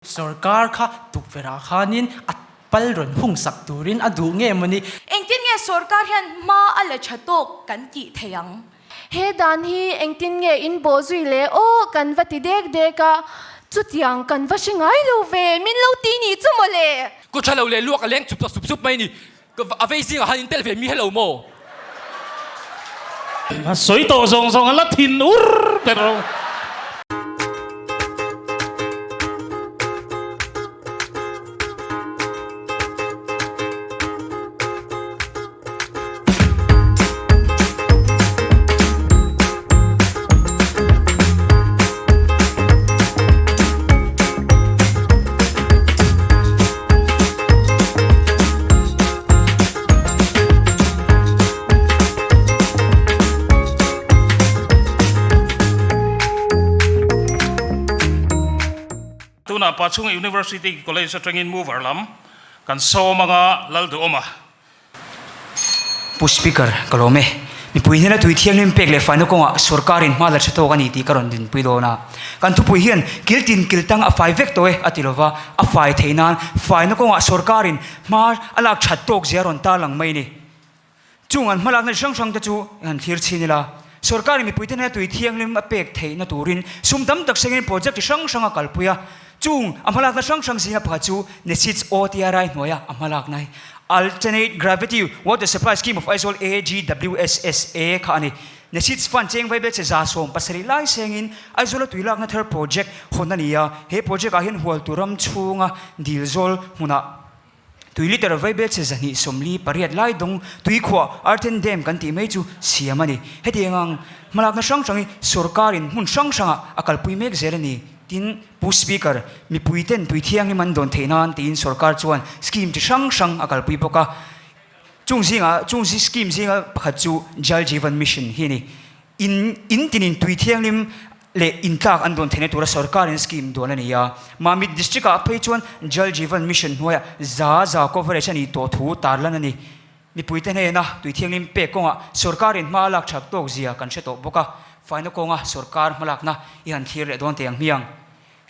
Sorkar kha tukverhah khanin a pal rawn hung sak turin a duh nge maw ni? Engtin nge sorkar hian hma a la tha tawk kan tih thei ang? He dan hi engtin nge in bawh zui le aw kan va ti dek dek a, chutiang kan va hre ngai lo ve, min lo ti nih chu maw le? Ku tha lo leh luak a leng chup ta sup sup mai ni. A vei zingah han intel ve mi hello maw? A sawi tawh zawng zawng a la thin ur ber lo. Tunah Pachhunga University College atangin mover lam kan sawm anga Lalduhawma Pu Speaker, ka lawm e. Mipui hnena tui thianghlim pek leh faina kawngah sorkarin hma la tha tawk a ni tih ka rawn dinpui dawn a. Kan thupui hian kil tin kil tang a fai vek tawh e a ti lova, a fai theih nan faina kawngah sorkarin hma a lak that tawk zia rawn tarlang mai a ni. Chung an hmalakna chi hrang hrang te chu han thlir chhin ila, sorkarin mipuite hnena tui thianghlim a pek theihna turin sum tam tak sengin project chi hrang hrang a kalpui a. Chung a hmalakna hrang hrang zinga pakhat chu NESIDS OTRI hnuaia a hmalakna hi Alternate Gravity Water Supply Scheme of Aizawl AGWSSA kha a ni. NESIDS Fund cheng vaibel che 770 lai sengin Aizawla tuilakna thar project hawn a ni a, he project ah hian Hualtu ram chhunga dil zawl hmunah Tui liter vaibel che 248 lai dawng tuikhuah earthen dam kan tih mai chu siam a ni. Hetiang ang hmalakna hrang hrangin sorkarin hmun hrang hrangah a kalpui mek zel a ni. Tin, Pu Speaker, mipuiten tui thianghlim an dawn theih nan tiin sorkar chuan scheme chi hrang hrang a kalpui bawk a. Chung zingah, chung scheme zinga pakhat chu Jal Jeevan Mission hi a ni. In in tinin tui thianghlim leh intlak an dawn theihna tura sorkarin scheme duan a ni a. Mamit District ah phei chuan Jal Jeevan Mission hnuaiah za za coverage a nih tawh thu tarlan a ni. Mipuite hnena tui thianghlim pek kawngah sorkarin hma a lak that tawk zia kan hre tawh bawk a, faina kawnga sorkar hmalakna i han thlir leh dawn teh ang hmiang.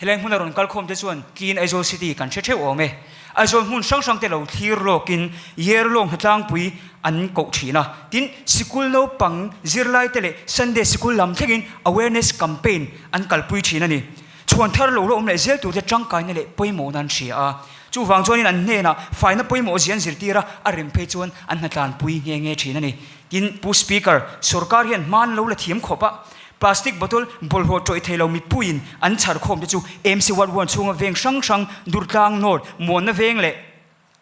Helai hmuna rawn kal khawm te chuan Clean Aizawl City kan hre theuh awm e. Aizawl hmun hrang hrang te lo thlir lawkin year lawng hnatlangpui an koh thin a. Tin, sikul naupang zirlai te leh Sunday sikul lam thlengin awareness campaign an kalpui thin a ni. Chhuan thar lo la awm leh zel tur te tangkaina leh pawimawhna an hria a. Chuvang chuanin an hnenah faina pawimawh zia an zirtir a, a rem phei chuan an hnatlanpui nghe nghe thin a ni. Tin, Pu Speaker, sorkar hian hman lo la thiam khawp a, Plastic bottle bawlhhlawh tawih thei lo mipuiin an chhar khawm te chu MC Ward One chhunga veng hrang hrang, Durtlang North, Muanna Veng leh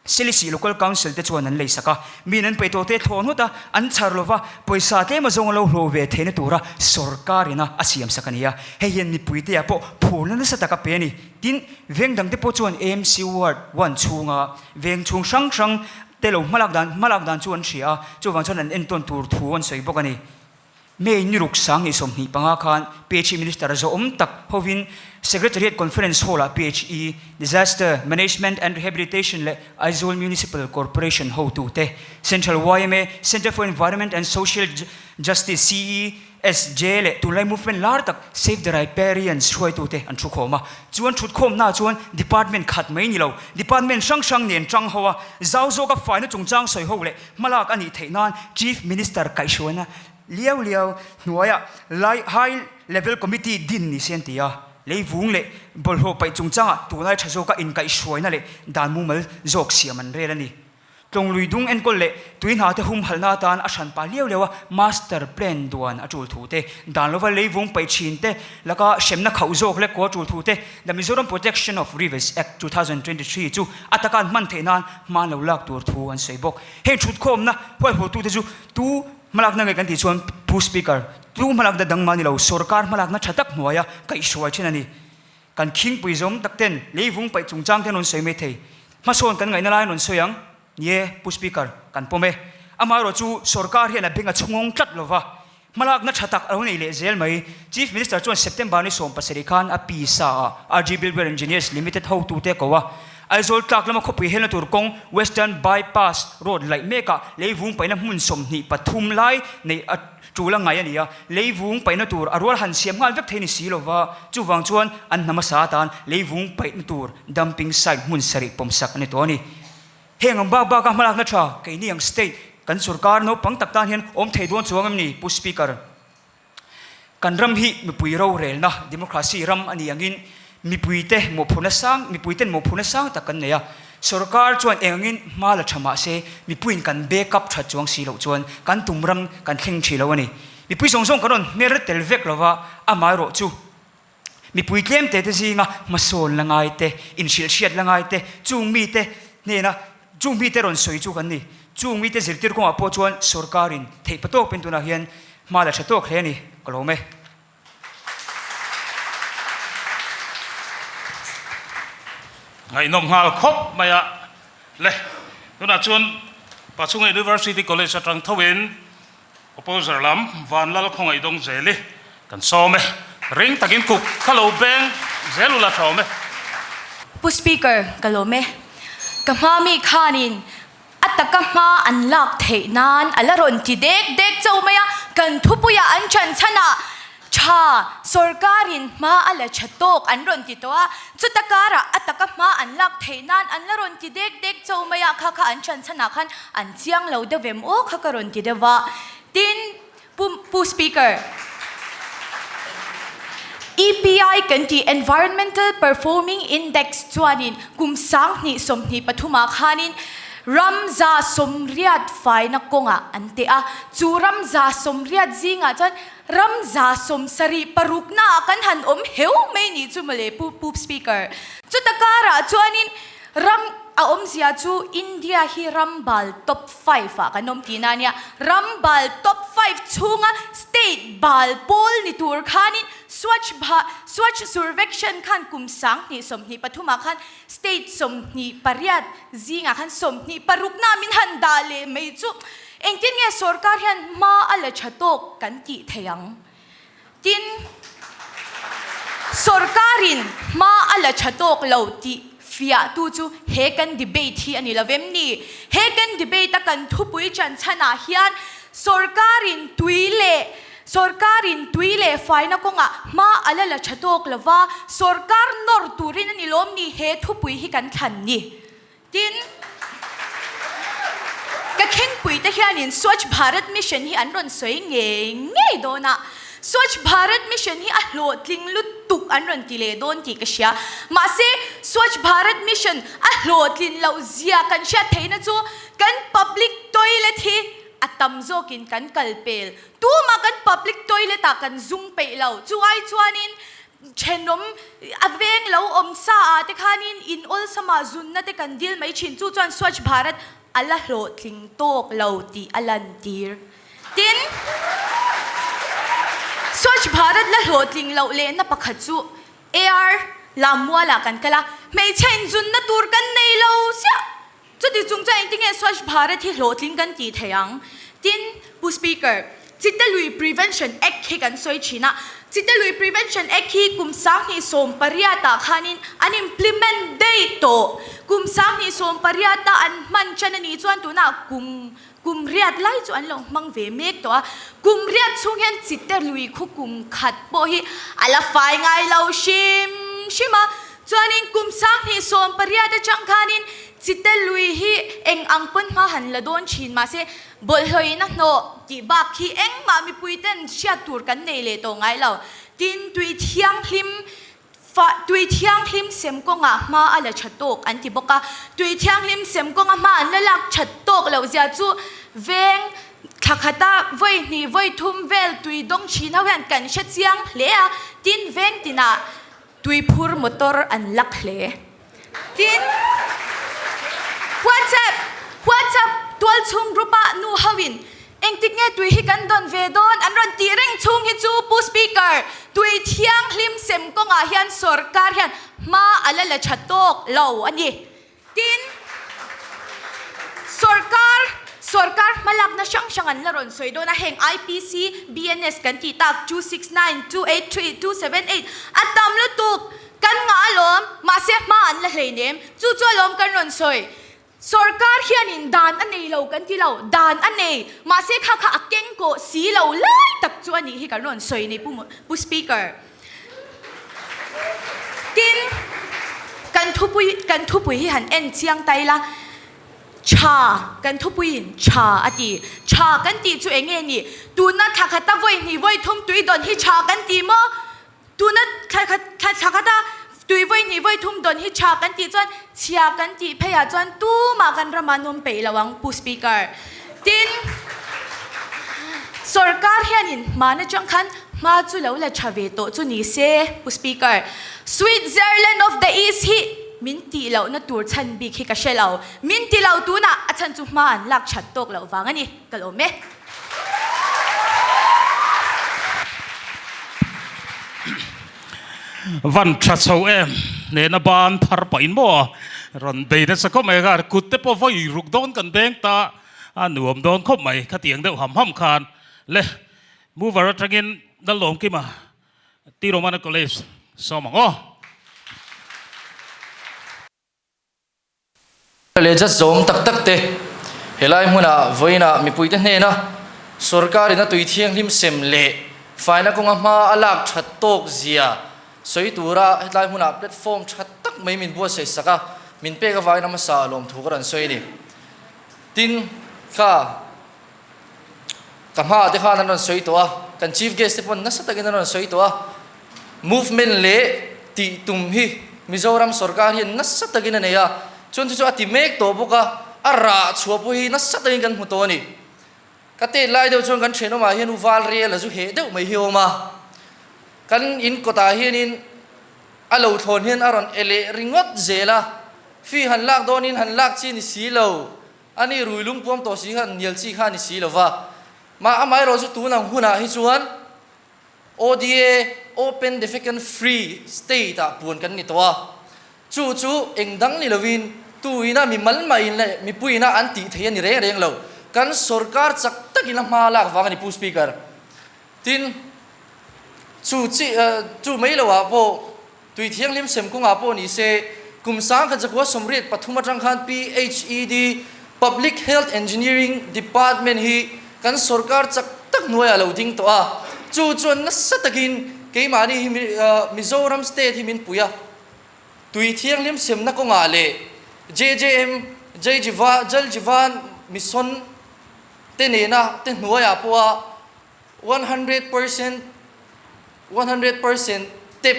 Silisih Local Council te chuan an lei sak a. Miin an peih tawh te thlawh ngawt a, an chhar lova pawisa tlem azawng a lo hlawh ve theihna tura sorkar ina a siam sak a ni a. Hei hian mipuite ah pawh phurna nasa tak a pe a ni. Tin, veng dang te pawh chuan MC Ward One chhunga veng chhung hrang hrang te lo hmalak dan hmalak dan chu an hria a, chuvang chuan an entawn tur thu an sawi bawk a ni. May ni ruk 2025 khan PHE Minister zawhawm tak hovin Secretariat Conference Hall-ah PHE, Disaster Management and Rehabilitation leh Aizawl Municipal Corporation hotute, Central yma, Centre for Environment and Social Justice, CESJ, leh tunlai movement lar tak Save the Riparians hruaitute an thukhawm a. Chu an thutkhawmnaah chuan department khat mai ni lo, department hrang hrang nen tang ho a, zau zawka faina chungchang sawi ho leh Hmalak a nih theih nan Chief Minister kaihhruaina liau liau hnuaiah lai High Level Committee din ni se an ti a, leivung leh bawlhhlawh paih chungchangah tunlai tha zawka inkaihhruaina leh dan mumal zawk siam an rel a ni. Tlawnglui dung enkawl leh tui hna te humhalhna atan a hranpa liau liau a Master Plan duan a tul thu te, dan lova leivung paih thin te laka hremna khauh zawk leh kawl tul thu te The Mizoram Protection of Rivers Act 2023 chu a taka an hman theih nan hma an lo lak tur thu an sawi bawk. Heng thutkhawmna huaihawtute chu tu hmalakna nge kan tih chuan Pu Speaker, tu hmalakna dang mah ni lo, sorkar hmalakna tha tak hnuaia kaihhruai thin a ni. Kan khingpui zawm tak ten leivung paih chungchang te an rawn sawi mai thei. Hmasawn kan ngaihna lai an rawn sawi ang. Ni e, Pu Speaker, kan pawm e. Amaherawh chu sorkar hian a beng a chhungawng tlat lova, hmalakna tha tak a lo nei leh zel mai. Chief Minister chuan September ni 17 khan a pisa ah RG Buildware Engineers Limited hotute a ko a. Aizawl tlak lama khawpui helna tur kawng Western Bypass Road laih mekah leivung paihna hmun 23 lai neih a. tul a ngai a ni a, leivung paihna tur a rual han siam nghal vek thei ni si lova, chuvang chuan an hna hmasa atan leivung paihna tur dumping site hmun sarih pawmsak a ni tawh a ni. Heng ang bak baka hmalakna tha keini ang state kan sorkar naupang tak tan hian awm thei dawn chuang em ni Pu Speaker? Kan ram hi mipui rorelna, democracy, ram a nih angin mipuite mawhphurhna sang, mipuiten mawhphurhna sang tak kan nei a. Sorkar chuan eng angin hma la tha mah se mipuiin kan backup that chuang si loh chuan kan tum ram kan thleng thin lo a ni. Mipui zawng zawng kan rawn hmer tel vek lova, amaherawh chu Mipui tlemte te zinga hmasawn la ngai te, inhrilh hriat la ngai te, chung mite hnena chung mite rawn sawi chu kan ni. Chung mite zirtir kawngah pawh chuan sorkarin theih pa tawpin tunah hian hma la tha tawk hle a ni, ka lawm e. Ngaihnawm nghal khawp mai a le. Tunah chuan Pachhunga University College atang thoin Opposer lam Vanlal khawngaih dawng zel i kan sawm e. Ring takin kuk kha lo beng zel ula thawm e. Pu Speaker, ka lawm e. Ka hma mi khanin a taka hma an lak theih nan a la rawn ti dek dek chauh mai a, kan thupuia an chan chhanah tha sorkarin hma a la tha tawk an rawn ti tawh a, chuta karah a taka hma an lak theih nan an la rawn ti dek dek chauh mai a, kha kha an chan chhanah khan An chiang lo deuh em aw kha ka rawn ti deuh a. Tin, Pu Pu Speaker, EPI kan tih Environmental Performing Index chuanin kum 2024 ah khanin ram 180 faina kawngah an teh a. Chu ram 180 zingah chuan ram 76 naah kan han awm heu mai nih chu mawle Pu Pu Speaker. Chuta karah chuanin Ram a awmzia chu India hi ram bal top five ah kan awm tihna a nia. Ram bal top five chhunga state bal pawl ni tur khanin Swachh Bha Swachh Survekshan khan kum 2023 ah khan state 28 zingah khan 26 na min han dah leh mai chu engtin nge sorkar hian hma a la tha tawk kan tih thei ang? Tin, sorkarin hma a la tha tawk lo tih fiahtu chu he kan debate hi a ni lo vem ni? He kan debate a kan thupui chan chhanah hian sorkarin tui leh sorkarin tui leh faina kawngah hma a la la tha tawk lo va, sorkar nawr turin a ni lawm ni he thupui hi kan thlan ni? Tin, ka khengpuite hianin Swachh Bharat Mission hi an rawn sawi ngei ngei dawn a, Swachh Bharat Mission hi a hlawhtling lutuk an rawn ti leh dawn tih ka hria. Mahse, Swachh Bharat Mission a hlawhtlin loh zia kan hriat theihna chu kan public toilet hi a tam zawkin kan kal pel. Tumah kan public toilet ah kan zung peih lo. Chu ai chuanin Thenawm a veng lo awm sa ah te khanin in awlsama zunna te kan dil mai thin, chu chuan Swachh Bharat a la hlawhtling tawk lo tih a lantir. Tin, Swachh Bharat la hlawhtling loh lehna pakhat chu AR Lammualah kan kal a, hmeichhe inzunna tur kan nei lo chiah. Chuti chung chuan engtinge Swachh Bharat hi hlawhtling kan tih thei ang? Tin, Pu Speaker, Chitalui Prevention Act hi kan sawi thin a. Chitalui Prevention Act hi kum 2018 ah khanin an implement daih tawh. Kum 2018 a an hman tan a nih chuan tunah kum kum riat lai chu an lo hmang ve mek tawh a. Kum riat chhung hian Chitalui khu kum khat pawh hi a la fai ngai lo hrim hrim a. Chuanin kum 2018 atang khanin Chite lui hi eng ang pawn hma han la dawn thin mahse bawlhhlawin a hnawh tih bak hi engmah mipui ten hriat tur kan nei leh tawh ngai lo. Tin, tui thianghlim fa tui thianghlim sem kawngah hma a la tha tawk an ti bawk a. Tui thianghlim sem kawnga hma an la lak that tawk loh zia chu veng thla khata vawi hnih vawi thum vel tui dawng thin ho hian kan hre chiang hle a. Tin, veng tinah Tuiphur motor an lak hle. Tin, WhatsApp, WhatsApp tualchhung group ah nu ho in engtik nge tui hi kan dawn ve dawn an rawn tih reng chhung hi chu Pu Speaker, tui thianghlim sem kawngah hian sorkar hian hma a la la tha tawk lo a ni. Tin, sorkar, sorkar hmalakna hrang hrang an la rawn sawi dawn a, heng IPC, BNS kan tih tak, 269, 283, 278, a tam lutuk, kan ngah alawm, mahse hma an la hleinem, chu chu alawm kan rawn sawi. Sorkar hianin dan a nei lo kan ti lo, dan a nei, mahse kha kha a keng kawh si lo lai tak chu a nih hi kan rawn sawi ni Pu Pu Speaker. Tin, kan thupui kan thupui hi han en chiang ta ila, tha kan thupuiin tha a ti, tha kan tih chu eng nge ni? Tuna thla khata vawi hnih vawi thum tui dawn hi tha kan ti maw? Tuna thla khat thla thla khata tui vawi hnih vawi thum dawn hi tha kan tih chuan chhia kan tih pheiah chuan tumah kan ramah an awm peih lo ang Pu Speaker. Tin, sorkar hianin hman atang khan hma chu lo la tha ve tawh chu ni se Pu Speaker. Switzerland of the East hi min tih lohna tur chhan bik hi ka hre lo. Min ti lo tunah a chhan chu hma an lak that tawk loh vang a ni. Ka lawm e. Van tha chho em nena ban phar pah in maw rawn bei nasa khawp mai kha kut te pawh vawi ruk dawn kan beng ta a nuam dawn khawp mai khatiang deuh ham ham khan le mover atangin Lalawmkima T Romana College sawm ang aw. Leh just zawm tak tak te helai hmunah vawiinah mipuite hnena sorkarin a tui thianghlim sem leh faina kawnga hma a lak that tawk zia sawi tura hetlai hmunah platform tha tak mai min buatsaih sak a, min pek avangin a hmasa a lawmthu ka rawn sawi a ni. Tin, kha ka hmaah te khan an rawn sawi tawh a, kan chief guest te pawn nasa takin an rawn sawi tawh a, movement leh tih tum hi Mizoram sorkar hian nasa takin a nei a, chuan chu chu a ti mek tawh bawk a, a rah chhuah pawh hi nasa takin kan hmu tawh a ni. Ka tet lai deuh chuan kan thenawmah hian u val rel a zu heh deuh mai hi a awm a, kan in kawtah hianin a lo thlawn hian a rawn e leh ringawt zel a, fee han lak dawnin han lak chi ni si lo, A ni rui lungpuam tawh si khan nial chi kha a ni si lo va. Mah amaherawh chu tun ang hunah hi chuan ODA, Open Defecant Free, State ah puan kan ni tawh a. Chu chu eng dang ni lovin tu ina mi mal mahin leh mipui ina an tih theih a ni reng reng lo. Kan sorkar chak takin a hma lak vang a ni Pu Speaker. Tin, chu chi chu mai lo ah pawh Tui thianghlim sem kawngah pawh ni se, kum sangkhat zakua 83 atang khan PHED, Public Health Engineering Department, hi kan sorkar chak tak hnuaiah a lo ding tawh a. Chu chuan nasa takin keimahni hi Mizoram state hi min pui a. Tui thianghlim semna kawngah leh JJM, Jai Jiva, Jal Jivan Mission te nena te hnuaiah pawha 100% 100% tap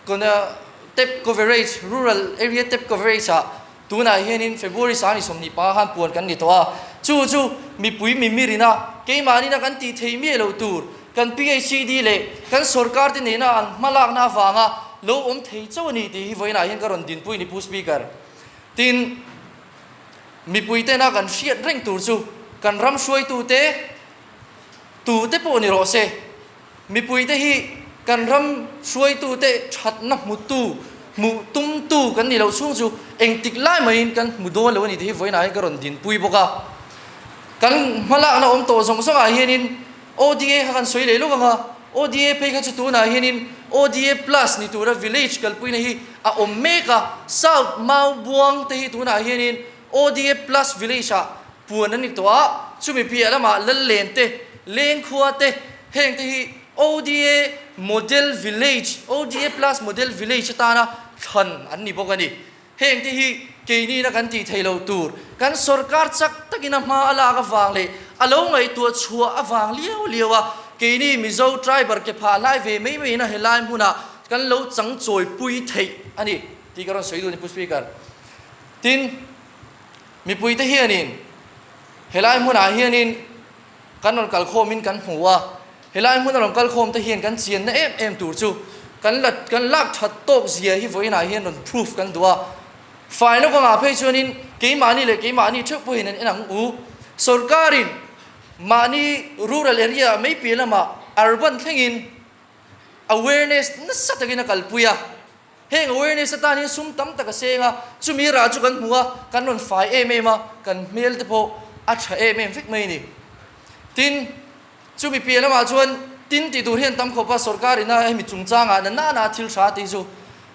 kawna tap coverage rural area tap coverage ah tunah hianin February sangni 25 khan puan kan ni tawh a, chu chu mipui mimirin a keimahnin a kan tih thei miah loh tur kan PHED leh kan sorkar te nena an hmalakna avanga lo awm thei chauh a ni tih hi vawiinah hian ka rawn dinpui ni Pu Speaker. Tin, mipui tena kan hriat reng tur chu kan ram hruaitute tute pawh ni rawh se. Mipuite hi kan ram hruaitute thatna hmutu, hmuh tumtu kan nih loh chhung chu engtik lai maiin kan hmu dawn lo a ni tih hi vawiinah hian ka rawn dinpui bawk a. Kan hmalakna awm tawh zawng zawngah hianin ODA kha kan sawi leh lawk ang a, ODA phei kha chu tunah hianin ODA plus ni tura village kalpuina hi a awm mek a, South Maubuang te hi tunah hianin ODA plus village ah puan an ni tawh a, chumi piah lamah Lallen te, Lengkhua te, heng te hi ODA Model Village, ODA Plus Model Village atana thlan an ni bawk a ni. Heng te hi keini na kan tih theih loh tur, kan sorkar chak takin a hma a lak avang leh a lo ngaihtuah chhuah avang liau liau a, keini Mizo Triber ke phah hlai ve mai mai ina helai hmunah kan lo chang chawipui theih a ni tih ka rawn sawi duh a ni Pu Speaker. Tin, mipuite hianin helai hmunah hianin kan rawn kalkhawmin kan hmu a, helai hmuna rawn kalkhawm te hian kan chianna em em tur chu kan la kan lak that tawk zia hi vawiinah hian rawn proof kan duh a. Faina kawngah phei chuanin keimahni leh keimahni theuh pawhin an en ang u. Sorkarin mahni rural area mai piah lamah urban thlengin awareness nasa takin a kalpui a. Heng awareness atan hian sum tam tak a seng a, chumi rah chu kan hmu a, kan rawn fai em em a, kan hmel te pawh a tha em em vek mai a ni. Tin, chumi piah lamah chuan tin tih tur hian tam khawp a, sorkar ina hemi chungchangah na nana thil tha tih chu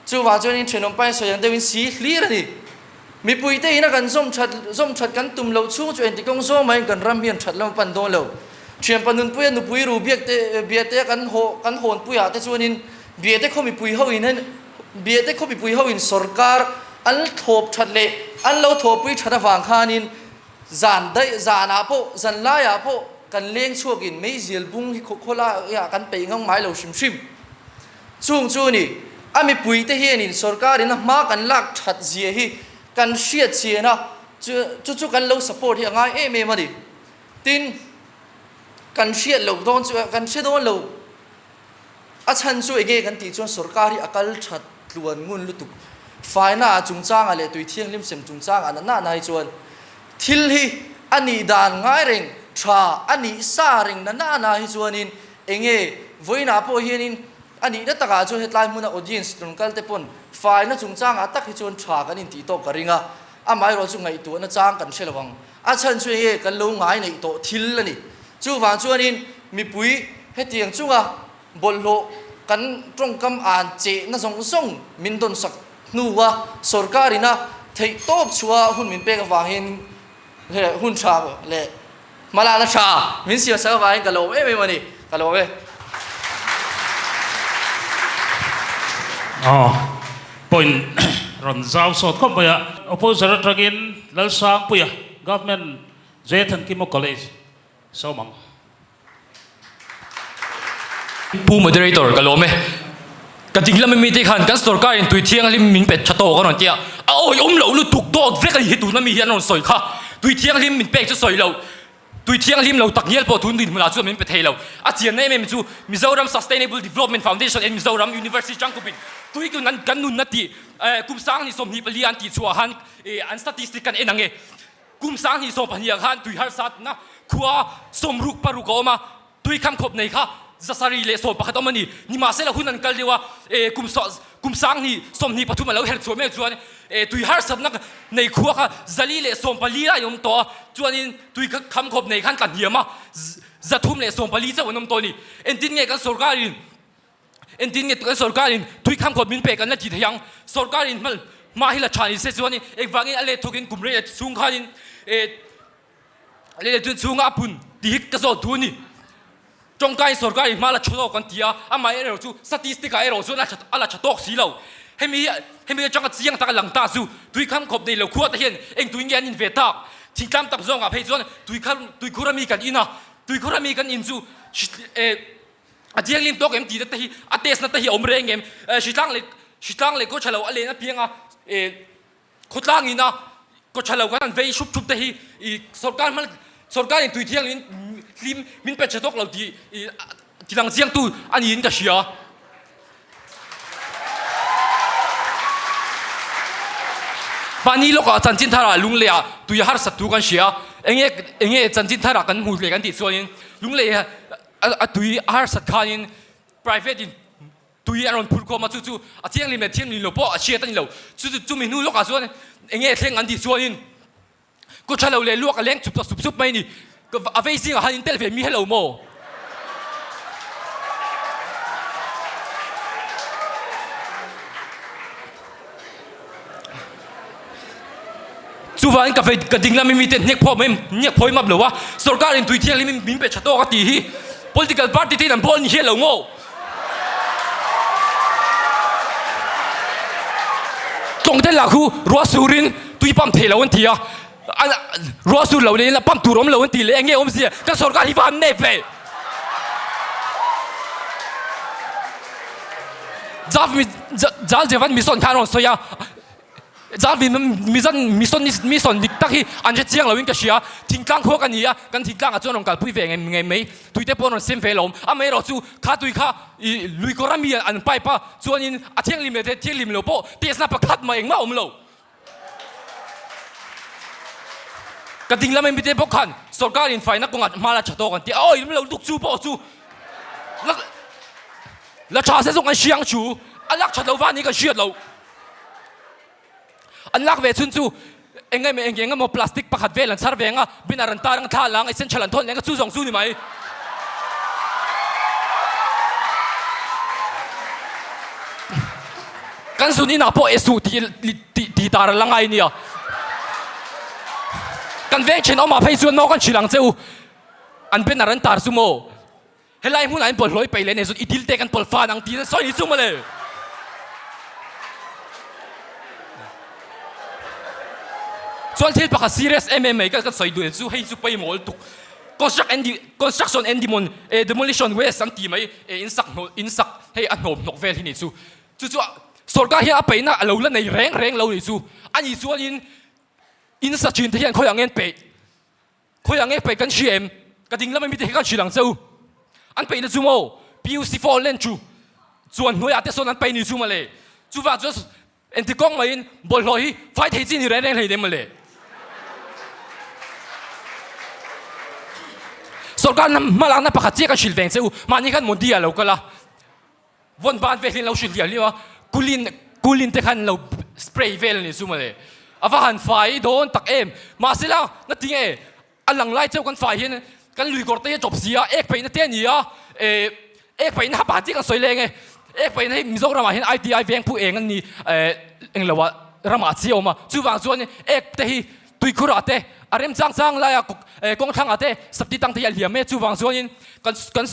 chuvang chuanin thenawm pain sawi ang deuhin si hlir a ni. Mipui te ina kan zawm that zawm that kan tum loh chhung chu engti kawng zawng mahin kan ram hian that lam a pan dawn lo. Thianpa nunpuia nupui ru biak te biate a kan haw kan hawnpuiah te chuanin biate khaw mipui ho in biate khaw mipui ho in sorkar an thlawp that leh an lo thawhpui that avang khanin zan daih zanah pawh zan laiah pawh kan leng chhuakin meizial bung hi khaw khawlaiah kan peih ngang mai lo hrim hrim. Chung chu ni, a mipuite hianin sorkarin a hma kan lak that zia hi kan hriat chian a, chu chu kan lo support hi a ngai em em a ni. Tin, kan hriat loh dawn chu, kan hre dawn lo, a chhan chu enge kan tih chuan sorkar hi a kal that tluan ngun lutuk. Faina chungchangah leh tui thianghlim sem chungchangah na na na hi chuan thil hi a nih dan ngai reng, tha a nih sa reng na na na hi chuanin Enge, vawiinah pawh hianin a nihna takah chuan hetlai hmuna audience rawn kal te pawn faina chungchangah tak hi chuan tha kan intih tawk ka ring a, amaherawh chu ngaihtuahna chang kan hre lo ang. A chhan chu enge kan lo ngai neih tawh thil a ni. Chuvang chuanin mipui hetiang chunga bawlhhlawh kan tawngkam an chehna zawng zawng min dawnsak hnua sorkarina theihtawp chhuah hun min pek avang hian hun tha leh Hmalakna tha min siam sak avangin ka lawm em em a ni, ka lawm e. Aw, point rawn zau sawt khawp mai a. Opposition atangin Lalsangpuia, Government J Thankima College, Sawmang. Pu Moderator, ka lawm e. Ka ding lam ami te khan kan sorkar in tui thianghlim min pe tha tawk a rawn ti a, a awi awm loh lutuk dawt vek a ni hi tuna mi hi an rawn sawi kha. Tui thianghlim min pek chu sawi loh, tui thianghlim lo tak ngial pawh tun dinhmunah chuan min pe thei lo. A chianna em em chu Mizoram Sustainable Development Foundation and Mizoram University tangkupin tui tun an kan nunna tih kum sang ni 24 an tih chhuah han an statistic kan en ang e. Kum 2020 ah khan tui harsatna khua 66 a awm a, tui kham khawp nei kha 711 a awm a ni. Nimahsela hun an kal deuh a, e kum kum 2023 a lo her chhuah mek chuan e tui harsatna nei khua kha 414 lai a awm tawh a, chuanin tui kham khawp nei khan tla hniam a, 314 chauh an awm tawh a ni. Engtin nge kan sorkarin Engtin nge kan sorkarin tui kham khawp min pek an la ti thei ang? Sorkarin hmal hma hi la tha ni se chuanin engvangin a let thawkin kum rei leh chhung khanin eh a let leh chhunga a pun tih hi ka zawt duh a ni. Tawngkaiin sorkarin hma la tha tawk an ti a, amah erawh chu statistic ah erawh chuan a la tha tawk si lo. Hemi hi hemi atanga chiang tak a lang ta chu tui kham khawp nei lo khua te hian eng tui nge an in ve tak? Thingtlang tam zawngah phei chuan tui kham tuikhur ami kan in a, tuikhur ami kan in chu eh A thianghlim tawk em tihna te hi a test na te hi a awm reng em? Hritlang leh hritlang leh kaw tha lo a len apiang a khawtlang in a kaw tha lo kan han vei hrup hrup te hi i sorkar hma sorkar in tui thianghlim hlim min pe tha tawk lo tih i ti lang chiang tu a niin ka hria. Mahni lawkah chanchin tharah lunglei ah tui harsat tu kan hria enge enge chanchin tharah kan hmu leh kan tih chuanin lunglei a tui a harsat khanin private in tui a rawn phur khawm a chu chu a thianghlim leh thianghlim lo pawh a hriat a ni lo chu chu chumi hnu lawkah chuan enge thleng an tih chuanin ku tha lo leh luak a leng chup ta sup sup mai a ni a vei zingah han intel ve mi hello maw Chuvangin ka vei ka dinglam i mite hnek phaw mai hnek phawi map lo a, sorkar in tui thianghlim in min pe tha tawk a tih hi political party te in an bawl ni hian lo maw? Tlawng te lah khu ruah sur in tui pump thei lo an ti a, ruah sur lo leh in pump tur awm lo an ti leh enge awmzia kan sorkar hi va an nep ve. Jal Jeevan Mission kha an rawn sawi a. Zalvin mizan mission mission dik tak hi an hre chiang loin ka hria. Thingtlang khua ka ni a, kan thingtlangah chuan rawn kalpui ve ngei ngei mai. Tuite pawh an rawn sem ve lawm. Amaherawh chu kha tui kha i lui kawr ami an pipe a, chuanin a thianghlim leh thianghlim lo pawh test na pakhat mah engmah a awm lo. Ka ding lam mite bawk khan sorkar in faina kawngah hma la tha tawk an ti a, awi lo duk chu pawh chu la la tha se zawk an hriang chu a lak that lo va ni ka hriat lo. An lak ve chhun chu eng emaw eng eng emaw plastic pakhat vel an chhar ve ang a, banner an tar ang a, thla lang essential an thawn leh ang a, chu zawng chu ni mai. Kan zun inah pawh esuh tih tih tar a la ngai nia. Kan veng thenawmah phei chuan maw kan hrilh ang che u. An banner an tar chu maw? Helai hmunah in bawlhhlawh i peih leh nei chuan i dil te kan pawl fan ang tiin an sawi ni chu mawle. Chuan thil pakhat serious em em mai ka sawi duh chu hei chu pawimawh lutuk. Construct and construction and demon eh demolition waste an ti mai eh in sak hnawh in sak hei a hnawm hnawk vel hi ni chu. Chu chu sorkar hian a peihna a lo la nei reng reng lo ni chu. Ani chuanin in sa thin te hian khawi ang nge an peih? Khawi ang nge peih kan hria em? Ka ding lam ami te hi kan hrilh ang che u. An peihna chu maw? PUC four len chu chuan hnuaiah te sawn an peih ni chu mawle. Chuvang chuan engti kawng maiin bawlhhlawh hi fai thei chi ni reng reng hlei nem mawle. Sorkar hmalakna pakhat chiah kan hrilh veng che u. Mahni khan Modi a lo kal a. Vawn ban vel hi an lo hrilh hliah hliah a, kulin kulin te khan lo spray vel a ni chu mawle. A va han fai dawn tak em. Mahsela na ti nge a lang lai chauh kan fai hian kan lui kawr te hi a chawp si a, ek peihna te a ni a, eh ek peihna ha pakhat chiah kan sawi leng e. Ek peihna hi Mizoram ah hian ITI veng phu eng an ni eh englo ah ramah chiah a awm a, chuvang chuan ek te hi tuikhur ah te a remchang chang lai a kawng thlang ah te sapti tang te hi a hliam e, chuvang chuanin kan kan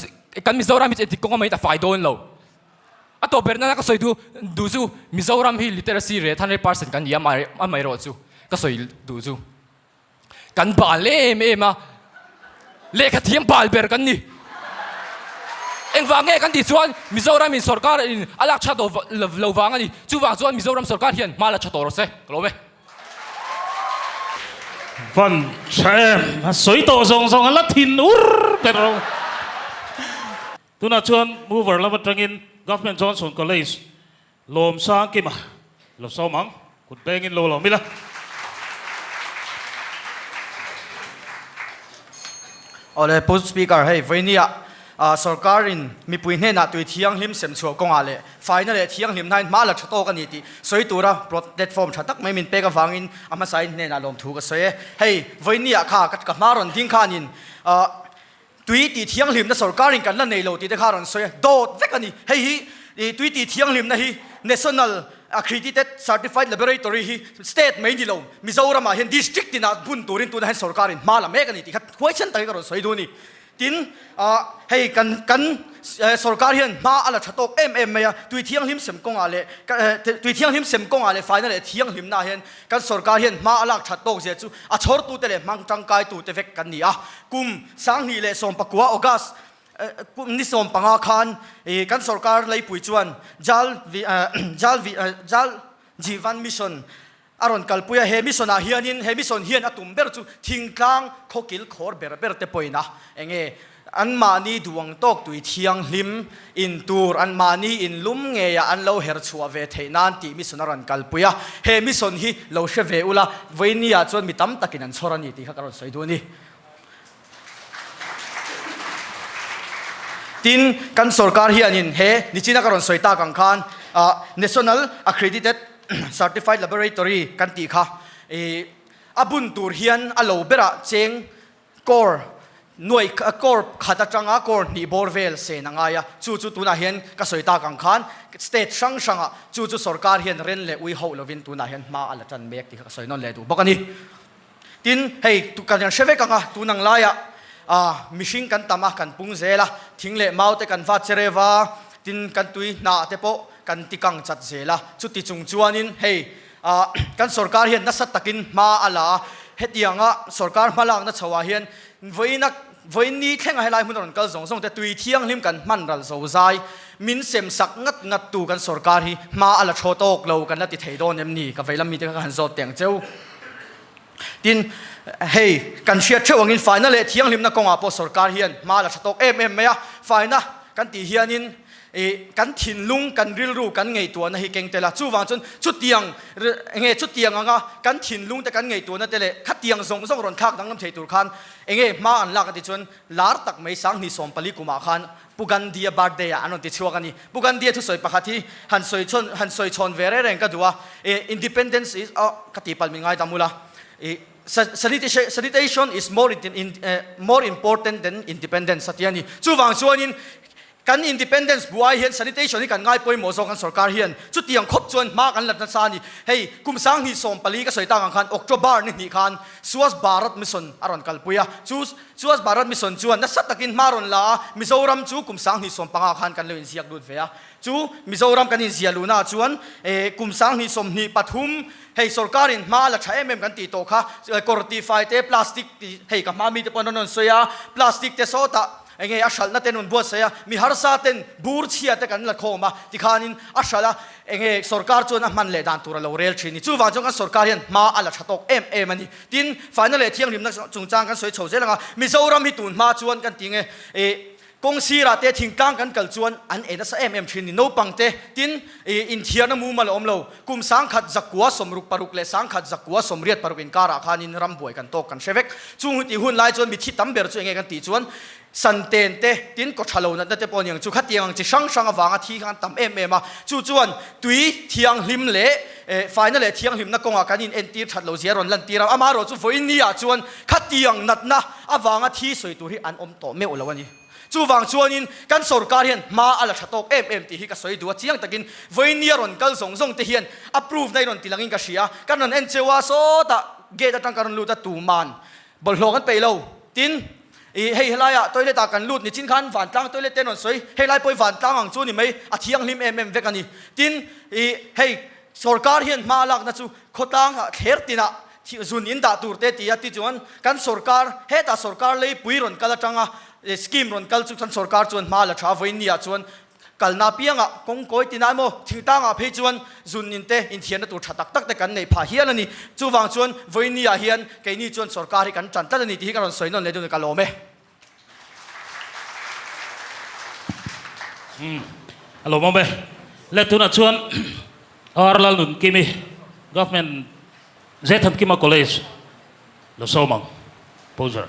Kan Mizoram hi chu engtik kawng a mait a fai dawn lo. A tawp ber nana ka sawi duh duh chu Mizoram hi literacy rate 100% kan ni a amaherawh chu ka sawi duh chu kan bal em em a, lehkha thiam bal ber kan ni. Engvang nge kan tih chuan Mizoram in sorkar in a lak tha tawh lo vang a ni. Chuvang chuan Mizoram sorkar hian hma la tha tawh rawh se. Ka lawm e. Van tha em, a sawi tawh zawng zawng a la thin ur ber ro. Tunah chuan mover lam atangin Government Johnson College Lawmsang Kima lo sawm ang, kut bengin lo lawm ila. Awle Pu Speaker, hei vawinia sorkarin mipui hnenah tui thianghlim sem chhuah kawngah leh faina leh thianghlimnain hma la tha tawk a ni tih sawi tura platform tha tak mai min pek avangin a hmasain hnenah lawmthu ka sawi e. Hei vawinia kha ka hma rawn ding khanin tui tih thianghlimna sorkarin kan la nei lo tih te kha rawn sawi a, dawt vek a ni. Hei hi tui tih thianghlimna hi National Accredited Certified Laboratory hi state mai ni lo, Mizoramah hian district tinah bun turin tunah hian sorkarin hma la mek a ni tih kha huaisen takin ka rawn sawi duh a ni. Tin, hei kan kan sorkar hian hma a la tha tawk em em mai a, tui thianghlim sem kawngah leh tui thianghlim sem kawngah leh faina leh thianghlimnaah hian kan sorkar hian hma a lak that tawk zia chu a chhawrtute leh hmang tangkaitute vek kan ni a. Kum 2019 August kum ni 15 khan kan sorkar leipui chuan Jal Jal Jal Jeevan Mission a rawn kalpui a, he mission ah hianin he mission hian a tum ber chu thingtlang khawkil khawr ber ber te pawhin a enge anmahni duang tawk tui thianghlim in tur anmahni in lum ngei ah an lo her chhuah ve theih nan tih mission a rawn kalpui a, he mission hi lo hre ve ula vawiini ah chuan mi tam takin an chhawr a ni tih kha ka rawn sawi duh a ni. Tin, kan sorkar hianin he nichina ka rawn sawi tak ang khan National Accredited Certified Laboratory kan tih kha a bun tur hian a lo berah cheng core nuai core khat atanga core hnih bawr vel sen a ngai a, chu chu tunah hian ka sawi tak ang khan state hrang hrangah chu chu sorkar hian ren leh ui hauh lovin tunah hian hma a la tan mek tih kha ka sawi nawn leh duh bawk a ni. Tin, hei kan hre vek ang a, tun ang laiah mihring kan tam a, kan pung zel a, thing leh mau te kan vat che rev a, tin kan tui hnah te pawh kan ti kang chat zel a, chuti chung chuanin hei kan sorkar hian nasa takin hma a la a, hetianga sorkar hma lakna chhoah hian vawiina vawiin ni thlenga helai hmun a rawn kal zawng zawng te tui thianghlim kan hman ral zo zai min sem sak ngat ngat tu kan sorkar hi hma a la thaw tawk lo kan la ti thei dawn em ni ka veilam mite kha ka han zawt teh ang cheu. Tin, hei kan hriat theuh angin faina leh thianghlimna kawngah pawh sorkar hian hma la tha tawk em em mai a. Faina kan tih hianin ih kan thinlung, kan rilru, kan ngaihtuahna hi keng tel a. Chuvang chuan chutiang enge chutiang anga kan thinlung te kan ngaihtuahna te leh khatiang zawng zawng rawn thlak danglam thei tur khan enge hma an lak a tih chuan lar tak mai 2014 kumah khan Pu Gandhi-a birthday ah an rawn ti chhuak a ni. Pu Gandhi-a thusawi pakhat hi han sawi chhawn han sawi chhawn ve reng reng ka duh a, eh independence is oh ka tih palh min ngaidam ula, ih sanitation is more in more important than independence a ti a ni. Chuvang chuanin. Kan independence buai hian sanitation hi kan ngai pawimawh zawk kan sorkar hian chutiang khawp chuan hma kan lat nasa a ni. Hei kum 2014 ka sawi tak ang khan October ni hnih khan Swachh Bharat Mission a rawn kalpui a, chu Swachh Bharat Mission chuan nasa takin hma rawn la a, Mizoram chu kum 2015 khan kan lo inziak lut ve a. Chu Mizoram kan inziah luhnaah chuan kum 2023 hei sorkarin hma la tha em em kan tih tawh kha kawr tihfai te plastic tih hei ka hma mite pawh an rawn sawi a, plastic te sawtah Enge a hralhna te nun buatsaih a, mi harsa ten bur chhia te kan la khawm a, tikhanin a hralh a, enge sorkar chuan a hman leh dan tur a lo rel thin ni. Chuvang chuan kan sorkar hian hma a la tha tawk em em a ni. Tin, faina leh thianghlimna chungchang kan sawi chho zel ang a, Mizoram hi tun hma chuan kan ti nge, ih, kawng sirah te thingtlang kan kal chuan an ei nasa em em thin ni. Naupang te, tin, ih, inthiarna mumal a awm lo. Kum 1966 leh 1986 inkarah khanin rambuai kan tawk kan hre vek. Chung tih hun lai chuan mithi tam ber chu enge kan tih chuan santen te, tin kaw tha lo natna te pawh a ni ang chu. Khatiang ang chi hrang hrang avanga thi kha an tam em em a. Chu chuan tui thianghlim leh faina leh thianghlimna kawngah kan inentir that lo zia rawn lantir a. Amaherawh chu vawiin ni ah chuan khatiang natna avanga thi sawi tur hi an awm tawh meuh lo a ni. Chuvang chuanin kan sorkar hian hma a la tha tawk em em tih hi ka sawi duh a, chiang takin vawiin a rawn kal zawng zawng te hian a proof na i rawn ti langin ka hria. Kan rawn en cheu a, sawtah gate atang kan rawn lut a, tuman bawlhhlawh kan peih lo. Tin, ih hei helaiah toilet ah kan lut nichin khan vantlang toilet te an rawn sawi, helai pawh hi vantlang ang chu ni mai, a thianghlim em em vek a ni. Tin, ih hei sorkar hian hma a lakna chu khawtlang ah thler tinah Zun in dah tur te ti a ti chuan kan sorkar hetah sorkar leipui rawn kal atanga scheme rawn kal chu kan sorkar chuan hma la tha vawiin ni ah chuan kalna apiangah kawngkawi tinah emaw thingtangah phei chuan zun in te inthiarna tur tha tak tak te kan neih phah hial a ni. Chuvang chuan vawiin ni ah hian keini chuan sorkar hi kan tan tlat a ni tih hi ka rawn sawi nawn leh dun a ka lawm e. A lawmawm e. Le tunah chuan R Lalnunkimi Government Zethankima College lo sawm ang. Poser.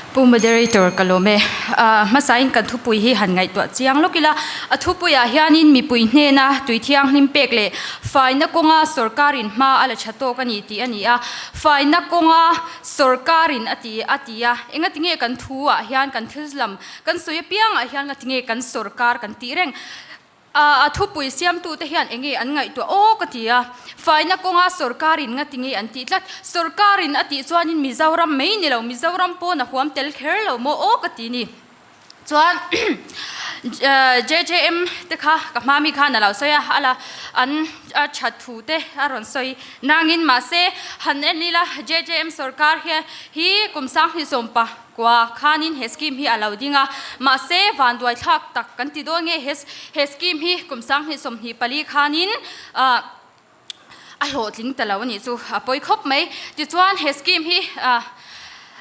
Pu Moderator ka lawm e. Hmasain kan thupui hi han ngaihtuah chiang lawk ila, a thupuiah hianin mipui hnena tui thianghlim pek leh faina kawnga sorkarin hma a la tha tawk a ni tih a ni a. Faina kawnga sorkarin a ti a ti a, engatinge kan thuah hian kan thil lam Kan sawi apiangah hian ngatinge kan sorkar kan tih reng a, a thupui siamtute hian enge an ngaihtuah aw ka ti a, faina kawnga sorkarin ngatinge an tih tlat, sorkarin a tih chuanin Mizoram mai ni lo, Mizoram pawn a huam tel kher lo maw aw ka ti ni. Chuan JJM te kha ka hma mi khan a lo sawi a, a la an a that thu te a rawn sawi nangin mahse han en ila JJM sorkar hian hi kum 20 pa Kua khanin he scheme hi a lo ding a, mahse vanduai thlak tak kan ti dawn nge he he scheme hi kum 2024 khanin ah a hlawhtling ta lo a nih chu a pawi khawp mai. Tichuan he scheme hi ah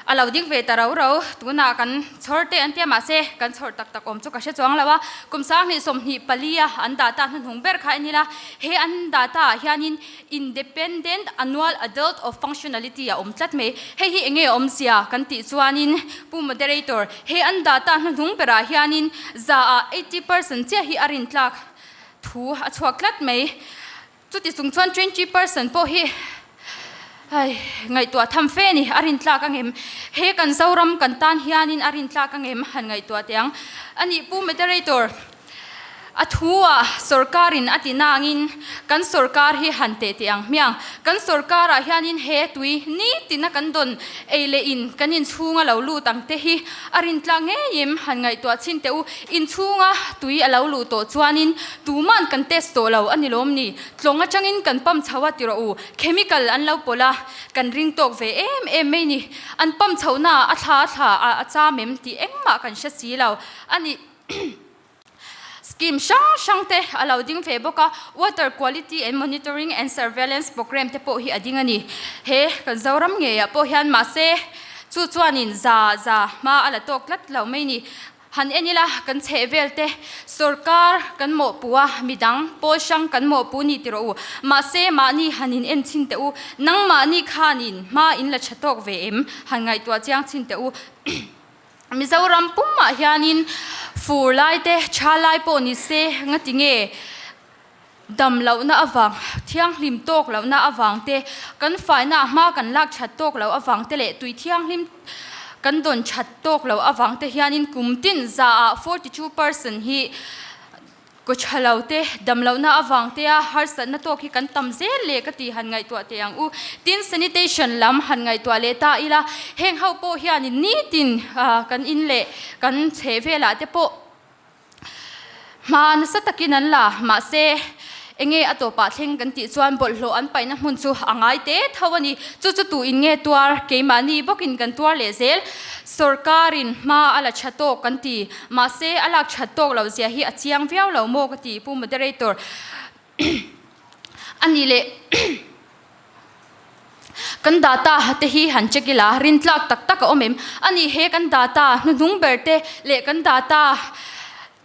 a lo ding ve ta ro ro, tunah kan chhawr te an tia mahse kan chhawr tak tak awm chu ka hre chuang lo a, kum 2024 a an data hnuhnung ber kha en ila he an data ah hianin Independent Annual Adult of Functionality a awm tlat mai. Hei hi enge awmzia kan tih chuanin Pu Moderator, he an data hnuhnung berah hianin zaah 80% chiah hi a rintlak thu a chhuak tlat mai. Chuti chung chuan 20% pawh hi ai ngaihtuah tham fe a ni, a rintlak angem? He kan Zoram kan tan hianin a rintlak angem han ngaihtuah teh ang. A nih Pu Moderator, A thu ah sorkarin a ti nangin kan sorkar hi han teh teh ang hmiang. Kan sorkarah hianin he tui nitina kan dawn ei leh in kan inchhunga lo lut ang te hi a rintlak ngeiim han ngaihtuah chhin teh u. Inchhunga tui a lo luh tawh chuanin tuman kan test tawh lo a ni lawm ni? Tlawng atangin kan pump chho a ti rawh u. Chemical an lo pawlh a, kan ring tawk ve em em mai ni. An pump chhohna ah a thla a thla a a cham em tih engmah kan hre si lo a ni. Scheme hrang hrang te a lo ding ve bawk a, Water Quality and Monitoring and Surveillance Programme te pawh hi a ding a ni. He kan Zoram ngeiah pawh hian mahse chu chuanin za za hma a la tawk tlat lo mai ni. Han en ila kan chheh vel te sorkar kan mawhpuh a, midang pawl hrang kan mawhpuh ni ti rawh u. Mahse mahni han in en chhin teh u, nangmahni khanin hma in la tha tawk ve em? Han ngaihtuah chiang chhin teh u. Mizoram pumah hianin fur lai te tha lai pawh ni se ngati nge? Dam lohna avang, thianghlim tawk lohna avang te, kan faina hma kan lak that tawk loh avang te leh tui thianghlim kan dawn that tawk loh avang te hianin kum tin zaah 42% hi kaw tha lo te, dam lohna avang te a harsatna tawk hi kan tam zel leh ka ti han ngaihtuah teh ang u. Tin, sanitation lam han ngaihtuah leh ta ila, heng ho pawh hianin nitin kan in leh kan chhehvelah te pawh Hma nasa takin an la, mahse enge a tawpah thleng kan tih chuan bawlhhlawh an paihna hmun chu a ngai te tho a ni. Chu chu tu in nge tuar? Keimahni bawkin kan tuar leh zel. Sorkarin hma a la tha tawk kan ti, mahse a lak that tawk loh zia hi a chiang viau lo maw ka ti Pu Moderator a ni leh. Kan data te hi han check ila, rintlak tak tak a awm em? A ni he kan data hnuhnung ber te leh kan data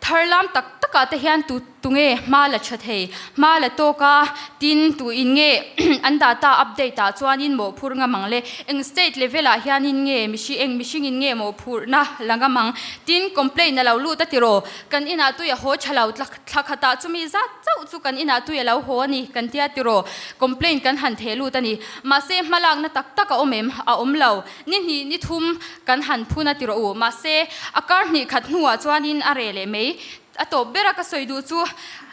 thar lam tak takah te hian tu tunge hma la tha thei, hma la tawk a, tin tu in nge an data update ah chuanin mawhphur ngam ang le? Eng state level ah hianin nge mihring eng mihring in nge mawhphurhna la ngam ang? Tin complaint a lo lut a tiraw? Kan inah tui a haw tha lo tlak. Thla khatah chumi zat chauh chu kan inah tui a lo haw a ni kan tia tiraw? Complaint kan han theh lut a ni. Mahse hmalakna tak tak a awm em? A awm lo. Ni hnih ni thum kan han phun a tiraw u. Mahse a kar hnih khat hnuah chuanin a reh leh mai. A tawp bera ka sawi duh chu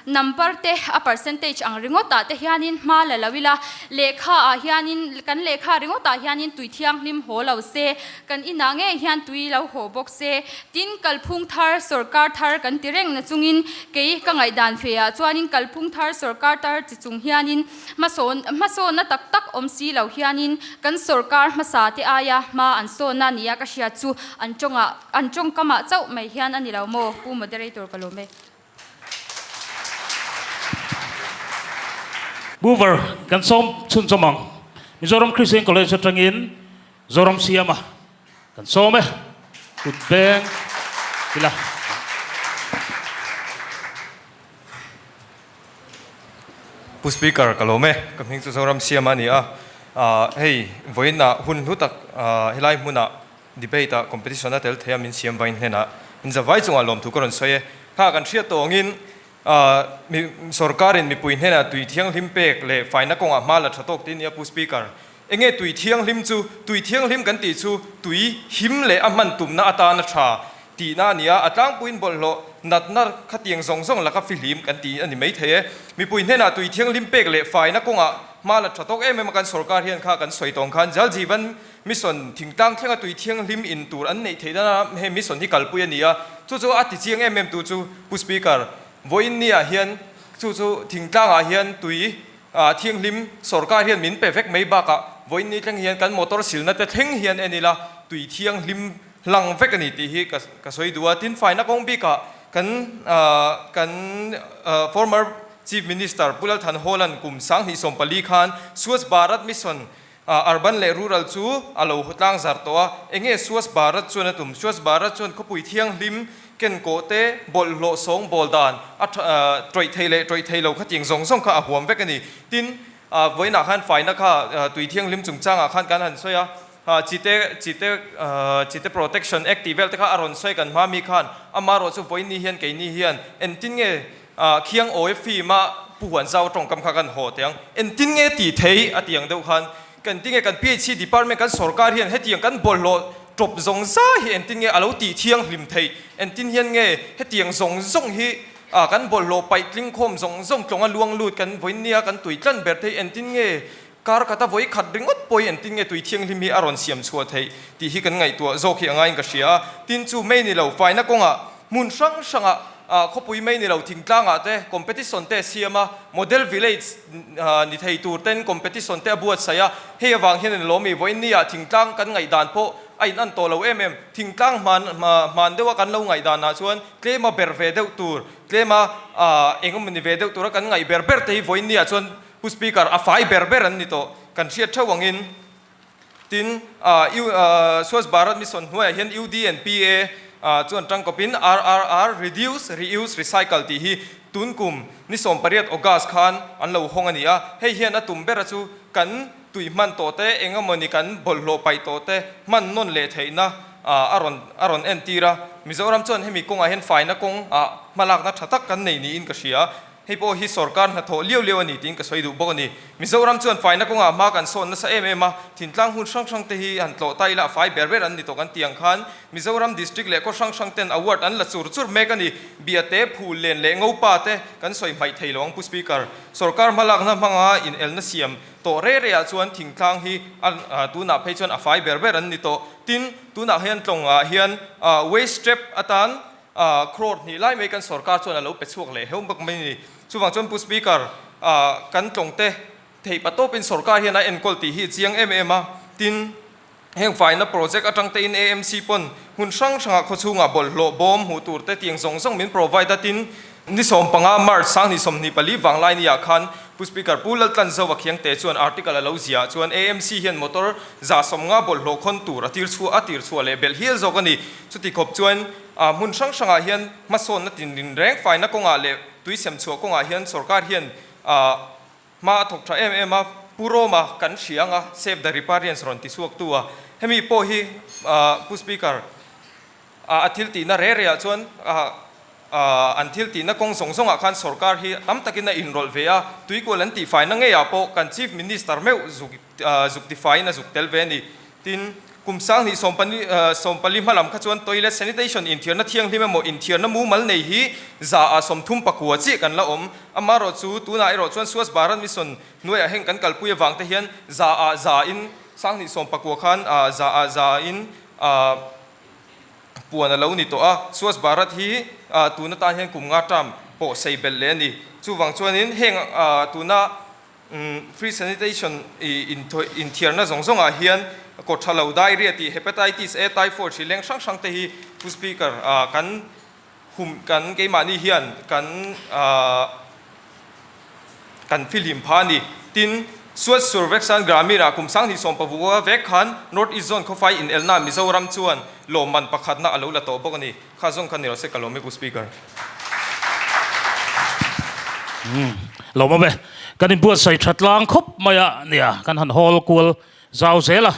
number te a percentage ang ringawtah te hianin hma la lo ila, lehkha ah hianin kan lehkha ringawtah hianin tui thianghlim haw lo se, kan inah ngei hian tui lo haw bawk se. Tin, kalphung thar sawrkar thar kan ti reng na chungin kei ka ngaihdan fe ah chuanin kalphung thar sawrkar tar chi chung hianin hmasawn hmasawnna tak tak awm si lo hianin kan sawrkar hmasa te aia hma an sawnna nia ka hriat chu an tawngah an tawngkamah chauh mai hian a ni lo maw Pu Moderator ka lawm e. Mover kan sawm chhunchawm ang. Mizoram Christian College atangin Zoram Siama Kan sawm e, kut beng ila. Pu Speaker, ka lawm e, ka hming chu Zoram Siama a ni a, hei vawiinah hun hlu tak helai hmunah debate ah competition a tel thei a min siam vain hnenah in zavai chungah lawmthu ka rawn sawi e. Kha kan hriat tawh angin sorkarin mipui hnenah tui thianghlim pek leh faina kawngah hma la tha tawk tih a ni a Pu Speaker. Enge tui thianghlim chu? Tui thianghlim kan tih chu tui him leh a hman tumna atana tha tihna a ni a, a tlangpuiin bawlhhlawh natna khatiang zawng zawng laka fihlim kan ti a ni maithei e. Mipui hnenah tui thianghlim pek leh faina kawngah hma la tha tawk em em a kan sorkar hian kha kan sawi tawng khan Jal Jeevan Mission thingtlang thlenga tui thianghlim in tur an neih theih nana he mission hi kalpui a ni a, chu chu a ti chiang em em tu chu Pu Speaker, vawiin niah hian chu chu thingtlangah hian tui Ah thianghlim sorkar hian min pe vek mai bakah vawiin ni thleng hian kan motor silna te thleng hian en ila tui thianghlim hlang vek a ni tih hi ka ka sawi duh a. Tin faina kawng bikah kan ah kan ah former Chief Minister Pu Lalthan Hawla'n kum 2014 khan Swachh Bharat Mission ah urban leh rural chu a lo tlang zar tawh a. Enge Swachh Bharat chuan a tum? Swachh Bharat chuan khawpui thianghlim Ken kawh te, bawlhhlawh sawng bawl dan, a tawih thei leh tawih thei lo khatiang zawng zawng kha a huam vek a ni. Tin, vawiinah khan faina kha tui thianghlim chungchangah khan kan han sawi a, chite, chite, chite protection act tih vel te kha a rawn sawi kan hma mi khan, amaherawh chu vawiin ni hian keini hian engtin nge khiang awi film a Pu Huanzau tawngkam kha kan haw teh ang, engtin nge tih thei a tih ang deuh khan Kan tinge kan PHC department kan sorkar hian hetiang kan bawlhhlawh tawp zawng zai hi engtin nge a lo tih thianghlim theih? Engtin hian nge hetiang zawng zawng hi kan bawlhhlawh paih tling khawm zawng zawng tlawnga luang lut kan vawiin nia kan tui tlan ber thei? Engtin nge kar khata vawi khat ringawt pawhin engtin nge tui thianghlim hi a rawn siam chhuah theih tih hi kan ngaihtuah zawk hi a ngaiin ka hria a. Tin chu mai ni lo faina kawngah hmun hrang hrangah khawpui mai ni lo thingtlangah te competition te a siam a, model village ni thei tur ten competition te a buatsaih a, hei avang hian an lawm i vawiin nia thingtlang kan ngaihdan pawh a in an tawh lo em em, thingtlang hman hman deuha kan lo ngaihdanah chuan tlema ber ve deuh tur, tlema eng emaw ni ve deuh tura kan ngaih ber ber te hi vawiin nia chuan Pu Speaker a fai ber ber an ni tawh kan hriat theuh angin. Tin, Swachh Bharat Mission hnuaiah hian UDNPA chuan tangkawpin RRR, Reduce, Reuse, Recycle tih hi tun kum ni 18 August khan an lo hawng a ni a. Hei hian a tum bera chu kan tui hman tawh te, eng emawni kan bawlhhlawh paih tawh te hman nawn leh theihna a rawn a rawn entir a. Mizoram chuan hemi kawngah hian faina kawng ah hmalakna tha tak kan nei niin ka hria. Hei pawh hi sorkar hnathawh liau liau a ni tiin ka sawi duh bawk a ni. Mizoram chuan faina kawngah hma kan sawn nasa em em a, thintlang hmun hrang hrang te hi han tlawh ta ila a fai ber ber an ni tawh kan tih ang khan Mizoram District leh khaw hrang hrang ten award an la chur chur mek a ni. Biate, Phul len leh Ngopa te kan sawi hmaih thei lo ang Pu Speaker. Sorkar hmalakna hmanga inelna siam tawh re re ah chuan thingtlang hi a tunah phei chuan a fai ber ber an ni tawh. Tin, tunah hian tlawngah hian waste trap atan Crore hnih lai mai kan sorkar chuan a lo pe chhuak leh heu bawk mai a ni. Chuvang chuan Pu Speaker, kan tlawngte theih patawpin sorkar hian a enkawl tih hi a chiang em em a. Tin, heng faina project atang tein AMC pawn hmun hrang hrangah khawchhungah bawlhhlawh bawm hmuh tur te tiang zawng zawng min provide a. Tin, ni 15 March 2024 vanglai ni ah khan Pu Speaker, Pu Laltlanzova Khiangte chuan article a lo ziah chuan AMC hian motor 150 bawlhhlawh khawn tur a tir chhuah a tir chhuah leh belh hial zawk a ni. Chuti khawp chuan hmun hrang hrangah hian hmasawnna tinrin reng faina kawngah leh tui sem chhuah kawngah hian sorkar hian hma a thawk tha em em a. Pu Roma kan hria anga Save the Riparians rawn ti chhuak tu a, hemi pawh hi Pu Speaker a thil tihna re re ah chuan an thil tihna kawng zawng zawngah khan sorkar hi tam takin a inrawlh ve a, tuikual an tihfaina ngeiah pawh kan Chief Minister meuh zuk zuk tifaiin a zuk tel ve a ni. Tin, kum 2024 14 hma lam kha chuan toilet sanitation inthiarna thianghlim emaw inthiarna mumal nei hi 39% chiah kan la awm. Amaherawh chu tunah erawh chuan Swachh Bharat Mission hnuaiah heng kan kalpui avang te hian 100% in 2019 khan 100% in puan a lo ni tawh a. Swachh Bharat hi tun atan hian kum nga term pawh sei belh leh a ni. Chuvang chuanin heng tuna Free sanitation inthiarna zawng zawngah hian kawtha lo diarrhea tih hepatitis A, typhoid hri leng hrang hrang te hi Pu Speaker kan hum kan keimahni hian kan kan fihlim pha a ni. Tin, Swachh Survekshan Gramin ah kum 2026 vek khan North East Zone khawfai inelna Mizoram chuan lawmman pakhatna a lo la tawh bawk a ni. Kha zawng kha ni rawh se ka lawm e Pu Speaker. Umm lawm awm e. Kan inbuatsaih tha tlang khawp mai a nia, kan han hawl kual zau zel a,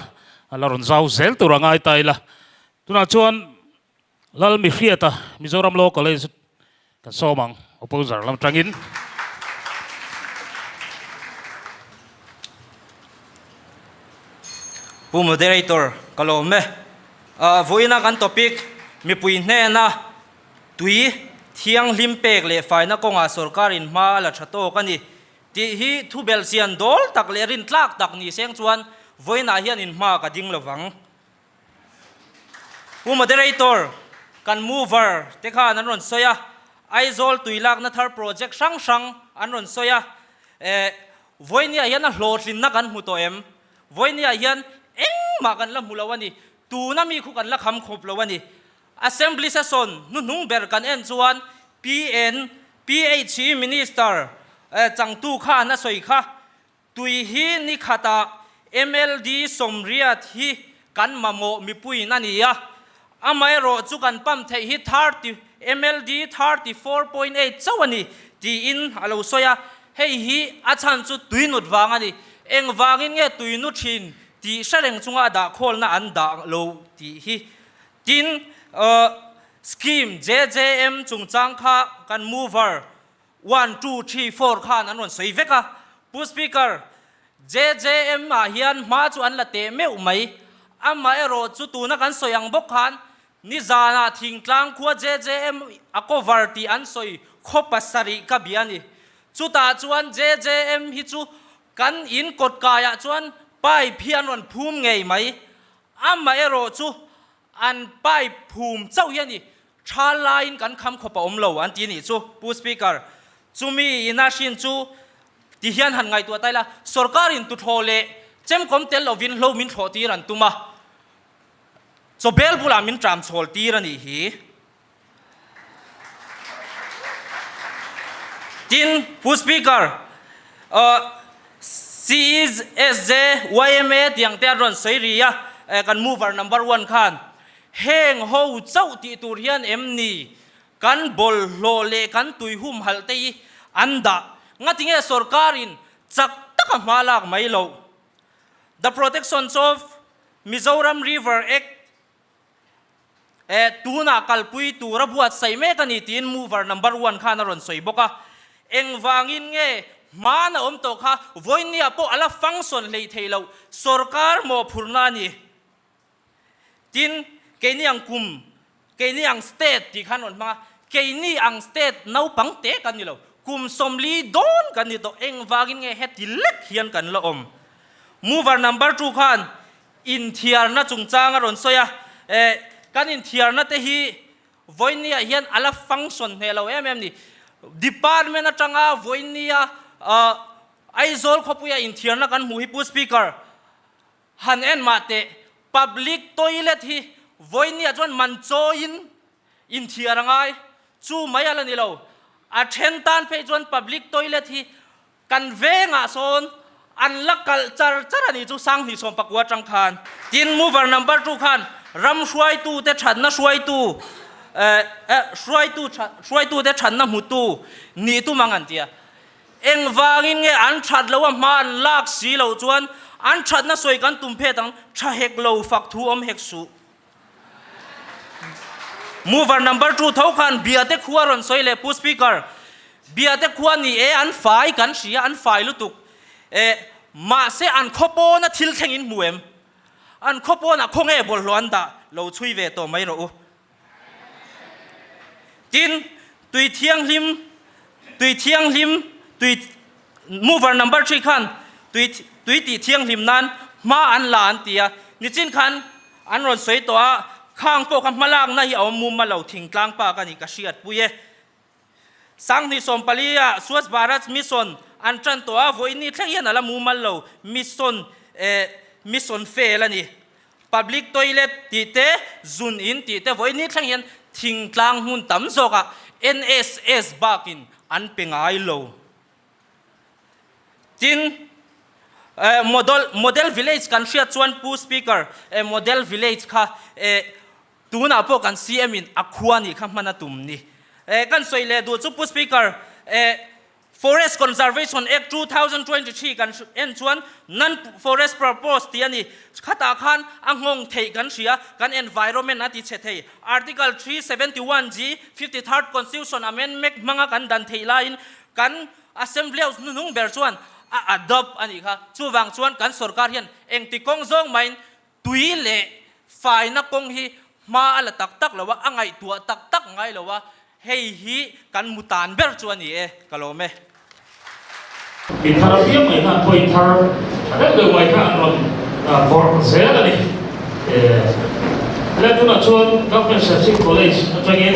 a la rawn zau zel tur a ngai ta ila. Tunah chuan Lal Mihriata Mizoram Law College kan sawm ang, opposer lam atangin. Pu Moderator, ka lawm e. Vawiina kan topic, mipui hnena tui thianghlim pek leh faina kawngah sorkarin hma a la tha tawk a ni tih hi thu belhchian dawl tak leh rintlak tak ni seng chuan vawiinah hian in hma ka ding lovang. Pu Moderator, kan mover te khan an rawn sawi a, Aizawl tui lakna thar project hrang hrang an rawn sawi a, vawiiniah hian a hlawhtlinna kan hmu tawh em? Vawiiniah hian engmah kan la hmu lo a ni. Tuna mi khu kan la kham khawp lo a ni. Assembly session hnuhnung ber kan en chuan PN, PHE Minister changtu khan a sawi kha, tui hi ni khatah MLD 80 hi kan mamawh mipuiin a ni a, amaherawh chu kan pump theih hi 30 MLD 34.8 chauh a ni tiin a lo sawi a, hei hi a chhan chu tuinut vang a ni. Engvangin nge tuinu thin tih hre reng chunga a dahkhawlna an dah lo tih hi. Tin, scheme JJM chungchang kha kan mover one, two, three, four khan an rawn sawi vek a. Pu Speaker, JJM ah hian hma chu an la teh meuh mai. Amaherawh chu tuna kan sawi ang bawk khan Nizanah thingtlang khua JJM a cover tih an sawi khaw pasarih ka bia a ni. Chutah chuan JJM hi chu kan in kawt kaiah chuan pipe hi an rawn phum ngei mai. Amaherawh chu an pipe phum chauh hi a ni. Tha laiin kan kham khawp a awm lo an ti a nih chu Pu Speaker. Chumi ina hrin chu ti hian han ngaihtuah ta ila, sorkarin tuthlawh leh chemkawm tel lovin hlo min thlawh tir an tum a. Chawbel bulah min tram chhawl tir a nih hi. Tin, Pu Speaker, CESJ, yma tiang te an rawn sawi ri a, kan mover number one khan heng ho chauh tih tur hian em ni kan bawlhhlawh leh kan tui humhalh te hi an dah. Ngatinge sorkarin chak taka hma lak mai loh? The Protections of Mizoram River Act eh tunah kalpui tura buatsaih mek a ni tiin mover number one khan a rawn sawi bawk a. Engvangin nge hmaan a awm tawh kha vawinia pawh a la function hlei thei loh sorkar mawhphurhna a ni. Tin, keini ang kum, keini ang state tih khan rawn hmang a, keini ang state naupang te kan ni lo, kum 40 dawn kan ni tawh, engvangin nge heti lek hian kan la awm? Mover number two khan inthiarna chungchang a rawn sawi a, eh, kan inthiarna te hi vawinia hian a la function hneh lo em em ni. Department atanga vawinia Aizawl khawpuia inthiarna kan hmuh hi Pu Speaker, Han en mah teh, public toilet hi vawinia chuan man chawiin inthiar a ngai, chu mai a la ni lo. A then tan phei chuan public toilet hi kan vengah sawn an la kalh char char a ni chu Sanghnih 19 atang khan. Tin, mover number two khan ram hruaitute thatna hruaitu eh hruaitu hruaitute thatna hmutu nih tum ang an ti a. Engvangin nge an that lo a hma an lak si loh chuan an thatna sawi kan tum phet ang, tha hek lo fak thu awm hek suh. Mover number two tho khan Biate khua rawn sawi leh Pu Speaker, Biate khua ni e an fai kan hria an fai lutuk e, mahse an khaw pawna thil thleng in hmu em? An khaw pawnah khaw nge bawlhhlawh an dah lo chhui ve tawh mai rawh u. Tin, tui thianghlim, tui thianghlim, tui mover number three khan tui tui tih thianghlim nan hma an la an ti a, nichin khan an rawn sawi tawh a, khang pawh kha hmalakna hi a awm mum a lo thingtlang pa ka ni ka hriatpui e. 2014 ah Swachh Bharat Mission an tan tawh a, vawiin thleng hian a la mumal lo, mission eh mission fail a ni. Public toilet tih te, zun in tih te vawiin thleng hian thingtlang hmun tam zawkah NSS bakin an pe ngai lo. Tin, eh model model village kan hriat chuan Pu Speaker, eh model village kha eh Tunah pawh kan CM in a khua nih kha hman a tum ni. Eh, kan sawi leh duh chu Pu Speaker, eh, Forest Conservation Act 2023 kan en chuan Non Forest Purpose tih a ni. Khatah khan a nghawng theih kan hria, kan environment a ti chhe thei. Article 371 G, 53rd Constitution Amendment hmanga kan dan theih laiin kan Assembly House hnuhnung ber chuan a adopt a nih kha. Chuvang chuan kan sorkar hian engti kawng zawng maiin Tui leh faina kawng hi hma a la tak tak lo a, a ngaihtuah tak tak ngai lo a, hei hi kan mu tan ber chu a ni e, ka lawm e. Mi thar apiang mai khan point thar tha deuh deuh mai kha an rawn vawrh zel a ni. Helai tunah chuan Government Serchhip College atangin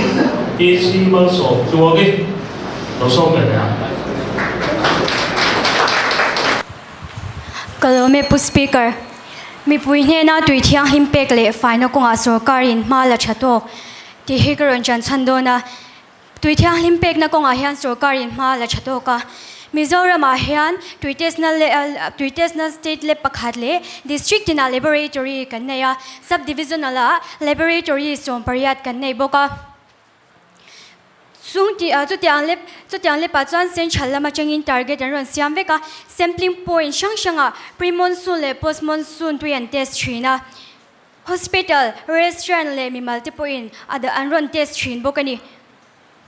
PC Malsawm Tluangi lo sawm ve leh ang. Ka lawm e Pu Speaker. Mipui hnena tui thianghlim pek leh faina kawngah sorkarin hma la tha tawk tih hi ka rawn ṭan chhan dawn a. Tui thianghlim pekna kawngah hian sorkarin hma la tha tawk a. Mizoramah hian tui testna tui testna state lab pakhat leh district tinah laboratory kan nei a, sub-divisional ah laboratory 18 kan nei bawk a. Chung tih ah chutiang lep chutiang lepah chuan central lam atangin target an rawn siam vek a, sampling point hrang hrangah pre monsoon leh post monsoon tui an test thin a, hospital, restaurant leh mimal te pawhin a an rawn test thin bawk a ni.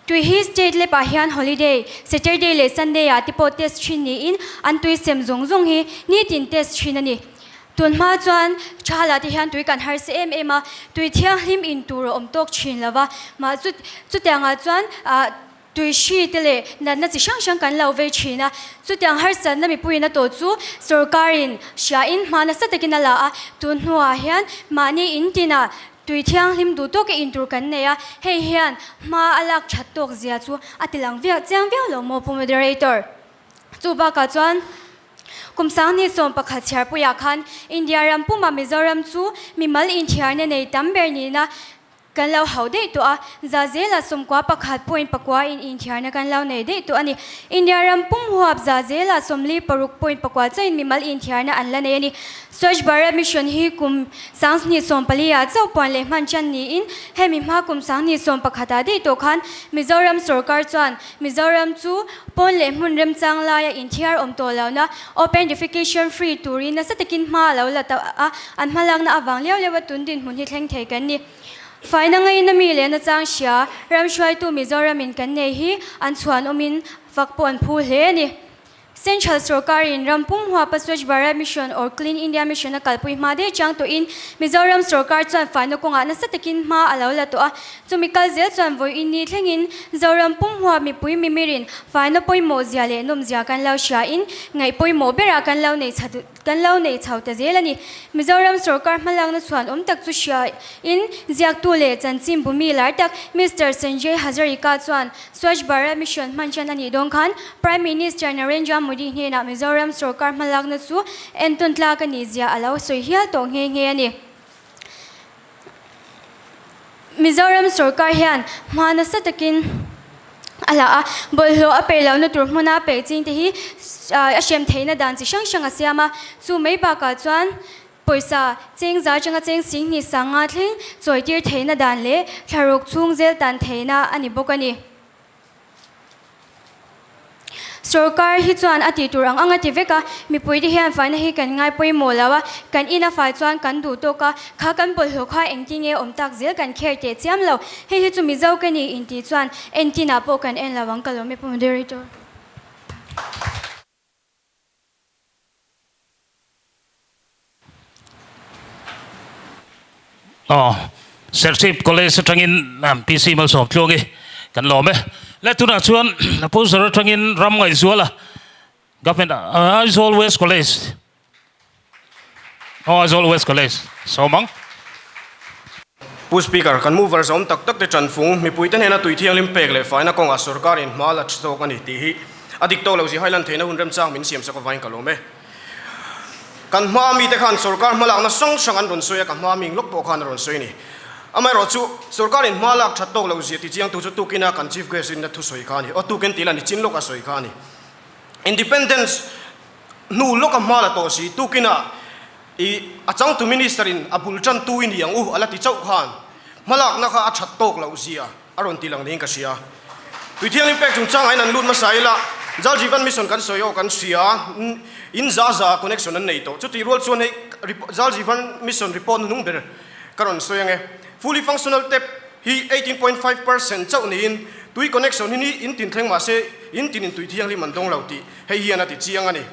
Tui hi state lepah hian holiday, Saturday leh Sunday ah te pawh test thin niin an tui sem zawng zawng hi nitin test thin a ni. Tun hma chuan Thala te hian tui kan harsa em em a, tui thianghlim in tur a awm tawk thin lo va, mah chu chutiangah chuan ah tui hri te leh natna chi hrang hrang kan lo vei thin a, chutiang harsatna mipuiin a tawh chu sorkarin hriain hma nasa takin a la a, tun hnuah hian mahni in tinah tui thianghlim duh tawka in tur kan nei a, hei hian hma a lak that tawk zia chu a ti lang viau chiang viau lo maw Pu Moderator? Chu bakah chuan Kum 2011 chhiarpuiah khan India ram puma Mizoram chu mimal inthiarna nei tam ber nihna kan lo hauh daih tawh a, za zela 91 point pakua in inthiarna kan lo nei daih tawh a ni. India ram pum huap za zela 46 point pakua chauhin mimal inthiarna an la nei a ni. Swachh Bharat Mission hi kum 2014 ah chauh puan leh hman tan niin hemi hma kum 2011 ah daih tawh khan Mizoram sorkar chuan Mizoram chu pawn leh hmun remchang laia inthiar awm tawh lohna open defecation free turin nasa takin hma a lo la ta a, an hmalakna avang liau liau a tun dinhmun hi thleng thei kan ni. Faina ngaina mi leh nachang hria ram hruaitu Mizoramin kan nei hi an chhuanawmin fak pawh an phu hle a ni. Central sorkarin ram pum huapa Swachh Bharat Mission or Clean India Mission a kalpui hma daih chang tawhin Mizoram sorkar chuan faina kawngah nasa takin hma a lo la tawh a. Chumi kal zel chuan vawiin ni thlengin Zoram pum huap mipui mimirin faina pawimawh zia leh nawm zia kan lo hriain ngaih pawimawh berah kan lo nei chha Kan lo nei chho ta zel a ni. Mizoram sorkar hmalakna chhuan awm tak chu hriain ziaktu leh chanchin bumi lar tak Mister Sanjay Hazarika chuan Swachh Bharat Mission hman ṭan a nih dawn khan Prime Minister Narendra Modi hnenah Mizoram sorkar hmalakna chu entawn tlak a nih zia a lo sawi hial tawh nghe nghe a ni. Mizoram sorkar hian hma nasa takin a la a, bawlhhlawh a peih lohna tur hmuna peih chingte hi a hrem theihna dan chi hrang hrang a siam a, chu mai bakah chuan pawisa cheng za atanga cheng singhnih sanga thleng chawitir theihna dan leh thlaruk chhung zel tan theihna a ni bawk a ni. Sorkar hi chuan a tih tur ang ang a ti vek a, mipuite hian faina hi kan ngai pawimawh lo a, kan in a fai chuan kan duh tawk a, kha kan bawlhhlawh kha engtin nge awm tak zel kan kher teh chiam lo, hei hi chu Mizo ka ni intih chuan entinah pawh kan en lo ang ka lawm e Pu Moderator. Aw, Serchhip College atangin PC Malsawm Tluangi kan lawm e. Le tunah chuan Opposer atangin Ram Ngaihzuala Government Aizawl West College Aw Aizawl West College sawm ang. Pu Speaker, kan mover zawm tak tak te tanfung mipuite hnena tui thianghlim pek leh faina kawngah sorkarin hma la tha tawk a ni tih hi a dik tawk lo zia hailan theihna hun remchang min siamsak avangin ka lawm e. Kan hma mite khan sorkar hmalakna hrang hrang an rawn sawi a, ka hma ming lawk pawh khan a rawn sawi a ni. Amaherawh chu, sorkarin hma lak that tawk lo zia tichiangtu chu tukina kan Chief Guest rinna thusawi kha a ni. Aw tukin tih la ni chin lawka sawi kha a ni. Independence hnu lawka hma la tawh si, tukina i a changtu Minister in a bul tantu i ni ang u a la ti chauh khan hmalakna kha a that tawk loh zia a rawn ti lang niin ka hria. Tui thianghlim pek chungchangah hian an lut hmasa ila, Jal Jeevan Mission kan sawi aw kan hria, in za za connection an nei tawh. Chutih rual chuan hei Jal Jeevan Mission report hnuhnung ber ka rawn sawi ange. Fully functional tap hi 18.5% chauh niin tui connection hi ni in tin thleng mahse in tinin tui thianghlim an dawng lo tih hei hian a ti chiang a ni.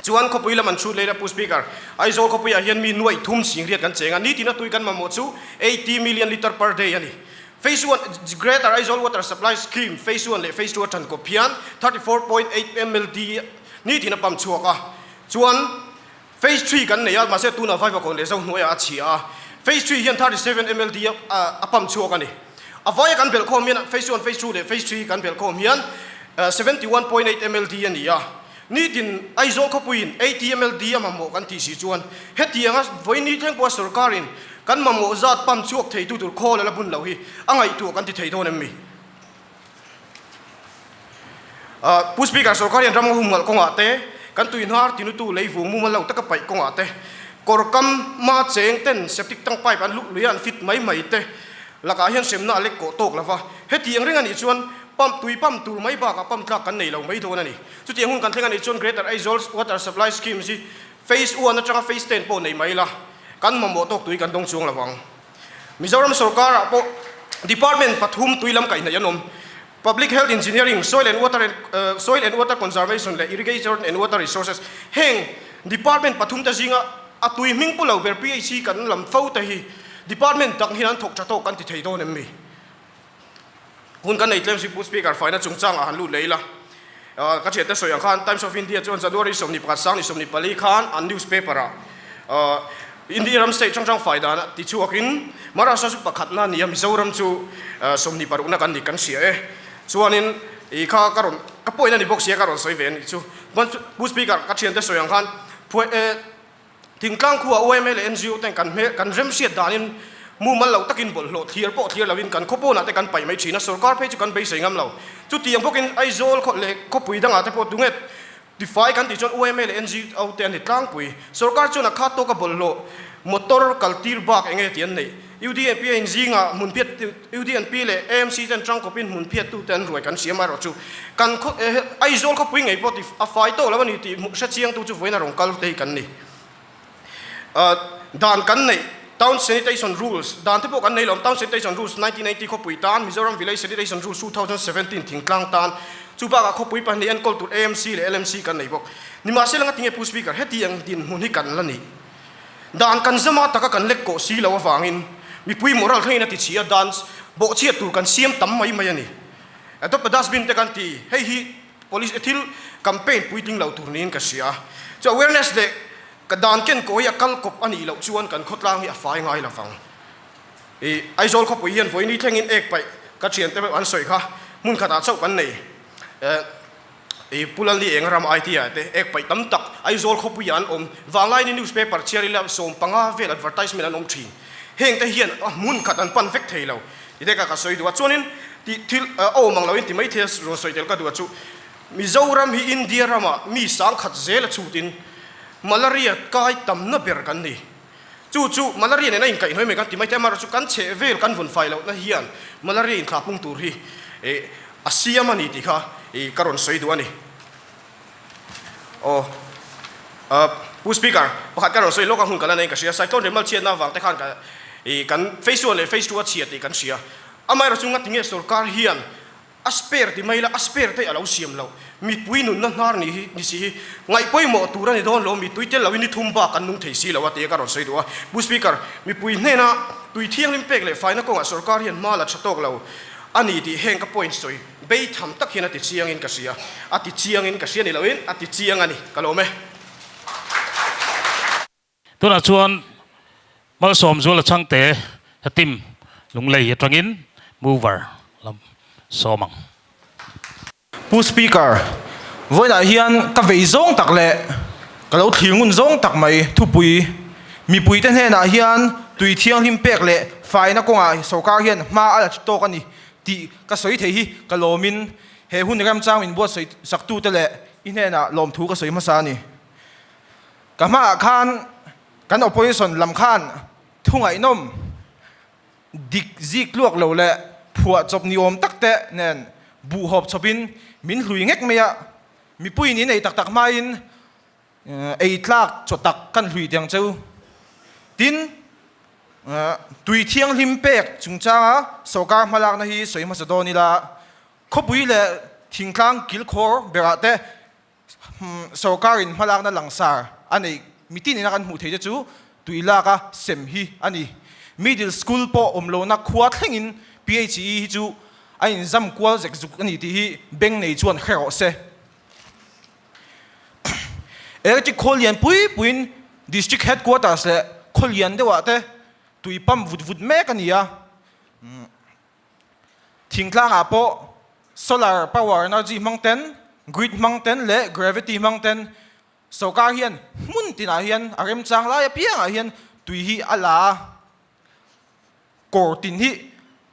Chuan khawpui lam an chhut leh ila Pu Speaker, Aizawl khawpuiah hian mi nuaih thum singriat kan cheng a, nitin a tui kan mamawh chu 80 million litre per day a ni. Phase one, Greater Aizawl Water Supply Scheme Phase one leh Phase two a tan kawp hian 34.8 mld nitin a pump chhuak a. Chuan Phase three kan nei a, mahse tunah Vaivakawn leh Zohnuaiah a chhia a, Phase three hian 37 mld a pump chhuak a ni. A vaia kan belh khawm hian Phase one, Phase two leh Phase three kan belh khawm hian 71.8 mld a ni a. Nitin Aizawl khawpuiin ATMLD a mamawh kan tih si chuan hetianga vawiin thleng pawha sorkarin kan mamawh zat pump chhuak theitu tur khawl a la bun loh hi a ngaihtuah kan ti thei dawn em mi? Pu Speaker, sorkar hian ram humhalh kawngah te, kan tuihnar tinutu leivung mumal lo taka paih kawngah te, kawr kam ma cheng ten septic tank pipe an luh lui a an fit mai mai te lakah hian hremna a lek kawh tawk lo va. Hetiang reng a nih chuan pump tui pump tur mai bakah pump tlak kan nei lo mai dawn a ni. Chutiang hun kan thleng a nih chuan Greater Aizawl Water Supply Scheme hi Phase one atanga Phase ten pawh nei mai ila, kan mamawh tawk tui kan dawng chuang lo ang. Mizoram sorkarah pawh Department pathum tui lam kaihhnaih an awm, Public Health Engineering, Soil and Water and Soil and Water Conservation leh Irrigation and Water Resources. Heng Department pathum te zinga a tui hming pu lo ber PHE kan lam fo te hi Department dang hian an thawk tha tawk kan ti thei dawn em mi? Hun kan nei tlem si Pu Speaker faina chungchangah han lut leh ila. Ka thiante sawi ang khan Times of India chuan January 21 sang ni 24 khan an newspaper ah India ram state hrang hrang fai dan a ti chhuakin Maharashtra chu pakhatna a ni a, Mizoram chu 26 na kan ni kan hria e. Chuanin i kha ka rawn ka point a ni bawk sia ka rawn sawi ve a nih chu. Pu Speaker ka thiante sawi ang khan Thingtlang khua yma leh ngo ten kan hmel kan remhriat danin mumal lo takin bawlhhlawh thlir pawh thlir loin kan khawpawnah te kan paih mai thin a, sorkar phei chu kan beisei ngam lo. Chutiang bawkin Aizawl khaw leh khawpui dangah te pawh tunge tifai kan tih chuan yma leh ngo te an ni tlangpui. Sorkar chuan a khat tawka bawlhhlawh motor kal tir bak enge tih an neih. UDNP a inzingah hmun phiat UDNP leh AMC ten tangkawpin hmun phiattute an ruai kan siam erawh chu kan khaw Aizawl khawpui ngei pawh ti a fai tawh lo a ni tih hre chiangtu chu vawiin a rawn kal te hi kan ni. Dan kan neih. Town Sanitation Rules, dan te pawh kan nei lo awm, Town Sanitation Rules 1990 khawpui tan, Mizoram Village Sanitation Rules 2017 thingtlang tan, chu bakah khawpui pahnih enkawl tur AMC leh LMC kan nei bawk. Nimahsela nga tinge Pu Speaker, heti ang dinhmun hi kan la nih? Dan kan zama taka kan lek kawh si lo avangin mipui moral thlengin a ti chhi a, dan bawhchhiat tur kan siam tam mai mai a ni. Adopt a dustbin te kan ti, hei hi police thil campaign puitling lo tur niin ka hria. Chu awareness leh Ka dan ken kawi a kal kawp a nih loh chuan kan khawtlang hi a fai ngai lo vang. I Aizawl khawpui hian vawiini thlengin ek paih ka thiante meuh an sawi kha hmun khatah chauh kan nei. I Pu Lalni Enga ram IT ah te ek paih tam tak Aizawl khawpuiah an awm. Vanglaini newspaper chhiar ila 15 vel advertisement an awm thin. Heng te hian hmun khat an pan vek thei lo. Ti te ka ka sawi duh a. Chuanin tih thil a awm ang loin ti mai thei a rawn sawi tel ka duh a chu Mizoram hi India ramah mi sangkhat zel a chhutin Malaria kai tamna ber kan ni. Chu chu malaria nena inkaihhnawih mai kan ti mai thei a, amaherawhchu kan chheh vel kan vawn fai lohna hian malaria inthlahpung tur hi a siam a ni tih kha ka rawn sawi duh a ni. Aw Pu Speaker, pakhat ka rawn sawi lawk a, hun ka la nei in ka hria, Cyclone Remal chhiatna avang te khan kan Phase 1 leh Phase 2 a chhia tih kan hria. Amaherawhchu ngatinge sorkar hian A spare ti mai la, a spare te a lo siam loh. Mipui nunna hnar ni hi ni si hi ngaih pawimawh tur a ni dawn lo, mitui tel loin ni thum bak an nung thei si lo a tia ka rawn sawi duh a. Pu Speaker, mipui hnena tui thianghlim pek leh faina kawngah sorkar hian hma la tha tawk lo a ni tih heng ka point sawi bei tham tak hian a ti chiangin ka hria, a ti chiangin ka hria ni loin a ti chiang a ni, ka lawm e. Tunah chuan Malsawmzuala Chhangte Hatim Lunglei atangin mover lam sawm ang. Pu Speaker, vawiinah hian ka vei zawng tak leh ka lo thlir ngun zawng tak mai thupui mipuite hnenah hian tui thianghlim pek leh faina kawngah sorkar hian hma a la tawk a ni tih ka sawi thei hi ka lawmin he hun remchang min buatsawi saktute leh i hnenah lawmthu ka sawi hmasa a ni. Ka hmaah khan kan opposition lam khan thu ngaihnawm dik zik tluak lo leh phuah chawp ni awm tak te nen buh hawp chawpin min hlui ngek mai a, mipuiin in ei tak tak hmain ei tlak chaw tak kan hlui tiang cheu. Tin, tui thianghlim pek chungchanga sorkar hmalakna hi sawi hmasa dawn ila, khawpui leh thingtlang kilkhawr berah te Sorkarin hmalakna langsar a neih mitin ina kan hmuh theih te chu tui laka sem hi a ni. Middle school pawh awm lohna khua thlengin PHE hi chu a inzam kual zek zuk a ni tih hi beng nei chuan hre rawh se. Electric khawl lian pui puiin District Headquarters leh khaw lian deuhah te tui pump vut vut mek a ni a. Thingtlangah pawh solar power energy hmang ten, grid hmang ten leh gravity hmang ten sorkar hian hmun tinah hian a remchang lai apiangah hian tui hi a la a, kawr tin hi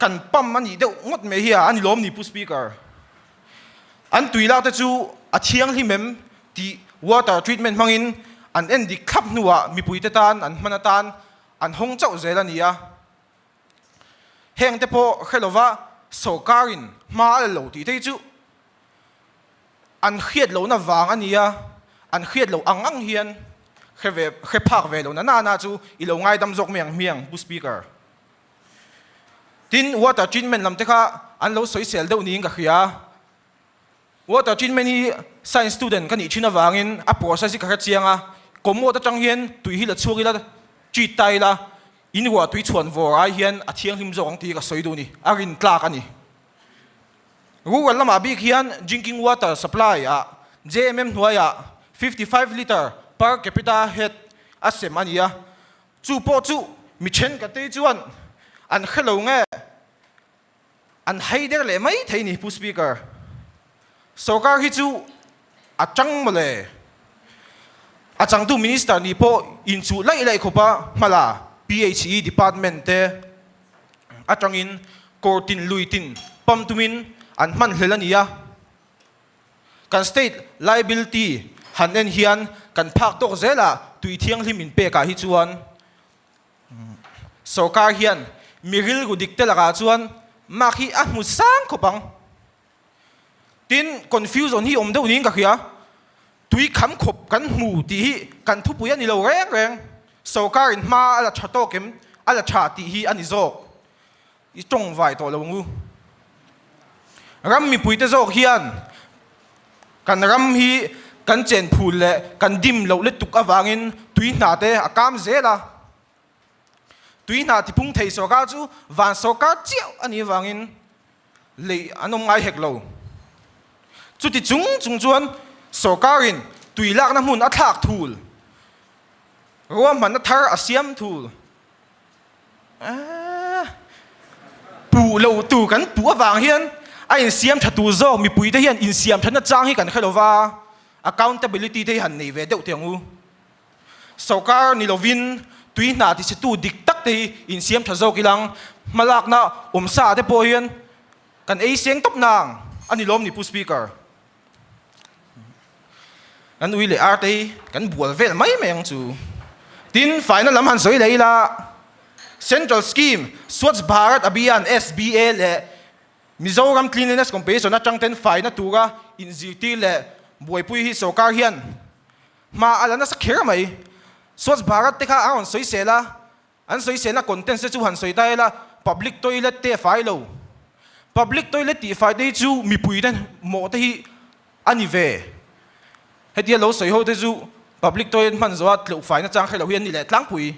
kan pump a nih deuh ngawt mai hi a, a ni lawm ni Pu Speaker? An tui lak te chu a thianghlim em tih water treatment hmangin an en dik thlap hnuah mipuite tan an hman atan an hawng chauh zel a ni a. Heng te pawh hre lova sorkarin hma a la lo tih te hi chu an hriat lohna vang a nia, an hriat loh ang ang hian hre ve hre phak ve lohna nana chu i lo ngaidam zawk mai ang hmiang Pu Speaker. Tin, water treatment lam te kha an lo sawisel deuh niin ka hria. Water treatment hi science student ka nih thin avangin a process hi ka hre chiang a, commode atang hian tui hi la chhuak ila, treat ta ila, in ruah tui chhuan vawr ai hian a thianghlim zawk ang tih hi ka sawi duh a ni, a rin tlak a ni. Rural lamah bik hian drinking water supply ah JMM hnuaiah 55 litre per capita head a sem a ni a, chu pawh chu mi thenkhat te chuan an hre lo nge. An hai der leh mai thei ni Pu Speaker. Sorkar hi chu a tang mawle. A changtu Minister nih pawh inchuh laih laih khawpa hmala PHE Department te atangin kawr tin lui tin pam tumin an hman hlel a ni a. Kan state liability han en hian kan phak tawk zelah tui thianghlim inpekah hi chuan Sorkar hian mi rilru dik te lakah chuan mark hi a hmu sang khawp ang. Tin, confusion hi awm deuh niin ka hria. Tui kham khawp kan hmu tih hi kan thupui a ni lo reng reng. Sorkarin hma a la tha tawk em? a la tha tih hi a ni zawk. I tawng vai tawh lo ngu. Ram mipuite zawk hian kan ram hi kan chen phul leh kan dim loh lutuk avangin tui hna te a kam zel a. Tui hna tipung thei sawrkar chu van sawrkar chiah a nih avangin lei an awm ngai hek lo. Chuti chung chung chuan sawrkarin tui lakna hmun a thlak thul, ruahmanna thar a siam thul. Puh lo tur kan puh avang hian a insiam tha tur zawk mipuite hian insiam thatna chang hi kan hre lo va, accountability te hi han nei ve deuh teh ang u. Sorkar ni lovin tui hna tichhetu dik tak te hi insiam tha zawk ilang hmalakna awmsa te pawh hian kan ei seng tawp nang a ni lawm ni Pu Speaker. Kan ui leh ar te hi kan bual vel mai mai ang chu. Tin, faina lam han sawi leh ila, Central Scheme, Swachh Bharat Abhiyan, SBA, leh Mizoram Cleanliness Competition atang ten faina tura inzirtir leh buaipui hi sorkar hian hma a la nasa kher mai. Swachh Bharat te kha a rawn sawi sel a, An sawiselna contents te chu han sawi ta ila, public toilet te a fai lo. Public toilet tih fai te hi chu mipui te mawh te hi a ni ve. Hetia lo sawi ho te chu public toilet hman zawha tleuh faina chang hre lo hi an ni leh tlangpui.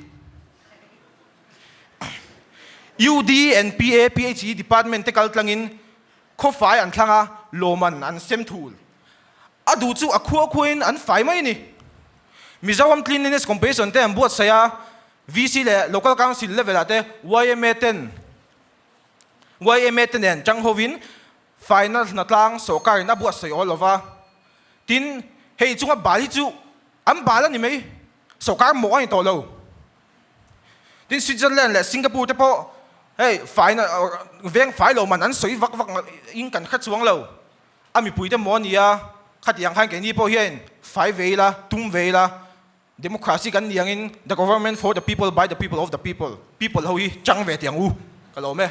UD and PA, PHE department te kal tlangin khawfai an thlang a, lawman an sem thul. A duh chu a khua khuain an fai mai a ni. Mizoram Cleanliness Competition te an buatsaih a, VC leh Local Council level ah te yma ten yma te nen chang hovin faina hnatlang sawrkarin a buatsaih awl lova. Tin, hei chunga bal hi chu an bal a ni mai, sawrkar mawh a ni tawh lo. Tin, Switzerland leh Singapore te pawh hei faina veng fai lo man an sawi vak vak in kan hre chuang lo. A mipuite maw a nia, khatiang khan keini pawh hian fai ve ila, tum ve ila, democracy kan ni angin the government for the people by the people of the people, people ho hi chang ve teh ang u, ka lawm e.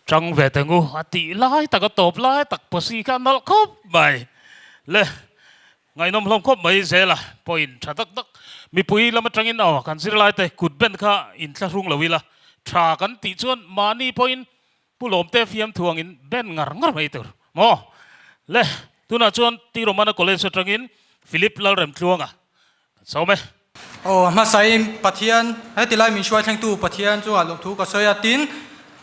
Chang ve teh ang u, a tih lai tak a tawp lai tak pawsi kha a nawlh khawp mai le. Ngaihnawm hlawm khawp mai zel a, point tha tak tak mipui lam atangin aw kan zirlaite kut ben kha inthlahrung lo ila tha kan tih chuan mahni pawhin Pu Lawmte fiamthu angin ben ngar ngar mai tur maw? Le, tunah chuan T Romana College atangin Philip Lalremtluanga kan sawm e. Aw, hmasain Pathian, heti lai min hruai thlengtu Pathian chungah lawmthu ka sawi a, tin,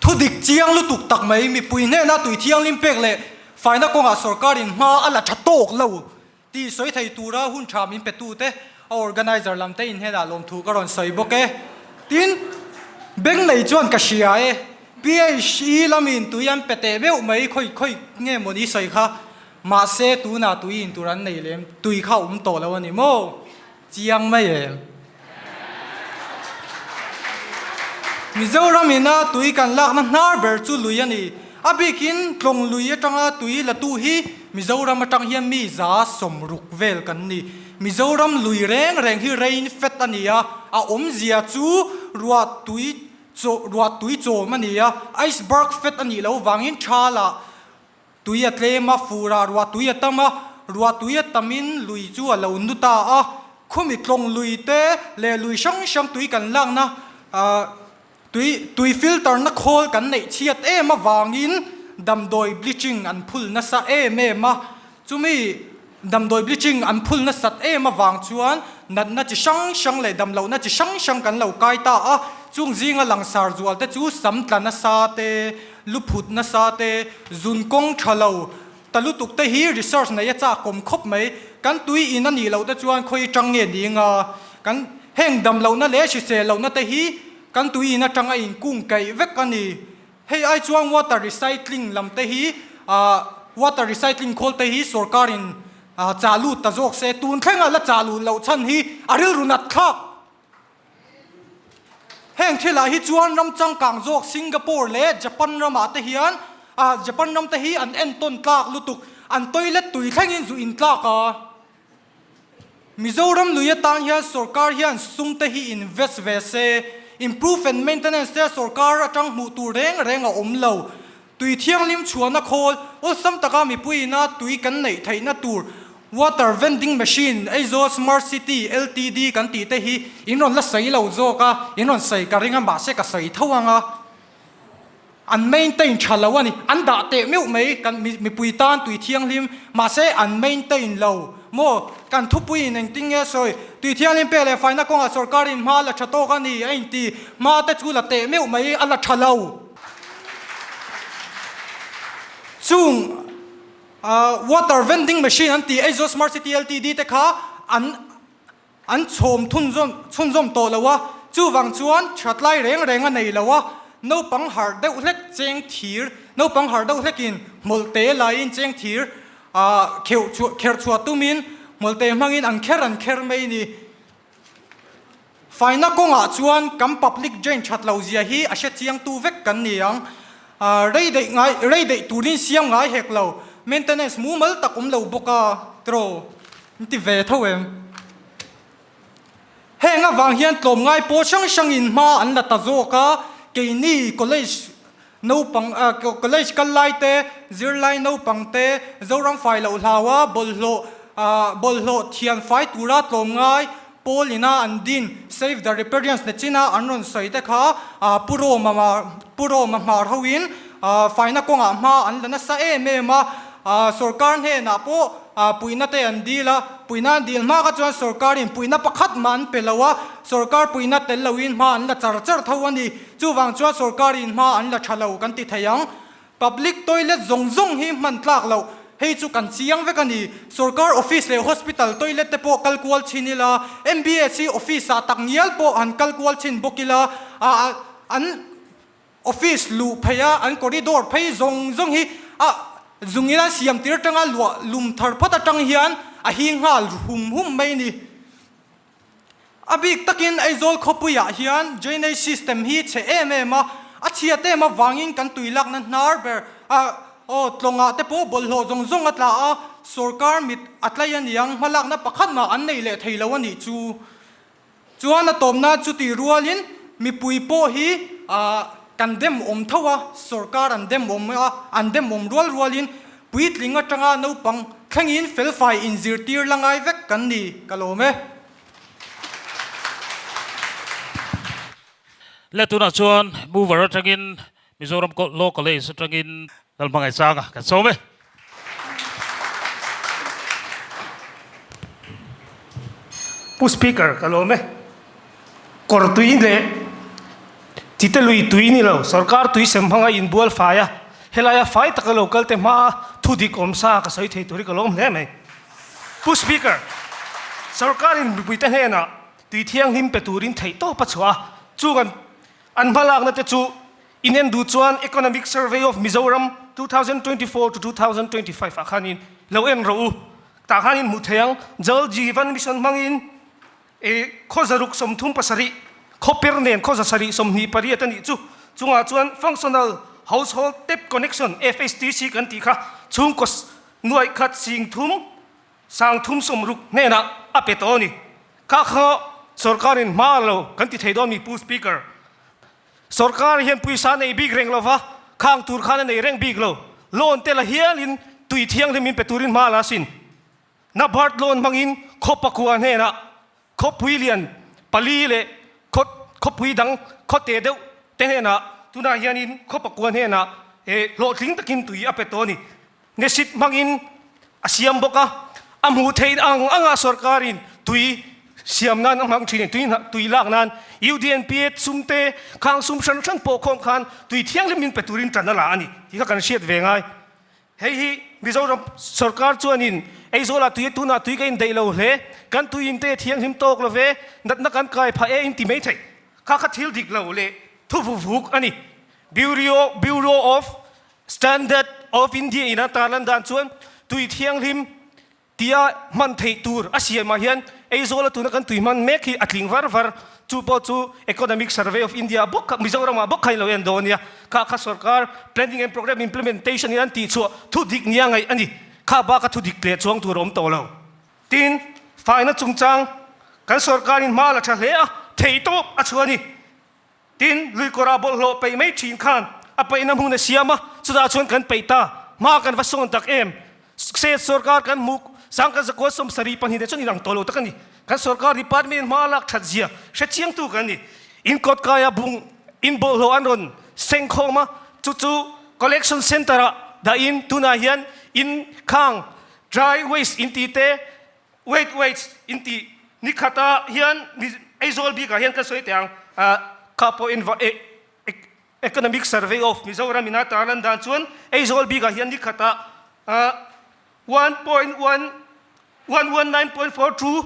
thu dik chiang lutuk tak mai mipui hnena tui thianghlim pek leh faina kawngah sorkarin hma a la tha tawk lo tih sawi thei tura hun tha min petute a organizer lam te in hnenah lawmthu ka rawn sawi bawk e. Tin, beng nei chuan ka hria e, PHE lamin tui an pe teh meuh mai khawi khawi nge mawni sawi kha, mahse tunah tui in tur an nei lem, tui kha a awm tawh lo a ni maw? Chiang mai em? Mizoram ina tui kan lakna hnar ber chu lui a ni. A bikin tlawng lui atanga tui latu hi Mizoram atang hian mi 160 vel kan ni. Mizoram lui reng reng hi rain fed a ni a, a awmzia chu ruah tui ruah tui chawm a ni a, iceberg fed a nih loh vangin thalah Tui a tlem a, furah ruah tui a tam a, ruah tui a tamin lui chu a lo nu ta a. Khumi tlawng lui te leh lui hrang hrang tui kan lakna tui tui filter na khawl kan neih chhiat em avangin damdawi bleaching an phul nasa em em a. Chumi damdawi bleaching an phul nasat em avang chuan natna chi hrang hrang leh damlohna chi hrang hrang kan lo kai ta a. Chung zinga langsar zual te chu sam tla nasa te, lu phut nasa te, zun kawng tha lo ta lutuk te hi research nei a chak awm khawp mai. Kan tui in a nih loh te chuan khawi tang nge ni anga kan heng dam lohna leh hrisel lohna te hi kan tui in atang a inkung kaih vek a ni. Hei ai chuan water recycling lam te hi water recycling khawl te hi sorkar in chah lut ta zawk se tun thlengah la chah lut loh chhan hi a rilru nat thlak. Heng thilah hi chuan ram changkang zawk Singapore leh Japan ramah te hian ah Japan ram te hi an entawn tlak lutuk, an toilet tui thlengin zu in tlak a. Mizoram lui atan hian sorkar hian sum te hi invest ve se, improve and maintenance te sorkar atang hmuh tur reng reng a awm lo. Tui thianghlim chhuahna khawl, awlsam taka mipui ina tui kan neih theihna tur. Water vending machine Aizawl Smart City Ltd kan tih te hi in rawn la sawi lo zawk a, in rawn sawi ka ring a mahse ka sawi tho ang a. An maintain tha lo a ni. An dah teh meuh mai kan mipui tan tui thianghlim mahse an maintain lo maw? Kan thupuiin engtin nge sawi? Tui thianghlim pek leh faina kawngah sorkarin hma la tha tawk a ni a inti. Hma te chu la teh meuh mai a la tha lo. Chung water vending machine an tih Aizawl Smart City Ltd te kha an an chhawm thunzawm chhunzawm tawh lo a, chuvang chuan thatlai reng reng a nei lo a, naupang harh deuh hlek cheng thir naupang harh deuh hlekin hmawlhte laiin cheng thir ah kheuh chhuah kherh chhuah tumin hmawlhte hmangin an kher an kher mai ni. Faina kawngah chuan kan public drain that lo zia hi a hre chiangtu vek kan ni ang. Rei deih ngai rei deih turin siam ngai hek lo, maintenance mumal tak awm lo bawk a, tiraw in ti ve tho em? Heng avang hian tlawmngai pawl hrang hrangin hma an la ta zawk a, keini college naupang college kal lai te, zirlai naupang te, Zoram fai loh hlau a, bawlhhlawh bawlhhlawh thian fai tura tlawmngai pawl ina an din Save the Riparians na china an rawn sawi te kha Pu Roma Pu Roma hmar hoin faina kawngah hma an la nasa em em a, sorkar hnenah pawh puihna te an dil a, puihna an dil hma kha chuan sorkarin puihna pakhat mah an pe lo a, sorkar puihna tel loin hma an la char char tho a ni. Chuvang chuan sorkarin hma an la tha lo kan ti thei ang. Public toilet zawng zawng hi hman tlak loh, hei chu kan chiang vek a ni. Sorkar office leh hospital toilet te pawh kal kual chhin ila, MBSC office ah tak ngial pawh han kal kual chhin bawk ila, an office luh phei a, an corridor phei zawng zawng hi a zungin an siam tir atanga luah lum thar phawt atang hian a hing nghal hum hum mai a ni. A bik takin Aizawl khawpuiah hian drainage system hi chhe em em a, a chhiat em avangin kan tui lakna hnar ber a aw tlawngah te pawh bawlhhlawh zawng zawng a tla a, sorkar mit a tlai aniang hmalakna pakhat mah an nei leh thei lo a nih chu. Chuan a tawpna chuti rualin mipui pawh hi kan dem awm tho a, sorkar an dem awm a, an dem awm rual rualin Puitling atanga naupang thlengin felfai inzirtir la ngai vek kan ni, ka lawm e. Le tunah chuan mover atangin Mizoram Law College atangin Lalhmangaihsanga kan sawm e. Pu Speaker, ka lawm e. Kawr tui leh chite lui tui ni lo, sorkar tui sem hmanga inbual fai a, helaia fai taka lo kal te hmaa thu dik awm sa ka sawi thei tur hi ka lawm hle mai. Pu Speaker, sorkarin mipuite hnenah tui thianghlim pe turin theihtawp a chhuah a, chung an an hmalakna te chu inen duh chuan Economic Survey of Mizoram 2024 to 2025 ah khanin lo en rawh u. Tah khanin hmuh thei ang, Jal Jeevan Mission hmangin E khaw zaruk 37, khaw per nen khaw zasarih 28 a nih chu. Chungah chuan Functional Household Tap Connection, FHTC, kan tih kha chhungkaw nuaih khat sing thum sang thum sawmruk hnenah a pe tawh a ni. Kha kha sorkarin hma lo kan ti thei dawn mi Pu Speaker. Sorkar hian pawisa nei bik reng lova khang tur khan a nei reng bik lo. Loan te la hialin tui thianghlim in pe turin hma la sin. Nabard loan hmangin khaw pakua hnenah khawpui lian pali leh khaw khawpui dang khaw te deuh te hnenah tunah hianin khaw pakua hnenah hlawhtling takin tui a pe tawh a ni. Nesit hmangin a siam bawk a, a hmuh theih ang anga sorkarin tui siam nan a hmang thin a ni, tui tui lak nan UDNPA sum te khang sum hran hran pawh khawm khan tui thianghlim min pe turin tan a la a ni tih kha kan hriat ve ngai. Hei hi Mizoram sorkar chuanin Aizawlah tui tunah tui ka indaih lo hle, kan tui inte a thianghlim tawk lo ve, natna kan kai phah e in ti mai thei. Kha kha thil dik lo leh thu vuvuk a ni. Bureau Bureau of Standard of India in a tarlan dan chuan tui thianghlim Tia hman theih tur a siamah hian Aizawla tuna kan tui hman mek hi a tling var var. Chu pawh chu Economic Survey of India bawk kha Mizoramah bawk kha in lo en dawn nia. Kha kha sorkar Planning and Programme Implementation in an tih chhuah thu dik nia ngaih a ni. Kha baka thu dik leh chuang tur a awm tawh lo. Tin, faina chungchang kan sorkarin hma la tha hle a, theihtawp a chhuah a ni. Tin, luikawrah bawlhhlawh peih mai thin khan a peihna hmun a siam a, chutah chuan kan peih ta. Hma kan va sawn tak em? State sorkar kan hmu, Sangkhat 72 te chuan inang tawh lo tak a ni. Kan sorkar department hma lak that zia hre chiangtu kan ni. In kawtkaia bung in bawlhhlawh an rawn seng khawm a, chu chu collection centre ah dahin tunah hian in khang dry waste in tih te, wet waste in tih ni khatah hian Aizawl bikah hian kan sawi teh ang, kha pawh in Economic Survey of Mizoram in a tarlan dan chuan Aizawl bikah hian ni khatah 1.119.42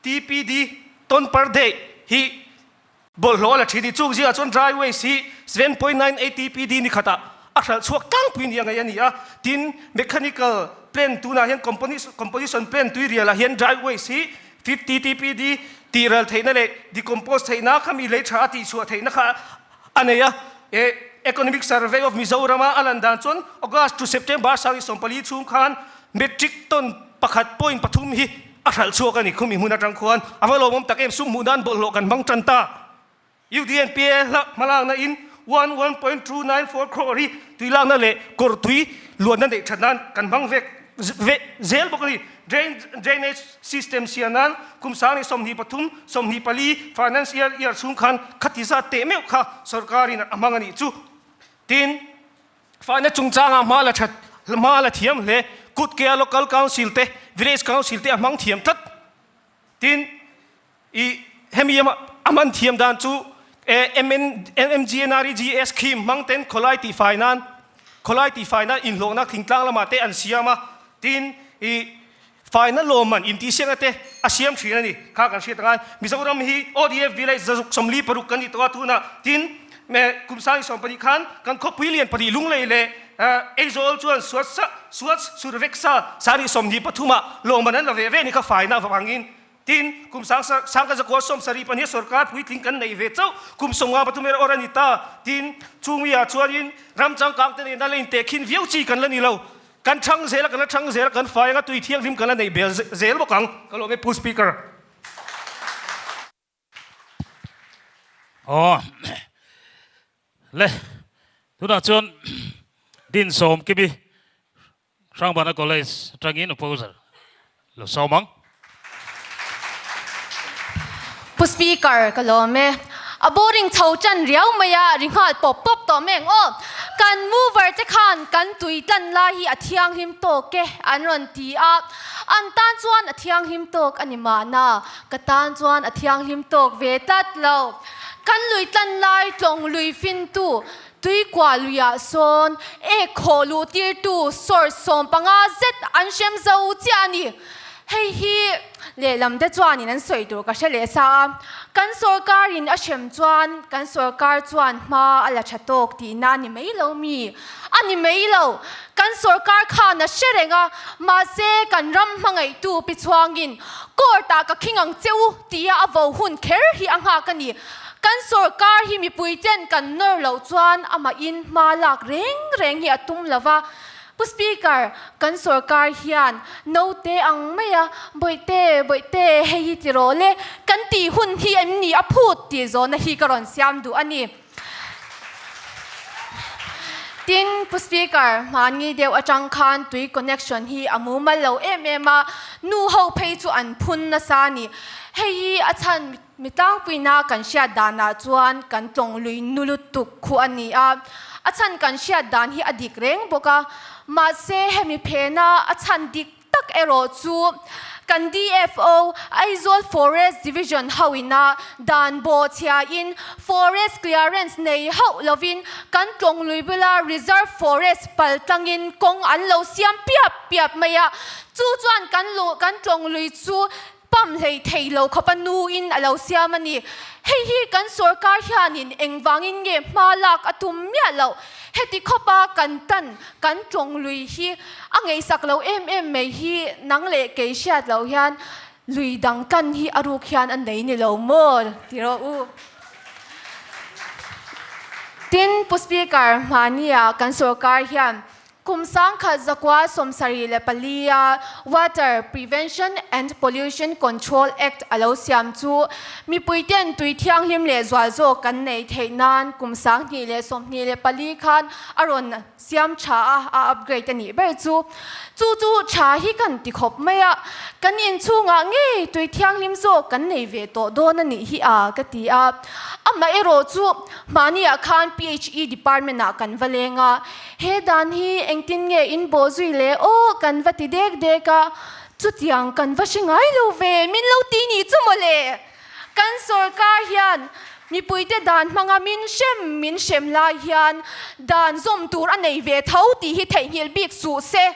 TPD, ton per day, hi bawlhhlawh a la thin i chung zingah chuan dry waste hi 7.98 TPD ni khatah a hralh chhuak tlangpui nia ngaih a ni a. Tin, mechanical plant tunah hian composition plant tuirialah hian dry waste hi 50 TPD tihral theihna leh decompose theihna kha mi lei tha a tihchhuah theihna kha a nei a. Economic Survey of Mizoram-a a lan dan chuan August to September 2014 chhung khan metric ton 1.3 hi a hralh chhuak a ni. Khumi hmun atang khuan a va lawmawm tak em, sum hmuh nan bawlhhlawh kan hmang tan ta. UDNPA hla hmalakna in 1.294 crore hi tuilakna leh kawr tui luanna neih that nan kan hmang vek zel bawk a ni. Drainage system siam nan kum 2023, 24 financial year chhung khan khati zat teh meuh kha sorkarin a hmang a nih chu. Tin, faina chungchangah hma la that hma la thiam hle. Kutkea local council te, village council te a hmang thiam tlat. Tin, I hemi a hman thiam dan chu MGNREGA scheme hmang ten khawlai tihfai nan khawlai tihfai nan inhlawhna thingtlang lamah te an siam a, tin i faina lawmman intihsiakna te a siam thin a ni. Kha kan hriat angai Mizoram hi ODF village zazuk 46 kan ni tawh a tunah, tin kum 2020 khan kan khawpui lian pahnih Lunglei leh Aizawl chuan Swachh Surveksha 2023 ah lawmman an la ve ve a ni kha faina avangin. Tin, kum 1972 sorkar puitling kan neih ve chauh, kum 53 erawh awr a ni ta. Tin, chungmi-ah chuanin ram changkang te nena la intehkhin viau chi kan la ni lo. Kan thang zel a, kan la thang zel a, kan fai anga tui thianghlim kan la neih bel zel bawk ang. Ka lawm e Pu Speaker. Aw le, tunah chuan Din Sawmkimi Hrangbana College atangin opposer lo sawm ang. Pu Speaker, ka lawm e. A boring chho tan riau mai a, ri nghal pawp pawp tawh mai ang aw. Kan mover te khan kan tui tlan lai hi a thianghlim tawk e an rawn ti a. An tan chuan a thianghlim tawk a ni mahna, ka tan chuan a thianghlim tawk ve tlat lo. Kan lui tlan lai tlawng lui fintu Tuikua luiah sawn ek khawh luh tirtu source 15 zet an hrem zo chiah a ni. Hei hi lehlam te chuanin an sawi tur ka hre leh sa a, kan sorkarin a hrem chuan kan sorkar chuan hma a la tha tawk tihna a ni mai lo mi? A ni mai lo. Kan sorkar khan a hre reng a, mahse kan ram hmangaihtu pi chhuangin court-ah ka khing ang che u tia a vo hun kher hi a nghak a ni. Kan sorkar hi mipui ten kan nawr loh chuan amahin hma lak reng reng hi a tum lo va. Pu Speaker, kan sorkar hian naute ang mai a, Bawihte, Bawihte, hei hi ti rawh le, kan tih hun hi em ni a phut tih zawhna hi ka rawn siam duh a ni. Tin, Pu Speaker, hmanni deuh atang khan tui connection hi a mumal lo em em a, nu ho phei chu an phun nasa a ni. Hei hi a chhan Mi tlangpuina kan hriat danah chuan kan tlawng lui nu lutuk khu a ni a, a chhan kan hriat dan hi a dik reng bawk a. Mahse, hemi phena a chhan dik tak erawh chu kan DFO, Aizawl Forest Division hoina dan bawh chhiain Forest Clearance nei hauh lovin kan tlawng lui bula Reserve Forest pal tlangin kawng an lo siam piap piap mai a. Chu chuan kan kan tlawng lui chu Pump hlei thei lo khawp a nu in a lo siam a ni. Hei hi kan sorkar hianin engvangin nge hma lak a tum miah loh? Heti khawp a kan tan kan tawng lui hi a ngaihsak lo em em mai hi nang leh kei hriat loh hian lui dang tan hi a ruk hian a nei ni lo maw ti rawh u. Tin, Pu Speaker, hmania kan sorkar hian. Kum 1974 a Water Prevention and Pollution Control Act a lo siam chu mipuiten tui thianghlim leh zual zawk kan neih theih nan kum 2024 khan a rawn siam tha a, a upgrade a nih ber chu. Chu chu tha hi kan ti khawp mai a, kan inchhungah ngei tui thianghlim zawk kan nei ve tawh dawn a nih hi a ka ti a. Amaherawh chu mahniah khan PHE department ah kan va leng a, He dan hi engtin nge in bawh zui le aw kan va ti dek dek a, chutiang kan va hre ngai lo ve, min lo ti nih chu mawle. Kan sorkar hian mipuite dan hmanga min hrem min hrem lai hian dan zawm tur a nei ve tho tih hi theihnghilh bik suh se.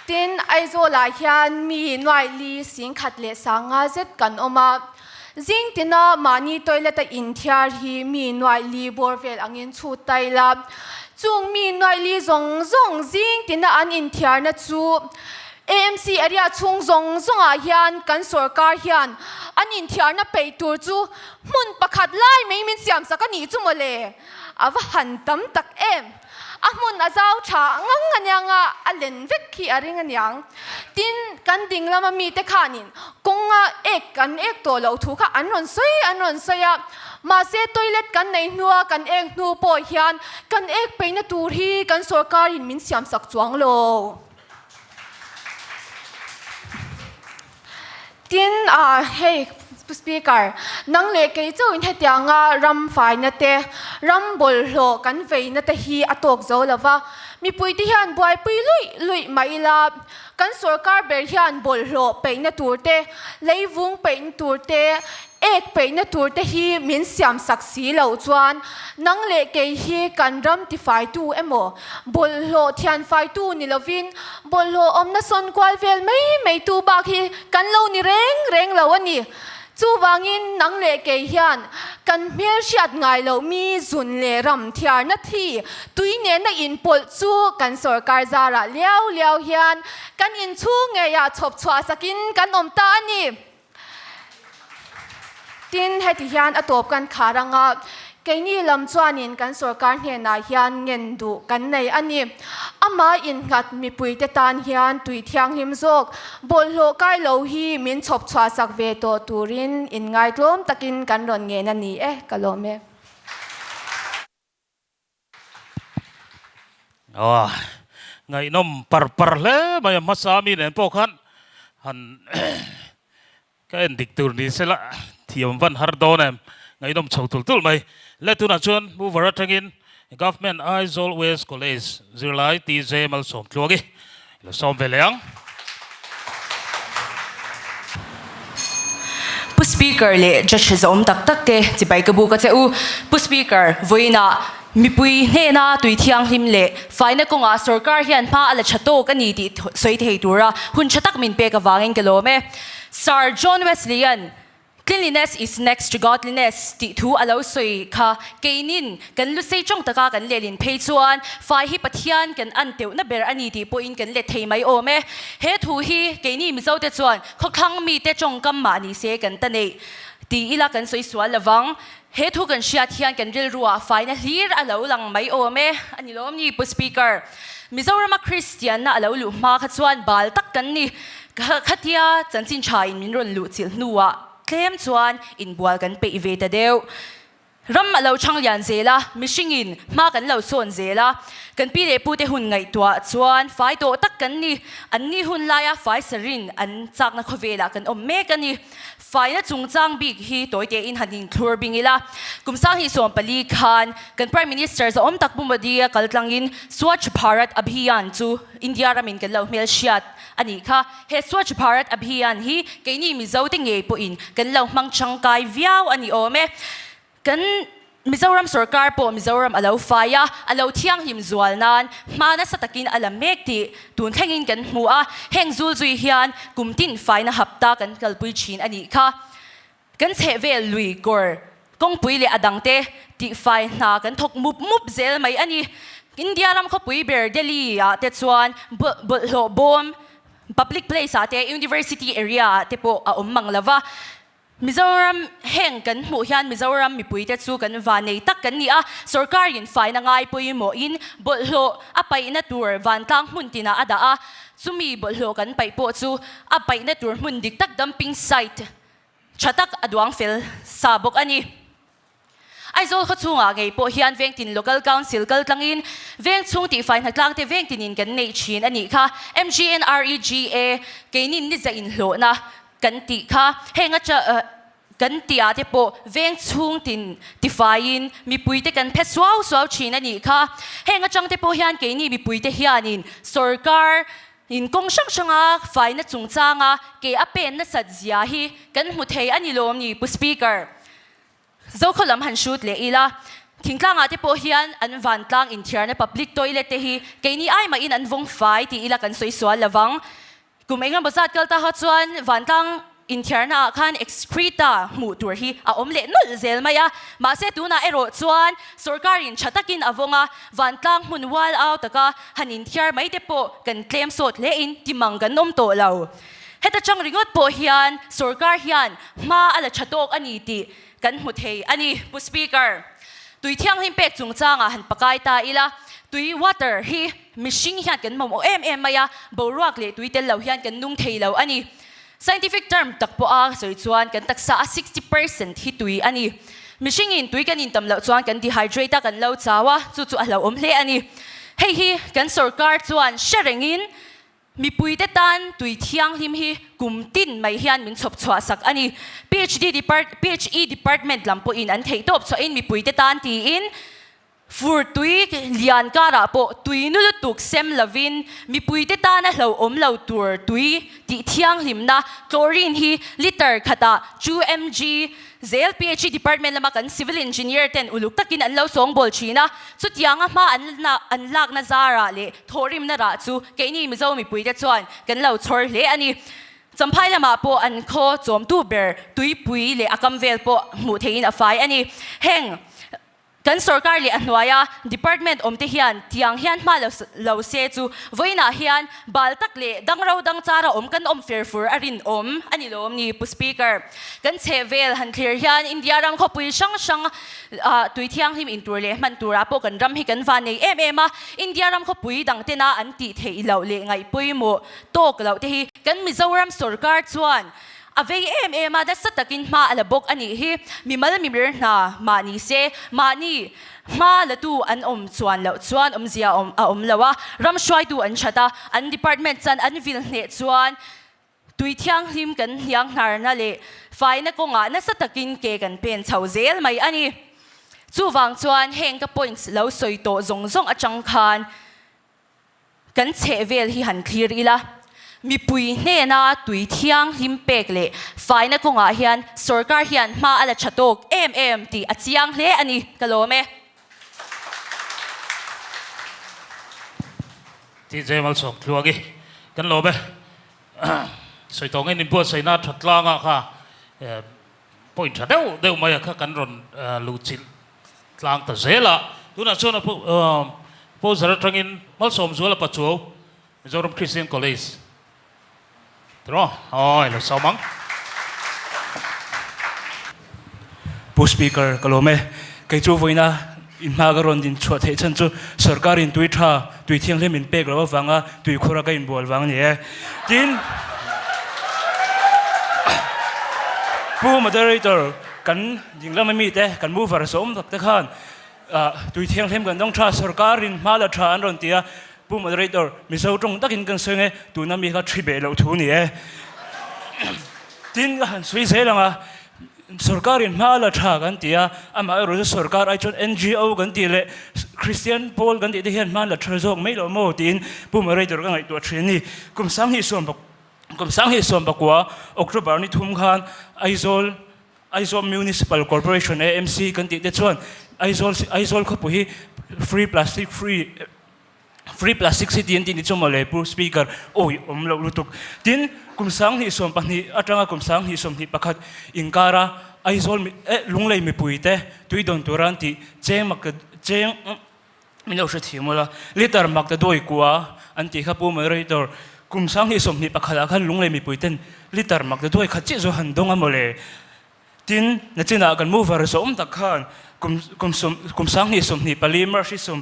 Tin, Aizawlah hian mi nuaili 10,000 leh 50 zet kan awm a. Zing tina mahni toilet-a inthiar hi mi nuaili bawr vel angin chhut ta ila. Chung mi nuaili zawng zawng zing tina an inthiarna chu AMC area chhung zawng zawngah hian kan sorkar hian an inthiarna peih tur chu hmun pakhat lai mai min siamsak a nih chu mawle. A va han tam tak em! A hmun a zau tha ngang aniang a, a len vek khi a ring aniang. Tin, kan ding lama mite khanin kawnga ek kan ek tawh loh thu kha an rawn sawi an rawn sawi a. Mahse, toilet kan nei hnua kan ek hnu pawh hian kan ek peihna tur hi kan sorkarin min siamsak chuang lo. Tin, hei Pu Speaker, nang leh kei chauhin hetianga ram faina te, ram bawlhhlawh kan veina te hi a tawk zo lo va, mipuite hian buaipui luih luih mah ila, kan sorkar ber hian bawlhhlawh peihna tur te, leivung peihna tur te, Ek peihna tur te hi min siam sak si loh chuan nang leh kei hi kan ram tifaitu emaw, bawlhhlawh thianfaitu ni lovin bawlhhlawh awmna sawn kual vel mai mai tu bak hi kan lo ni reng reng lo a ni. Chuvangin nang leh kei hian kan hmel hriat ngai loh mi zun leh ram thiarna thi tui nena inpawlh chu kan sorkar zarah liau liau hian kan inchhung ngeiah chhawp chhuah sakin kan awm ta a ni. Tin, heti hian a tawp kan khar ang a, keini lam chuanin kan sorkar hnenah hian ngen duh kan nei a ni. Amah innghat mipuite tan hian tui thianghlim zawk, bawlhhlawh kai lo hi min chhawp chhuah sak ve tawh turin inngaitlawm takin kan rawn ngen a ni e, ka lawm e. Aw, ngaihnawm par par hle mai a hmasa mi nen pawh khan han ka en dik tur ni sela thiam van har dawn em, ngaihnawm chho tul tul mai. Le tunah chuan mover atangin Government Aizawl West College zirlai TJ Malsawm Tluangi lo sawm ve leh ang. Pu Speaker leh Judge zawm tak tak te chibai ka buk a che u. Pu Speaker, vawiinah mipui hnena tui thianghlim leh faina kawngah sorkar hian hma a la tha tawk a ni tih sawi thei tura hun tha tak min pek avangin ka lawm e. Sir John Wesley-a'n Cleanliness is next to godliness tih thu a lo sawi kha keinin kan lusei tawng taka kan lehlin phei chuan fai hi Pathian kan an teuhna ber a ni tih pawhin kan let thei mai awm e. He thu hi keini Mizote chuan khawthlang mite tawngkam mah ni se kan ta neih ti ila kan sawi sual lovang. He thu kan hriat hian kan rilruah faina hlir a lo lang mai awm e. A ni lawm ni Pu Speaker. Mizorama Kristianna a lo luh hma kha chuan bal tak kan ni. Khatia chanchin tha in min rawn luh chilh hnuah tlem chuan inbual kan peih ve ta deuh. Ram a lo chhang lian zel a, mihringin hma kan lo sawn zel a. Kan pi leh pute hun ngaihtuah chuan fai tawh tak kan ni. Anni hun laia fai sarin an chakna khawvelah kan awm mek a ni. Faina chungchang bik hi tawi tein han inthlur bing ila. Kum 2014 khan kan Prime Minister zahawm tak Pu Modi a kal tlangin Swachh Bharat Abhiyan chu India ramin kan lo hmelhriat a nih kha. He Swachh Bharat Abhiyan hi keini Mizote ngei pawhin kan lo hmang tangkai viau a ni awm e. Kan Mizoram sorkar pawh Mizoram a lo fai a, a lo thianghlim zual nan hma nasa takin a la mek tih tun thlengin kan hmu a. Heng zul zui hian kum tin faina hapta kan kalpui thin a nih kha. Kan chhehvel lui kawr kawngpui leh a dangte tihfai hna kan thawk mup mup zel mai a ni. India ram khawpui ber Delhi ah te chuan bawlhhlawh bawm public place ah te, university area ah te pawh a awm mang lo va. Mizoram heng kan hmuh hian Mizoram mipuite chu kan vanei tak kan ni a, sorkarin faina ngai pawimawhin bawlhhlawh a paihna tur vantlang hmun tinah a dah a, chumi bawlhhlawh kan paih pawh chu a paihna tur hmun dik tak dumping site tha tak a duang fel sa bawk a ni. Aizawl khaw chhungah ngei pawh hian Vengtin Local Council kal tlangin veng chhung tihfai hnatlang te vengtinin kan neih thin a nih kha. MGNREGA keinin ni zaih inhlawhna kan tih kha. Heng a kan tih ah te pawh veng chhung tin tifaiin mipui te kan phe suau suau thin a nih kha. Heng atang te pawh hian keini mipui te hianin sorkar in kawng hrang hranga faina chungchanga ke a pen nasat zia hi kan hmu thei a ni lawm ni Pu Speaker. Zokhaw lam han hrut leh ila, thingtlangah te pawh hian an vantlang inthiarna public toilet te hi keini ai mahin an vawng fai ti ila kan sawi sual lo vang. Kum engemaw zat kal ta kha chuan vantlang inthiarna ah khan excreta hmuh tur hi a awm leh nawlh zel mai a. Mahse tunah erawh chuan sorkarin tha takin a vawng a, vantlang hmun ual au taka han inthiar mai te pawh kan tlem sawt hle in timang kan awm tawh lo. Heta chang ringawt pawh hian sorkar hian hma a la tha tawk a ni tih kan hmu thei a ni. Pu Speaker, tui thianghlim pek chungchangah han pakai ta ila, tui, water, hi mihring hian kan mamawh em em mai a, boruak leh tui tel lo hian kan nung thei lo a ni. Scientific term tak pawha sawi chuan kan taksa a 60% hi tui a ni. Mihringin tui kan intam loh chuan kan dehydrate a, kan lo chau a, chu chu a hlauhawm hle a ni. Hei hi kan sorkar chuan hre rengin Mipuite tan tui thianghlim hi kum tin mai hian min chhawp chhuah sak a ni. PHD depart PHE department lam pawhin an theih tawp chhuahin mipuite tan tiin fur tui lian karah pawh tui nu lutuk sem lovin mipuite tana hlauhawm lo tur tui tih thianghlimna chlorine hi liter khatah 2 mg Zel PHE department lama kan civil engineer ten uluk takin an lo sawngbawl thin a, chutianga hma an an lakna zarah leh thawhrimna rah chu keini Mizo mipuite chuan kan lo chhawr hle a ni. Champhai lamah pawh an khaw chawmtu ber tuipui leh a kam vel pawh hmuh theihin a fai a ni. Heng. Kan sorkar leh a hnuaia department awmte hian tiang hian hma lo lo se chu vawiinah hian bal tak leh dang ro dang chara awm kan awm fer fur a rinawm a ni lawm ni Pu Speaker. Kan chheh vel han thlir hian India ram khawpui hrang hrang ah tui thianghlim in tur leh hman turah pawh kan ram hi kan van nei em em a, India ram khawpui dang tena an tih theih loh leh ngaih pawimawh tawk loh te hi kan Mizoram sorkar chuan A vei em em a, nasa takin hma a la bawk a nih hi. Mimal mimir hna mah ni se, mahni hma latu an awm chuan loh chuan awmzia a awm lo a, ram hruaitu an that a, an department chan an vil hneh chuan tui thianghlim kan hniang hnarna leh faina kawngah nasa takin ke kan pen chho zel mai a ni. Chuvang chuan heng ka points lo sawi tawh zawng zawng atang khan Kan chheh vel hi han thlir ila, mipui hnena tui thianghlim pek leh faina kawngah hian sorkar hian hma a la tha tawk em em tih a chiang hle a ni, ka lawm e. TJ Malsawm Tluangi, Kan lawm e. Sawi tawh ngei inbuatsaihna tha tlangah kha point tha deuh deuh mai a kha kan rawn luhchilh tlang ta zel a. Tunah chuan a poster atangin Malsawmzuala Pachuau, Mizoram Christian College tiraw? Awi lo sawm ang. Pu Speaker, ka lawm e. Kei chu vawiina in hma ka rawn din chhuah theih chhan chu sorkarin tui tha, tui thianghlim min pek loh avanga tui khura ka inbual vang a ni e. Tin, Pu Moderator, kan ding lama mite, kan mover sawm tak te khan tui thianghlim kan dawng tha, sorkarin hma la tha an rawn ti a, Pu Moderator, Mizo tawng takin kan sawi nge, tuna mi kha thi beh loh thu a ni e. Tin, ka han sawi zel ang a, sorkarin hma la tha kan ti a, amaherawh chu sorkar ai chuan NGO kan tih leh Kristian pawl kan tih te hian hma la tha zawk mai lo maw tiin Pu Moderator ka ngaihtuah thin a ni. Kum sanghnih sawm kum sanghnih sawm pakua October ni thum khan Aizawl Aizawl Municipal Corporation, AMC, kan tih te chuan Aizawl Aizawl khawpui hi free plastic free Free plastic city an tih ni chu mawle Pu Speaker, awi awm loh lutuk. Tin, kum 2020 atanga kum 2021 inkara Aizawl mi eh Lunglei mipui te tui dawn tura an tih cheng mak ta cheng min lo hre thiam ula liter mak ta duai kua an tih kha Pu Moderator, kum 2021 ah khan Lunglei mipui ten liter mak ta duai khat chiah chu han dawng a mawle. Tin, nachinah kan mover zawm tak khan kum kum sawm kum 2024 March 15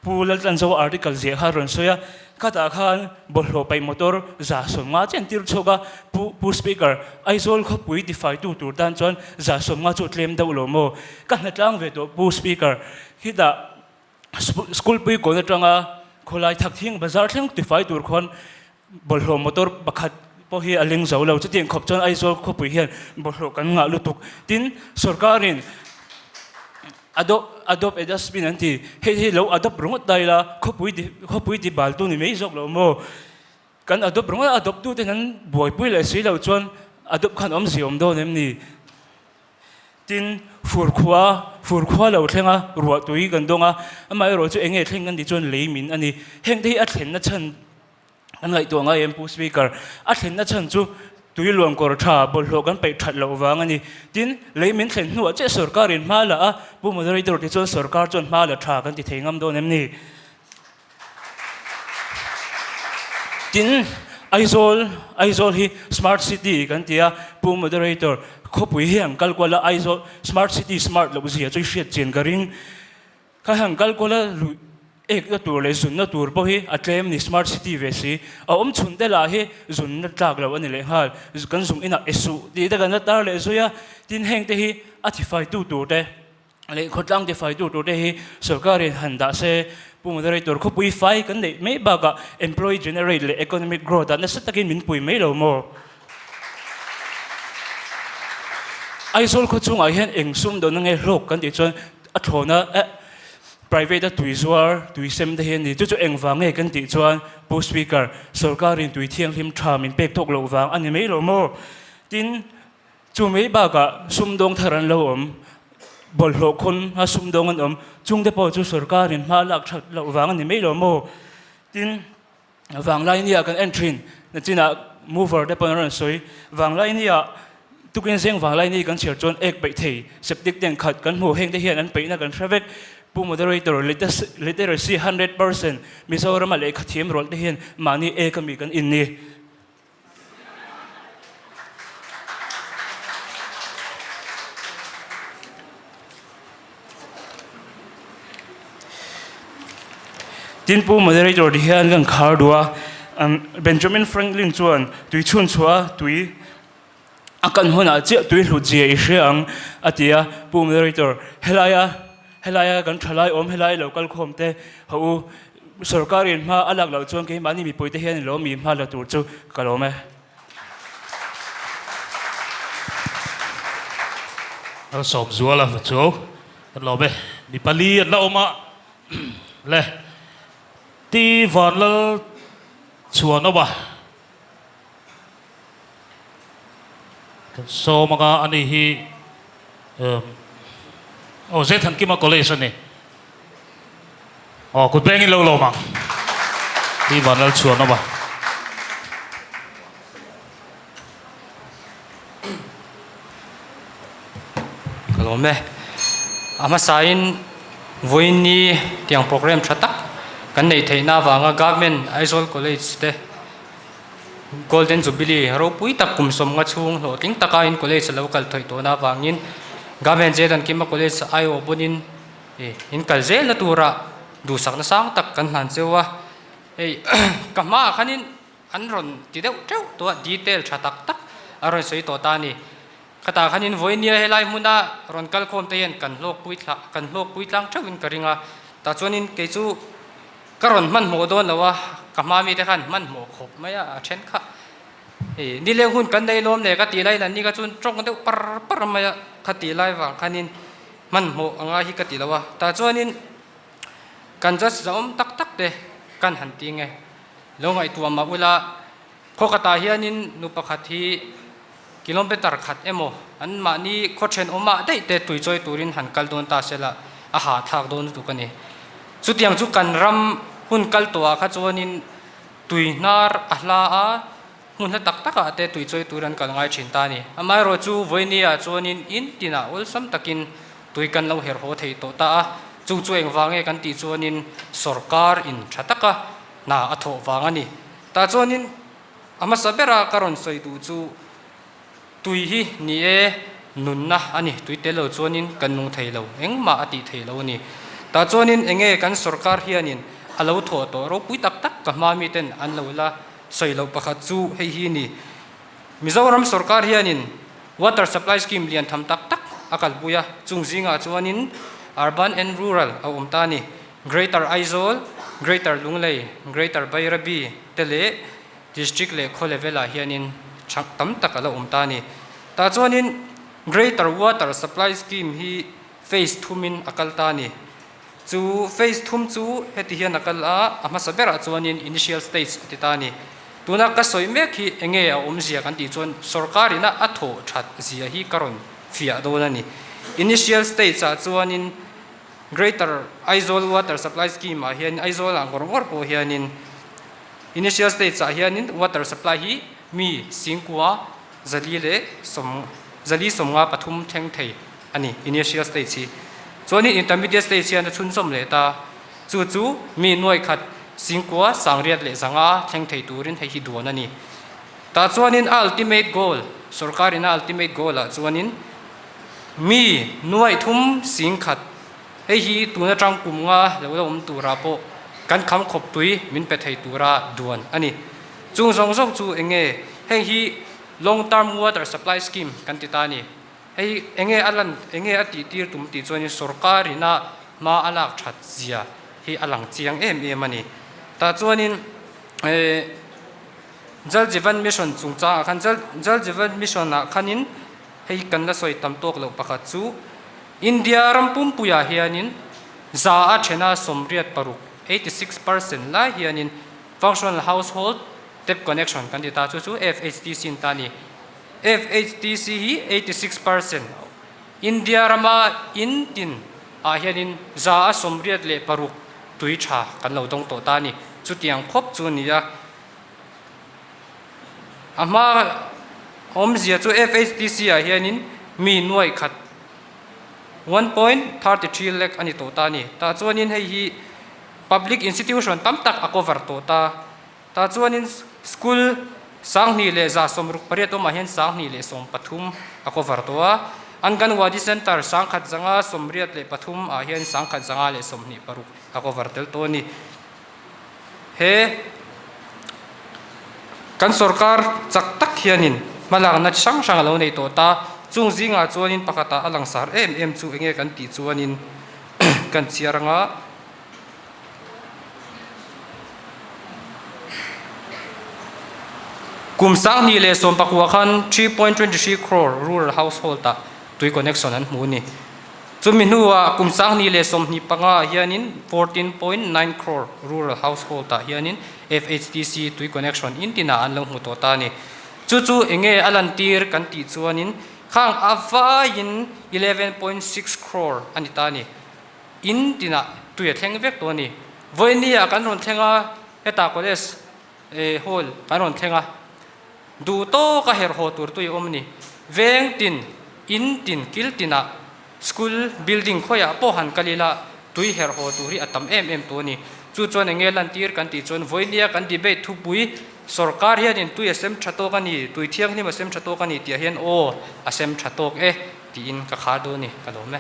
Pu Laltlanzoa article ziah kha a rawn sawi a, khatah khan bawlhhlawh paih motor 150 chiah an tir chhuak a, Pu Pu Speaker, Aizawl khawpui tifaitu tur tan chuan 150 chu tlem deuh lo maw? Ka hnatlang ve tawh Pu Speaker, khitah school pui kawn atanga khawlai Thakthing bazar thleng tifai tur khuan bawlhhlawh motor pakhat pawh hi a leng zo lo. Chutiang khawp chuan Aizawl khawpui hian bawlhhlawh kan ngah lutuk. Tin, sorkarin Adopt adopt a dustbin an ti. Hei hi lo adopt ringawt ta ila khawpui ti khawpui ti bal tu ni mai zawk lo maw? Kan adopt ringawt a adopt tu ten an buaipui leh si lo chuan adopt khan awmzia awm dawn em ni? Tin, fur khua fur khua lo thleng a ruah tui kan dawng a, amaherawh chu eng nge thleng kan tih chuan lei min a ni. Heng te hi a thlenna chhan An ngaihtuah ngai em Pu Speaker? A thlenna chhan chu tui luan kawr tha bawlhhlawh kan peih that loh vang a ni. Tin, lei min thlen hnuah chiah sorkarin hma la a, Pu Moderator tichuan sorkar chuan hma la tha kan ti thei ngam dawn em ni? Tin, Aizawl, Aizawl hi Smart City kan ti a, Pu Moderator, khawpui hi an kal kual a, Aizawl Smart City smart loh zia chu i hriat chian ka ring. Kha heng kal kuala luih ekna tur leh zunna tur pawh hi a tlem ni, smart city ve si. A awm chhun te lah hi zunna tlak lo a ni leh nghal. Kan zung inah e suh tih te kan la tar leh zui a, tin heng te hi a tifaitu tur te leh khawtlang tifaitu tur te hi sorkarin han dah se, Pu Moderator khawpui fai kan neih mai bakah employee generate leh economic growth ah nasa takin min pui mai lo maw? Aizawl khaw chungah hian eng sum dawnna nge hlawk kan tih chuan a thlawna eh private a tui zuar tui sem te hi a ni. Chu chu eng vang nge kan tih chuan Pu Speaker, sorkarin tui thianghlim tha min pek tawk loh vang a ni mai lo maw? Tin, chu mai bakah sumdawng thar an lo awm, bawlhhlawh khawn a sumdawng an awm, chungte pawh chu sorkarin hma lak that loh vang a ni mai lo maw? Tin, Vanglai nia kan en thin, nachinah mover te pawn an rawn sawi. Vanglai nia tukin zeng vanglai ni kan chhiar chuan ek peih thei septic tank khat kan hmu heng te hian an peihna kan hre vek. Pu Moderator, literacy 100% Mizorama lehkha thiam rawlh te hian mahni ek ami kan in ni. Tin Pu Moderator ti hian kan khar duh a, Benjamin Franklin chuan tui chhun chhuah a tui a kan hunah chiah tui hlut zia i hria ang a ti a, Pu Moderator helaia helaia kan thalai awm helai lo kal khawm te ho u sorkarin hma a lak loh chuan keimahni mipui te hian lo mi hma la tur chu ka lawm e. Sawmzuala chu kan lawm e. Mi pali an la awm a le Ti Vanlal Chhuanawma kan sawm anga ani hi aw Zethankima College a ni. Aw kut bengin lo lawm ang Ti Vanlal Chhuanawma. Ka lawm e. A hmasain vawiin tiang program tha tak kan neih theihna avanga Government Aizawl College te Golden Jubilee ropui tak kum 50 chhung hlawhtling taka in college a lo kal thawih tawhna avangin Government Zetankima College aiawh pawhin in kal zelna tura duhsakna sang tak kan hlan cheu a. Hei ka hmaah khanin An rawn ti deuh teuh tawh a, detail tha tak tak a rawn sawi tawh ta a ni. Khatah khanin vawinia helai hmuna rawn kal khawm te hian kan hlawkpui thla kan hlawkpui tlang theuhin ka ring a, tah chuanin kei chu ka rawn hmanhmawh dawn lo a, ka hma mite khan hmanhmawh khawp mai a, a then kha hei nileng hun kan nei lawm le ka tih laiin an ni kha chuan tawng deuh par par mai a, kha tih lai vang khanin hmanhmawh a ngai hi ka ti lo a, tah chuanin kan judge zahawm tak tak te kan han ti nge. Lo ngaihtuah mah ula, khaw khatah hianin nu pakhat hi kilometer khat emaw anmahni khaw thenawmah daih te tuichawi turin han kal dawn ta sela a hahthlak dawn lutuk a ni. Chutiang chu kan ram hun kal tawhah kha chuanin tui hnar a hla a, hmun hla tak takah te tuichawi tur an kal ngai thin ta a ni. Amaherawhchu vawinia chuanin in tinah awlsam takin tui kan lo herh haw thei tawh ta a, chu chu engvang nge kan tih chuanin sorkar in tha taka hna a thawh vang a ni. Tah chuanin a hmasa bera ka rawn sawi duh chu tui hi ni e. nunna a ni. Tui tel lo chuanin kan nung thei lo, engmah a tih thei lo a ni. Tah chuanin enge kan sorkar hianin a lo thawh tawh ropui tak tak ka hma miten an lo la sawi loh pakhat chu hei hi ni. Mizoram sorkar hianin Water Supply Scheme lian tham tak tak a kalpui a, chung zingah chuanin Urban and Rural a awm ta a ni. Greater Aizawl, Greater Lunglei, Greater Bairabi te leh District leh khaw level ah hianin tha tam tak a la awm ta a ni. Tah chuanin Greater Water Supply Scheme hi phase thumin a kal ta a ni. Chu phase thum chu heti hian a kal a, a hmasa berah chuanin initial stage a ti ta a ni. Tuna ka sawi mek hi enge a awmzia kan tih chuan sorkar ina a thawh that zia hi ka rawn fiah dawn a ni. Initial stage ah chuanin Greater Aizawl Water Supply Scheme ah hian Aizawl ah ngawr ngawr pawh hianin Initial stage ah hianin water supply hi mi singkua zali leh sawm zali sawmnga pathum thleng thei a ni initial stage hi. Chuanin intermediate stage hian a chhunzawm leh ta. Chu chu mi nuai khat singkua sangriat leh zanga thleng thei turin hei hi duan a ni. Tah chuanin a ultimate goal sorkarin a ultimate goal ah chuanin mi nuai thum singkhat Hei hi tun atang kum nga lo la awm turah pawh kan kham khawp tui min pe thei tura duan a ni. Chung zawng zawng chu eng nge? Heng hi Long Term Water Supply Scheme kan ti ta a ni. Hei eng nge a lan, eng nge a tih tir tum tih chuanin sorkar ina hma a lak that zia hi a lang chiang em em a ni. Tah chuanin eh Jal Jeevan Mission chungchangah khan Jal Jal Jeevan Mission ah khanin hei kan la sawi tam tawk loh pakhat chu India ram pumpuiah hianin za a thena 86, 86%, lai hianin Functional Household Tap Connection kan ti ta, chu chu FHTC in ta a ni. FHTC hi 86% India rama in tin ah hianin za a 86 tui tha kan lo dawng tawh ta a ni. Chutiang khawp chu a ni a. A hma awmzia chu FHTC ah hianin mi nuaih khat 1.33 lakh a ni tawh ta a ni. Tah chuanin hei hi public institution tam tak a cover tawh ta. Tah chuanin school 2168 awmah hian 2013 a cover tawh a. Anganwadi Centre 1183 ah hian 1126 a cover tel tawh a ni. He kan sorkar chak tak hianin hmalakna chi hrang hrang a lo nei tawh ta. Chung zingah chuanin pakhatah a langsar em em chu enge kan tih chuanin kan chhiar anga kum 2019 khan 3.23 crore rural household ah tui connection an hmu a ni. Chumi hnuah kum 2025 ah hianin 14.9 crore rural household ah hianin FHTC tui connection in tinah an lo hmu tawh ta a ni. Chu chu enge a lantir kan tih chuanin khang a vaiin 11.6 crore a ni ta a ni. In tinah tui a thleng vek tawh a ni. Vawiini ah kan rawn thleng a, hetah college hall kan rawn thleng a, Duh tawka herh haw tur tui a awm a ni. Veng tin, in tin, kil tinah, school building khawiah pawh han kal ila tui herh haw tur hi a tam em em tu a ni. Chu chuan eng nge lantir kan tih chuan vawinia kan debate thupui sorkar hianin tui a sem tha tawk a ni, tui thianghlim a sem tha tawk a ni tih ah hian aw a sem tha tawk e tiin ka khar dawn a ni, ka lawm e.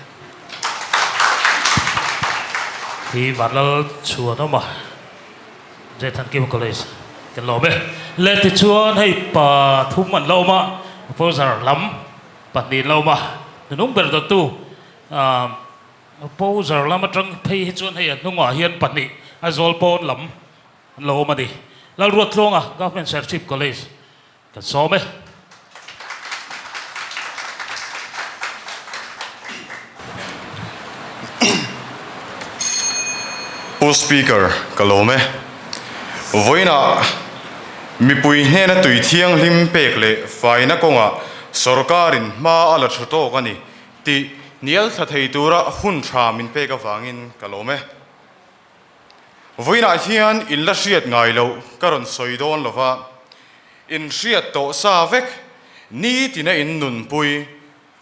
Hi Vanlal Chhuanawma. Jethankim College kan lawm e. Le tichuan hei pa thum an la awm a, opposer lam pahnih an la awm a, hnunung ber dawttu opposer lam atang phei hi chuan hei a hnungah hian pahnih Aizawl pawn lam an lo awm a ni. Lalruattluanga Government Serchhip College Kan sawm e. Pu Speaker, ka lawm e. Vawiinah mipui hnena tui thianghlim pek leh faina kawngah sorkarin hma a la thu tawk a ni tih hnial thla thei tura hun tha min pek avangin ka lawm e. Vawiinah hian in la hriat ngai loh ka rawn sawi dawn lo va, in hriat tawh sa vek nitina in nunpui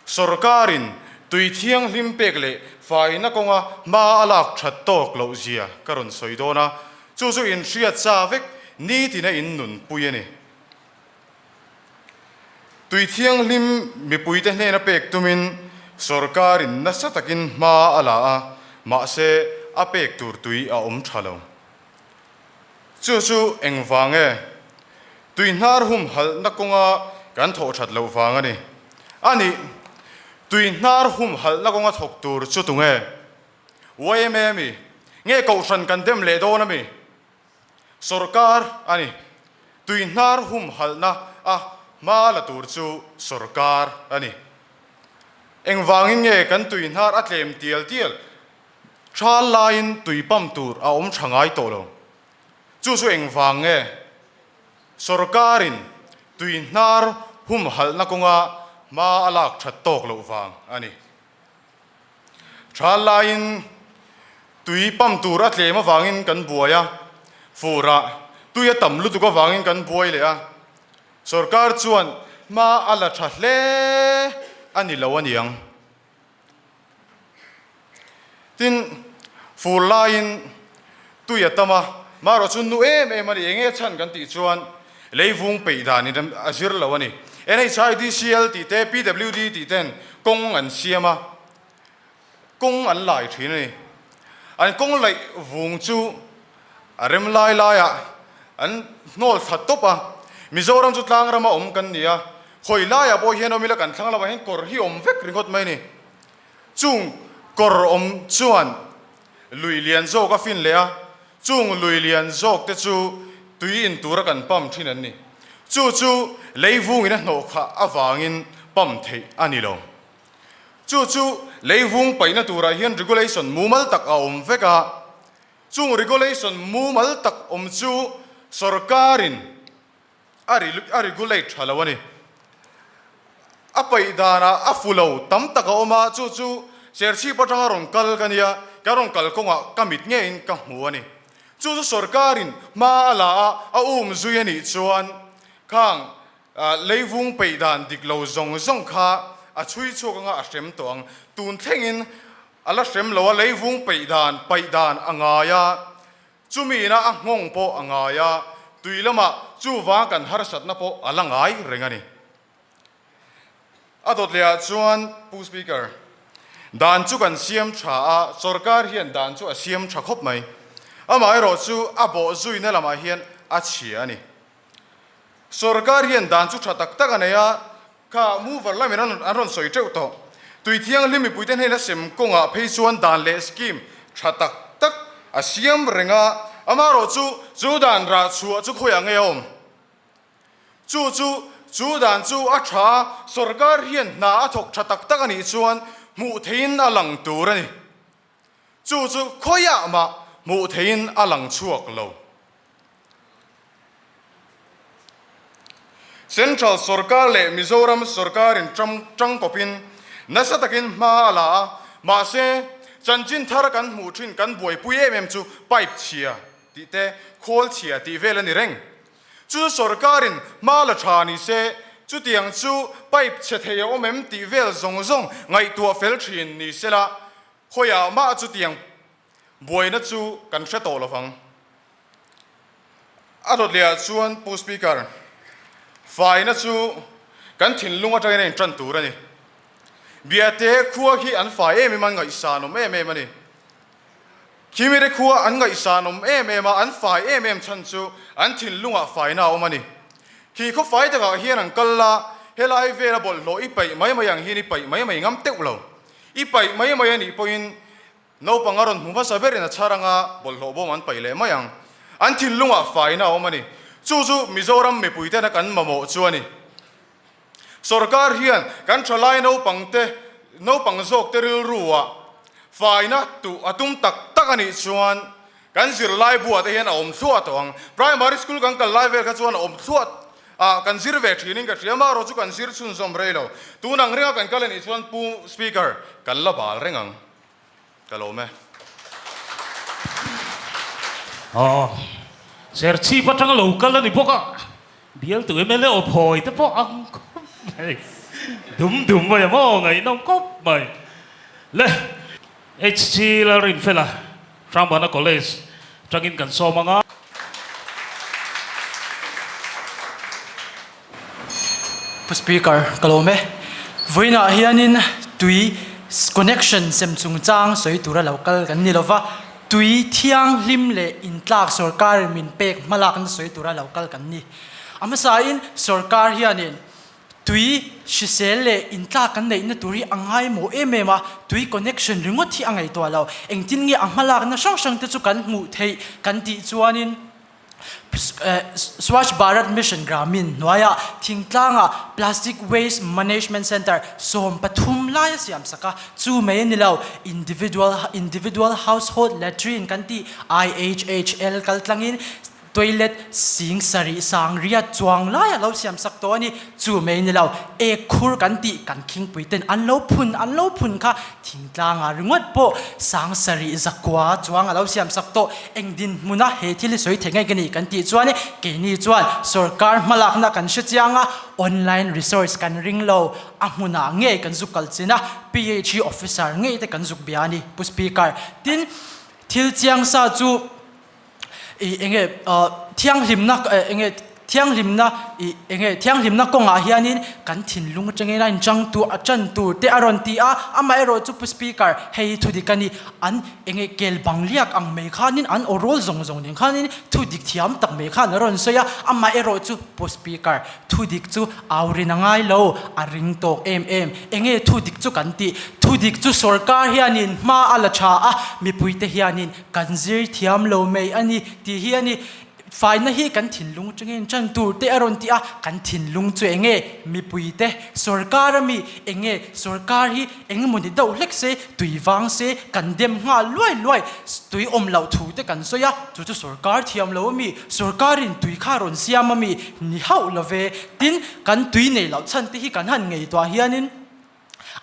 sorkarin tui thianghlim pek leh faina kawnga hma a lak that tawk loh zia ka rawn sawi dawn a, chu chu in hriat sa vek nitina in nunpui a ni. Tui thianghlim mipuite hnena pek tumin sorkarin nasa takin hma a la a, mahse a pek tur tui a awm tha lo. Chu chu engvang e? Tui hnar humhalhna kawnga kan thawh that loh vang a ni. A nih, tui hnar humhalhna kawnga thawk tur chu tunge? Yma mi? Nge kohhran kan dem leh dawn a mi? Sorkar a ni. Tui hnar humhalhna a hma la tur chu sorkar a ni. Engvangin nge kan tui hnar a tlem tial tial? Thal laiin tui pump tur a awm tha ngai tawh lo. Chu chu engvang nge? Sorkarin tui hnar humhalhna kawnga hma a lak that tawk loh vang a ni. Thal laiin tui pump tur a tlem avangin kan buai a, furah tui a tam lutuk avangin kan buai leh a. Sorkar chuan hma a la tha hle a ni lo aniang. Tin, fur laiin tui a tam a, marawh chu nu em em a ni, enge chhan kan tih chuan leivung peih dan in a zir lo a ni. NHIDCL tih te, PWD tih ten kawng an siam a, kawng an lai thin a ni. An kawng laih vung chu a rem lai laiah an hnawl thla tawp a, Mizoram chu tlang rama awm kan ni a, hawi laiah pawh hian awm ila kan thlang lamah hian kawr hi awm vek ringawt mai a ni. Chung kawr awm chuan lui lian zawk a fin leh a, chung lui lian zawk te chu tui in tura kan pump thin an ni. Chu chu leivungin a hnawh khah avangin pump theih a ni lo. Chu chu leivung paihna turah hian regulation mumal tak a awm vek a, Chung regulation mumal tak awm chu sorkarin a a regulate tha lo a ni. A paih danah a fu lo tam tak a awm a, chu chu Serchhip atanga rawn kal ka nia, ka rawn kal kawngah ka mit ngeiin ka hmu a ni. Chu chu sorkarin hma a la a, a um zui a nih chuan khang leivung peih dan dik lo zawng zawng kha a chhui chhuak anga a hrem tawh ang. Tun thlengin A la hrem lo a, leivung peih dan, paih dan a ngai a, chumi ina a nghawng pawh a ngai a, tui lamah chuvang kan harsatna pawh a la ngai reng a ni. A dawt lehah chuan Pu Speaker, dan chu kan siam tha a, sorkar hian dan chu a siam tha khawp mai. Amaherawh chu a bawh zuina lamah hian a chhia a ni. Sorkar hian dan chu tha tak tak a nei a, Kha mover lamin an rawn sawi teuh tawh. Tui thianghlim mipuite hnena sem kawngah phei chuan dan leh scheme tha tak tak a siam reng a, amaherawh chu chu dan rah chhuah chu khawiah nge a awm? Chu chu chu dan chu a tha a, sorkar hian hna a thawk tha tak tak a nih chuan hmuh theihin a lang tur a ni. Chu chu khawiah mah hmuh theihin a lang chhuak lo. Central sorkar leh Mizoram sorkarin tangkawpin nasa takin hma a la a, mahse chanchin thar kan hmuh thin kan buaipui em em chu pipe chhia tih te, khawl chhia tih vel a ni reng. Chu sorkarin hma la tha ni se, chutiang chu pipe chhe thei a awm em tih vel zawng zawng ngaihtuah fel thin ni sela, khawiah mah chutiang buaina chu kan hre tawh lovang. A dawt lehah chuan Pu Speaker, faina chu kan thinlung atangin a intan tur a ni. Biate khua khi an fai em em a, an ngaihsan awm em em a ni. Khimire khua an ngaihsan awm em em a, an fai em em chhan chu an thinlungah faina a awm a ni. Khi khaw fai takah hian an kal la, helai vela bawlhhlawh i paih mai mai ang hian i paih mai mai ngam teuh lo. I paih mai mai a nih pawhin Naupang a rawn hmu hmasa berin a chhar anga bawlhhlawh bawm an paih leh mai ang. An thinlungah faina a awm a ni. Chu chu Mizoram mipuitena kan mamawh chu a ni. Sorkar hian kan thalai naupangte, naupang zawkte rilruah faina tuh a tum tak tak a nih chuan kan zirlai buah te hian a awm thluah tawh ang. Primary school kan kal lai vel kha chuan a awm thluah a, kan zir ve thinin ka hria. Amaherawhchu kan zir chhunzawm rei lo. Tun ang ringa kan kal a nih chuan Pu Speaker, kan la bal reng ang. Ka lawm e. Aw, Serchhip atanga lo kal a ni bawk a, bialtu mla aw phawi te pawh ang khawp mai, dum dum mai a maw ngaihnawm khawp mai. Le, HC Lalrinfela, Hrambana College atangin kan sawm ang a. Pu Speaker, ka lawm e. Vawiinah hianin tui connection sem chungchang sawi tura lo kal kan ni lova, tui thianghlim leh intlak sorkarin min pek hmalakna sawi tura lo kal kan ni. A hmasain sorkar hianin tui hrisel leh intlak kan neihna tur hi a ngaimawh em em a, tui connection ringawt hi a ngaihtuah lo. Engtin nge a hmalakna hrang hrang te chu kan hmuh theih kan tih chuanin, Swachh Bharat Mission Gramin hnuaiah thingtlangah Plastic Waste Management Centre 13 lai a siam sak a, chu mai a ni lo, Individual Individual Household Latrine kan tih IHHL kaltlangin toilet 7000 riat chuang lai a lo siam sak tawh a ni, chu mai a ni lo, ek khur kan tih kan khingpui ten an lo phun an lo phun kha thingtlangah ringawt pawh 7900 chuang a lo siam sak tawh. Eng dinhmuna he thil hi sawi thei ngei ka ni kan tih chuan keini chuan sorkar hmalakna kan hre chiang a, online resource kan ring lo, a hmunah ngei kan zuk kal chin a, PHE officer ngei te kan zuk bia a ni Pu Speaker. Tin, thil chiang sa chu ih enge thianghlimna enge Thianghlimna ih enge thianghlimna kawngah hianin kan thinlung atangin a inchang tur a chan tur te a rawn ti a, amaherawh chu Pu Speaker hei hi thudik a ni, an enge kel bang liak ang mai khanin an aw rawl zawng zawng nen khanin thudik thiam tak mai khan a rawn sawi a, amaherawh chu Pu Speaker thudik chu au rin a ngai lo, a ring tawk em em, enge thudik chu kan tih, thudik chu sorkar hianin hma a la tha a, mipuite hianin kan zir thiam lo mai a ni tih hi a ni. Faina hi kan thinlung atangin tan tur te a rawn ti a, kan thinlung chu eng nge? Mipuite, sorkar a mi eng nge? Sorkar hi eng emawni deuh hlek se, tui vang se, kan dem nghal luai luai, tui awm loh thu te kan sawi a, chu chu sorkar thiam lo a mi, sorkarin tui kha rawn siam a mi ni hauh lo ve. Tin, kan tui nei loh chhan te hi kan han ngaihtuah hianin,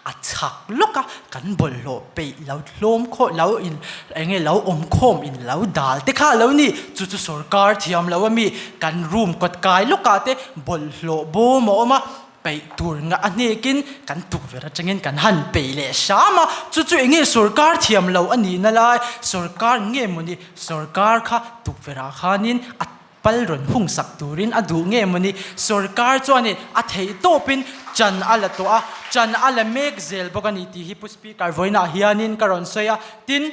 A chhak lawk a, kan bawlhhlawh peih lo hlawm khawh lo in eng nge lo awm khawm in lo dal te kha lo ni, chu chu sorkar thiam lo a mi, kan room kawt kai lawk ah te bawlhhlawh bawm a awm a, peih tur ngah a hnek in kan tukverh atangin kan han peih leh hram a, chu chu eng nge sorkar thiam lo a nih na lai, sorkar nge mawni sorkar kha tukverh ah khanin a Pal rawn hung sak turin a duh nge mawni? Sorkar chuanin a theih tawpin chan a la tawh a, chan a la mek zel bawk a ni tih hi Pu Speaker vawiinah hianin ka rawn sawi a. Tin,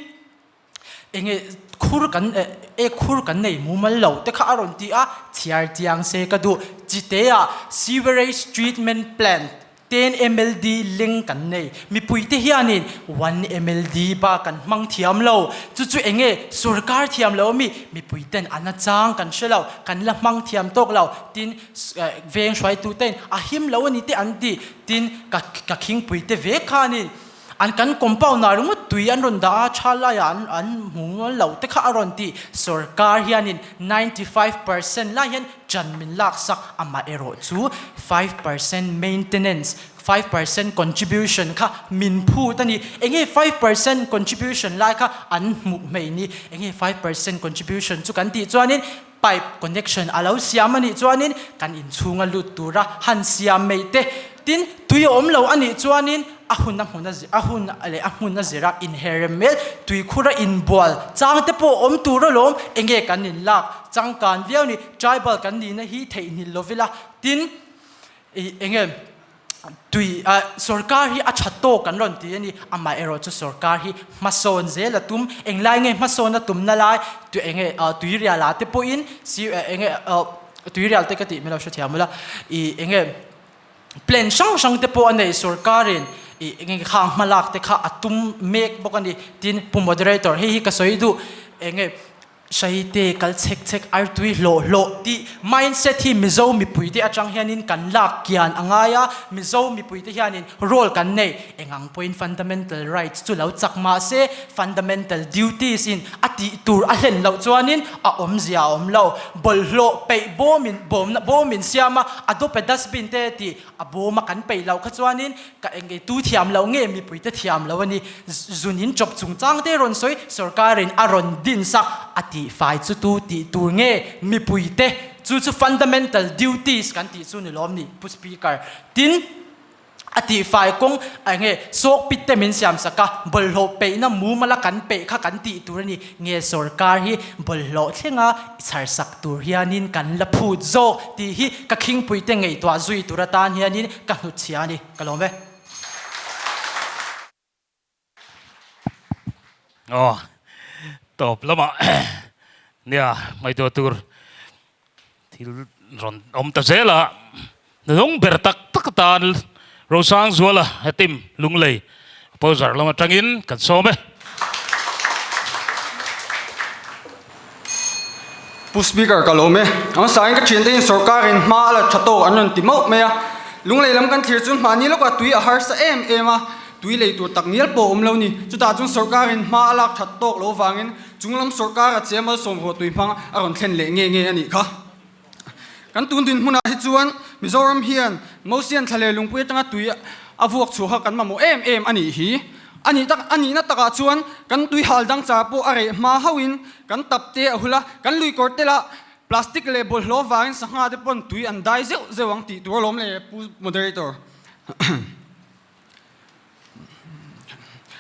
enge khur kan eh khur kan nei mumal lo te kha a rawn ti a, chhiar chiang se ka duh. Chiteah Sewerage Treatment Plant 10 MLD leng kan nei. Mipuite hianin one MLD ba kan hmang thiam lo. Chu chu enge sorkar thiam lo ami? Mipuiten an a chang kan hre lo, kan la hmang thiam tawk lo. Tin, veng hruaituten a him lo a ni te an ti. Tin, ka ka khingpuite ve khanin an kan compound ah ringawt tui an rawn dah a, tha laiah an an hmu mual lo te kha a rawn ti. Sorkar hianin 95% lai hian Chan min laksak amaherawh chu 5% maintenance, 5% contribution kha min phut a ni. Enge 5% contribution lai kha an hmuh hmei ni? Enge 5% contribution chu kan tih chuanin pipe connection a lo siam a nih chuanin kan inchhunga lut tura han siam mai te. Tin, tui a awm lo a nih chuanin a hun a hmun a a hun leh a hmun a zira inherem mel, tuikhura inbual chang te pawh awm tur alawm, enge kan inlak changkan viau ni, tribal kan nihna hi theihnghilh lovila, tin, ih enge tui ah sorkar hi a tha tawk kan rawn ti a ni, amaherawh chu sorkar hi hmasawn zel a tum, englai nge hmasawn a tumna lai, tui enge ah tuirial ah te pawhin si enge ah tuirial te ka tih mai lo hrethiam ula, ih enge. Plan hrang hrang te pawh a nei sorkarin ih eng enge khang hmalak te kha a tum mek bawk a ni. Tin, Pu Moderator, hei hi ka sawi duh eng nge Hraite kal chhek chhek artui hlawh hlawh tih mindset hi Mizo mipuite atang hianin kan lak kian a ngai a, Mizo mipuite hianin role kan nei eng ang pawhin fundamental rights chu lo chak mah se fundamental duties in a tih tur a hlen loh chuanin a awmzia a awm lo. Bawlhhlawh peih bawmin bawmna bawmin siam a, a dawpe dustbin te tih a bawma kan peih loh kha chuanin ka eng nge tu thiam loh nge mipuite thiam loh a ni. Zunin chawp chungchang te rawn sawi sorkarin a rawn din sak a tih fai chu tu tih tur nge mipuite chu chu fundamental duties kan tih chu ni lawm ni Pu Speaker. Tin. A tihfai kawng enge sawk pit te min siam sak a, bawlhhlawh peihna mumal a kan peih kha kan tih tur a ni. Nge sorkar hi bawlhhlawh thlenga chhar sak tur hianin kan la phut zawk tih hi ka khingpui te ngaihtuah zui tur atan hianin ka hnutchhia a ni. Ka lawm e. Aw, tawp lamah nia ngaihtuah tur thil rawn awm ta zel a, hnung ber tak tak atan Rosangzuala Hetim Lunglei Opposer lam atangin kan sawm e. Pu Speaker ka lawm e. Ang sain ka thiante in sorkarin hma a la tha tawk an rawn ti mauh mai a. Lunglei lam kan thlir chu mahni lawkah tui a harsa em em a, tui lei tur tak ngial pawh a awm lo ni. Chutah chuan sorkarin hma a lak that tawk lo vangin chunglam sorkar a che malsawm ruah tui hmang a rawn thlen leh nge nge a nih kha. Kan tun dinhmunah hi chuan Mizoram hian Mosian thla leh lungpui atanga tui a vuak chhuah kha kan mamawh em em a nih hi. A nih tak a nihna takah chuan kan tui hal dang char pawh a reh hma hauhin kan tap te a hul a, kan lui kawr te lah plastic leh bawlhhlawh vangin sangha te pawn tui an dai zeuh zeuh ang tih tur alawm le Pu Moderator.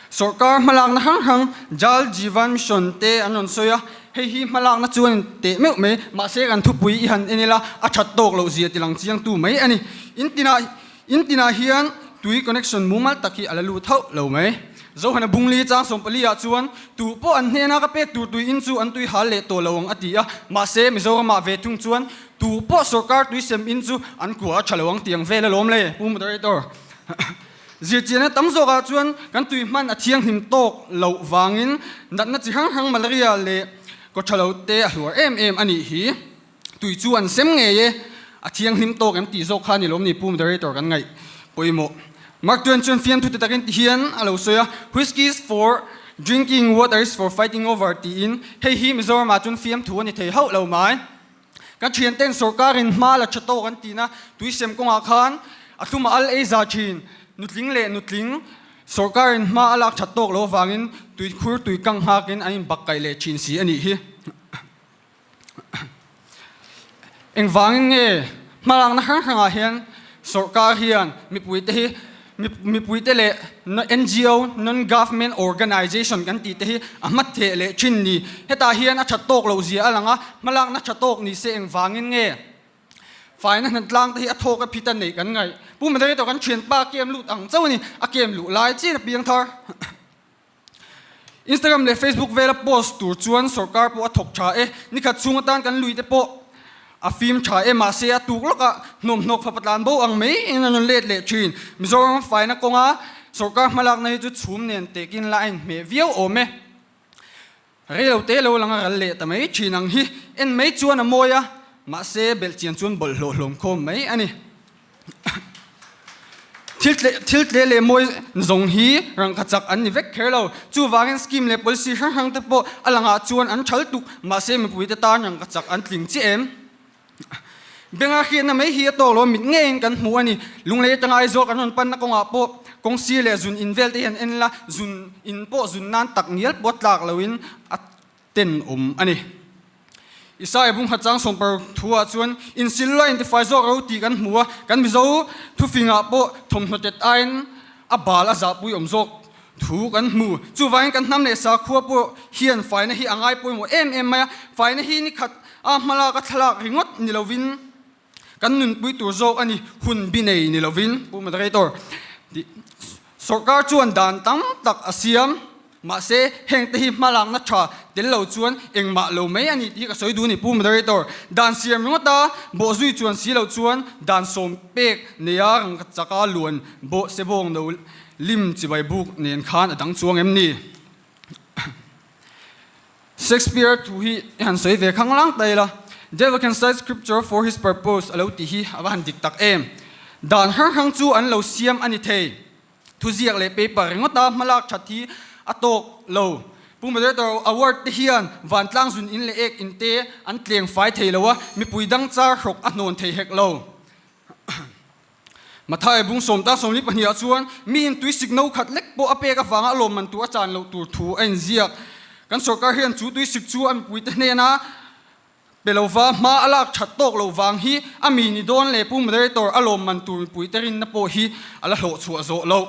Sorkar hmalakna hrang hrang Jal Jeevan Mission te an rawn sawi a, hei hi hmalakna chuan in teh meuh mai, mahse kan thupui i han en ila a that tawk loh zia tilang chiangtu mai a ni. In tinah in tinah hian tui connection mumal tak hi a la lut hauh lo mai. Zohana Bungli chang 14 ah chuan tu pawh an hnena ka pek tur tui in chu an tui hal leh tawh lo ang a ti a, mahse Mizoramah ve thung chuan tu pawh sorkar tui sem in chu an kua a tha lo ang tiang vel alawm le Pu Moderator. Zirchianna tam zawkah chuan kan tui hman a thianghlim tawk loh vangin natna chi hrang hrang malaria leh kawthalo te a hluar em em a nih hi. Tui chu an sem ngei e, a thianghlim tawk em tih zawk kha a ni lawm ni Pu Moderator kan ngaih pawimawh. Mark Twain chuan fiamthu ti takin ti hian a lo sawi a, Whiskey is for drinking, water is for fighting over tiin hei hi Mizoramah chuan fiamthu a ni thei hauh lo mai. Kan thianten sorkarin hma la tha tawk an tihna tuisem kawngah khan a thlum a al ei za thin. Nutling leh nutling sorkarin hma a lak that tawk lo avangin tuikhur tui kang nghakin an inbak kaih leh thin si a nih hi. Engvangin nge hmalakna hrang hrangah hian sorkar hian mipuite hi Mipuite leh ngo, Non-Government Organization, kan tih te hi a hmat theh leh thin ni. Hetah hian a that tawk loh zia a lang a, hmalakna tha tawk ni se engvangin nge faina hnatlang te hi a thawk a phit a neih kan ngaih. Pu Moderator kan thianpa kem lut ang chauh a ni, a kem luh lai chin a piang thar. Instagram leh Facebook vela post tur chuan sorkar pawh a thawk tha e, nikhat chhung atan kan lui te pawh a fim tha e, mahse a tuk lawkah hnawmhnawk fapa tlan bo ang mai in an rawn let leh thin. Mizoram faina kawnga sorkar hmalakna hi chu chhum nen tekin la a inhmeh viau awm e. Reilo te lo lang a ral leh ta mai thin ang hi en mai chuan a mawi a, mahse belhchian chuan bawlhhlawh hlawm khawm mai a ni. Thil tle thil tle leh mawi zawng hi rangkha chak an ni vek kher lo. Chuvangin scheme leh policy hrang hrang te pawh a langah chuan an thal tuk, mahse mipuite tan rangkha chak an tling chiah em? Benga hriatna mai hi a tawk lo, mit ngeiin kan hmu a ni. Lunglei atanga Aizawl kan rawn panna kawngah pawh kawng sir leh zun in vel te hi an en la, zun in pawh zun nan tak ngial pawh a tlak loin a tenawm a ni. Isaiah bungkhat chang sawmpar thu ah chuan insil la intifai zawk ro tih kan hmu a, kan Mizo thufingah pawh thawmhnaw tet aiin a bal a zahpui awm zawk thu kan hmu. Chuvangin kan hnam leh sakhua pawh hian faina hi a ngai pawimawh em em mai a, faina hi nikhat a hmalak a thlalak ringawt ni lovin kan nunpui tur zawk a ni, hun bi nei ni lovin Pu Moderator tih Sorkar chuan dan tam tak a siam, mahse hengte hi hmalakna tha tel lo chuan engmah lo mai a ni tih hi ka sawi duh a ni Pu Moderator. Dan siam ringawta bawhzui chuan si lo chuan dan sawm pek neia rangka chaka luan bawh sebawng no lim chibai buk nen khan a dang chuang em ni? Shakespeare thu hi i han sawi ve khang lang ta ila, Devil can cite scripture for his purpose a lo tih hi a va han dik tak em. Dan hrang hrang chu an lo siam a ni thei. Thuziak leh paper ringawta hmalak that hi a tawk lo. Pu Moderator, award te hian vantlang zun in leh ek in te an tleng fai thei lo a, mipui dang char hrawk a hnawn thei hek lo. Mathai bung sawmta 42 ah chuan miin tuisik no khat lek pawh a pek avanga a lawmman tur a chan loh tur thu a inziak. Kan sorkar hian chu tuisik chu a mipuite hnena Pe lova hma a lak that tawk lo vang hi a mi ni dawn leh Pu Moderator a lawm man tur mipui te rinna pawh hi a la hlawh chhuah zawh loh.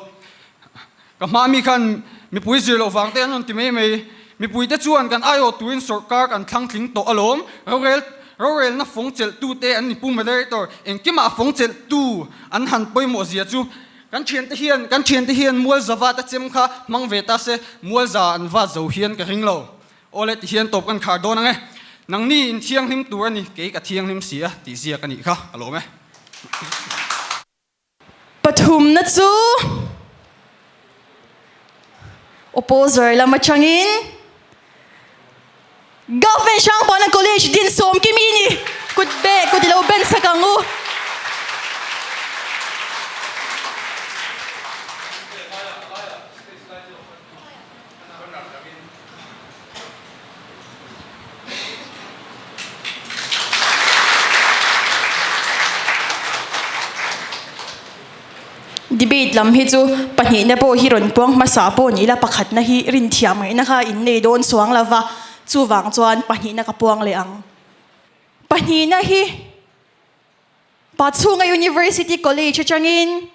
Ka hma mi khan mipui zir loh vang te an rawn ti mai mai. Mipui te chuan kan aiawh turin sawrkar kan thlang tling tawh alawm. Rorel rorelna fawng chelh tu te an ni Pu Moderator engkimah fawng chelh tu an han pawimawh zia chu kan thiante hian kan thiante hian mualza vat a chem kha hmang ve ta se mualza an vat zo hian ka ring lo. Awle ti hian tawp kan khar dawn ang e. Nangni in thianghlim tur a ni, kei ka thianghlim si a tih ziak a nih kha ka lawm e. Pathumna chu Opposer lam atangin Government Hrangpawna College din sawm kimi ni kut be kut ilo ben sak ang u. Debate lam hi chu pahnihna pawh hi rawn puang hmasa pawh ni ila pakhatna hi rinthiam ngaihna kha in nei dawn chuang lova chuvang chuan pahnihna ka puang leh ang. Pahnihna hi Pachhunga University College atangin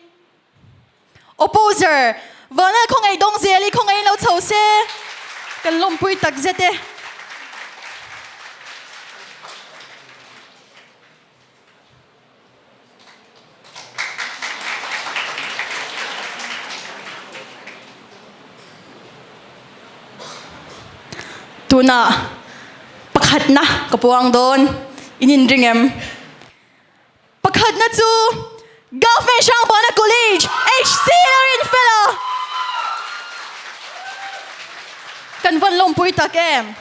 Opposer, Vana khawngaih dawng zel i khawngaih in lo chho se kan lawmpui tak zet e. Tunah pakhatna ka puang dawn in inring em? Pakhatna chu Government Hrangpawna College, HC Larinfela. Kan vawn lawmpui tak em?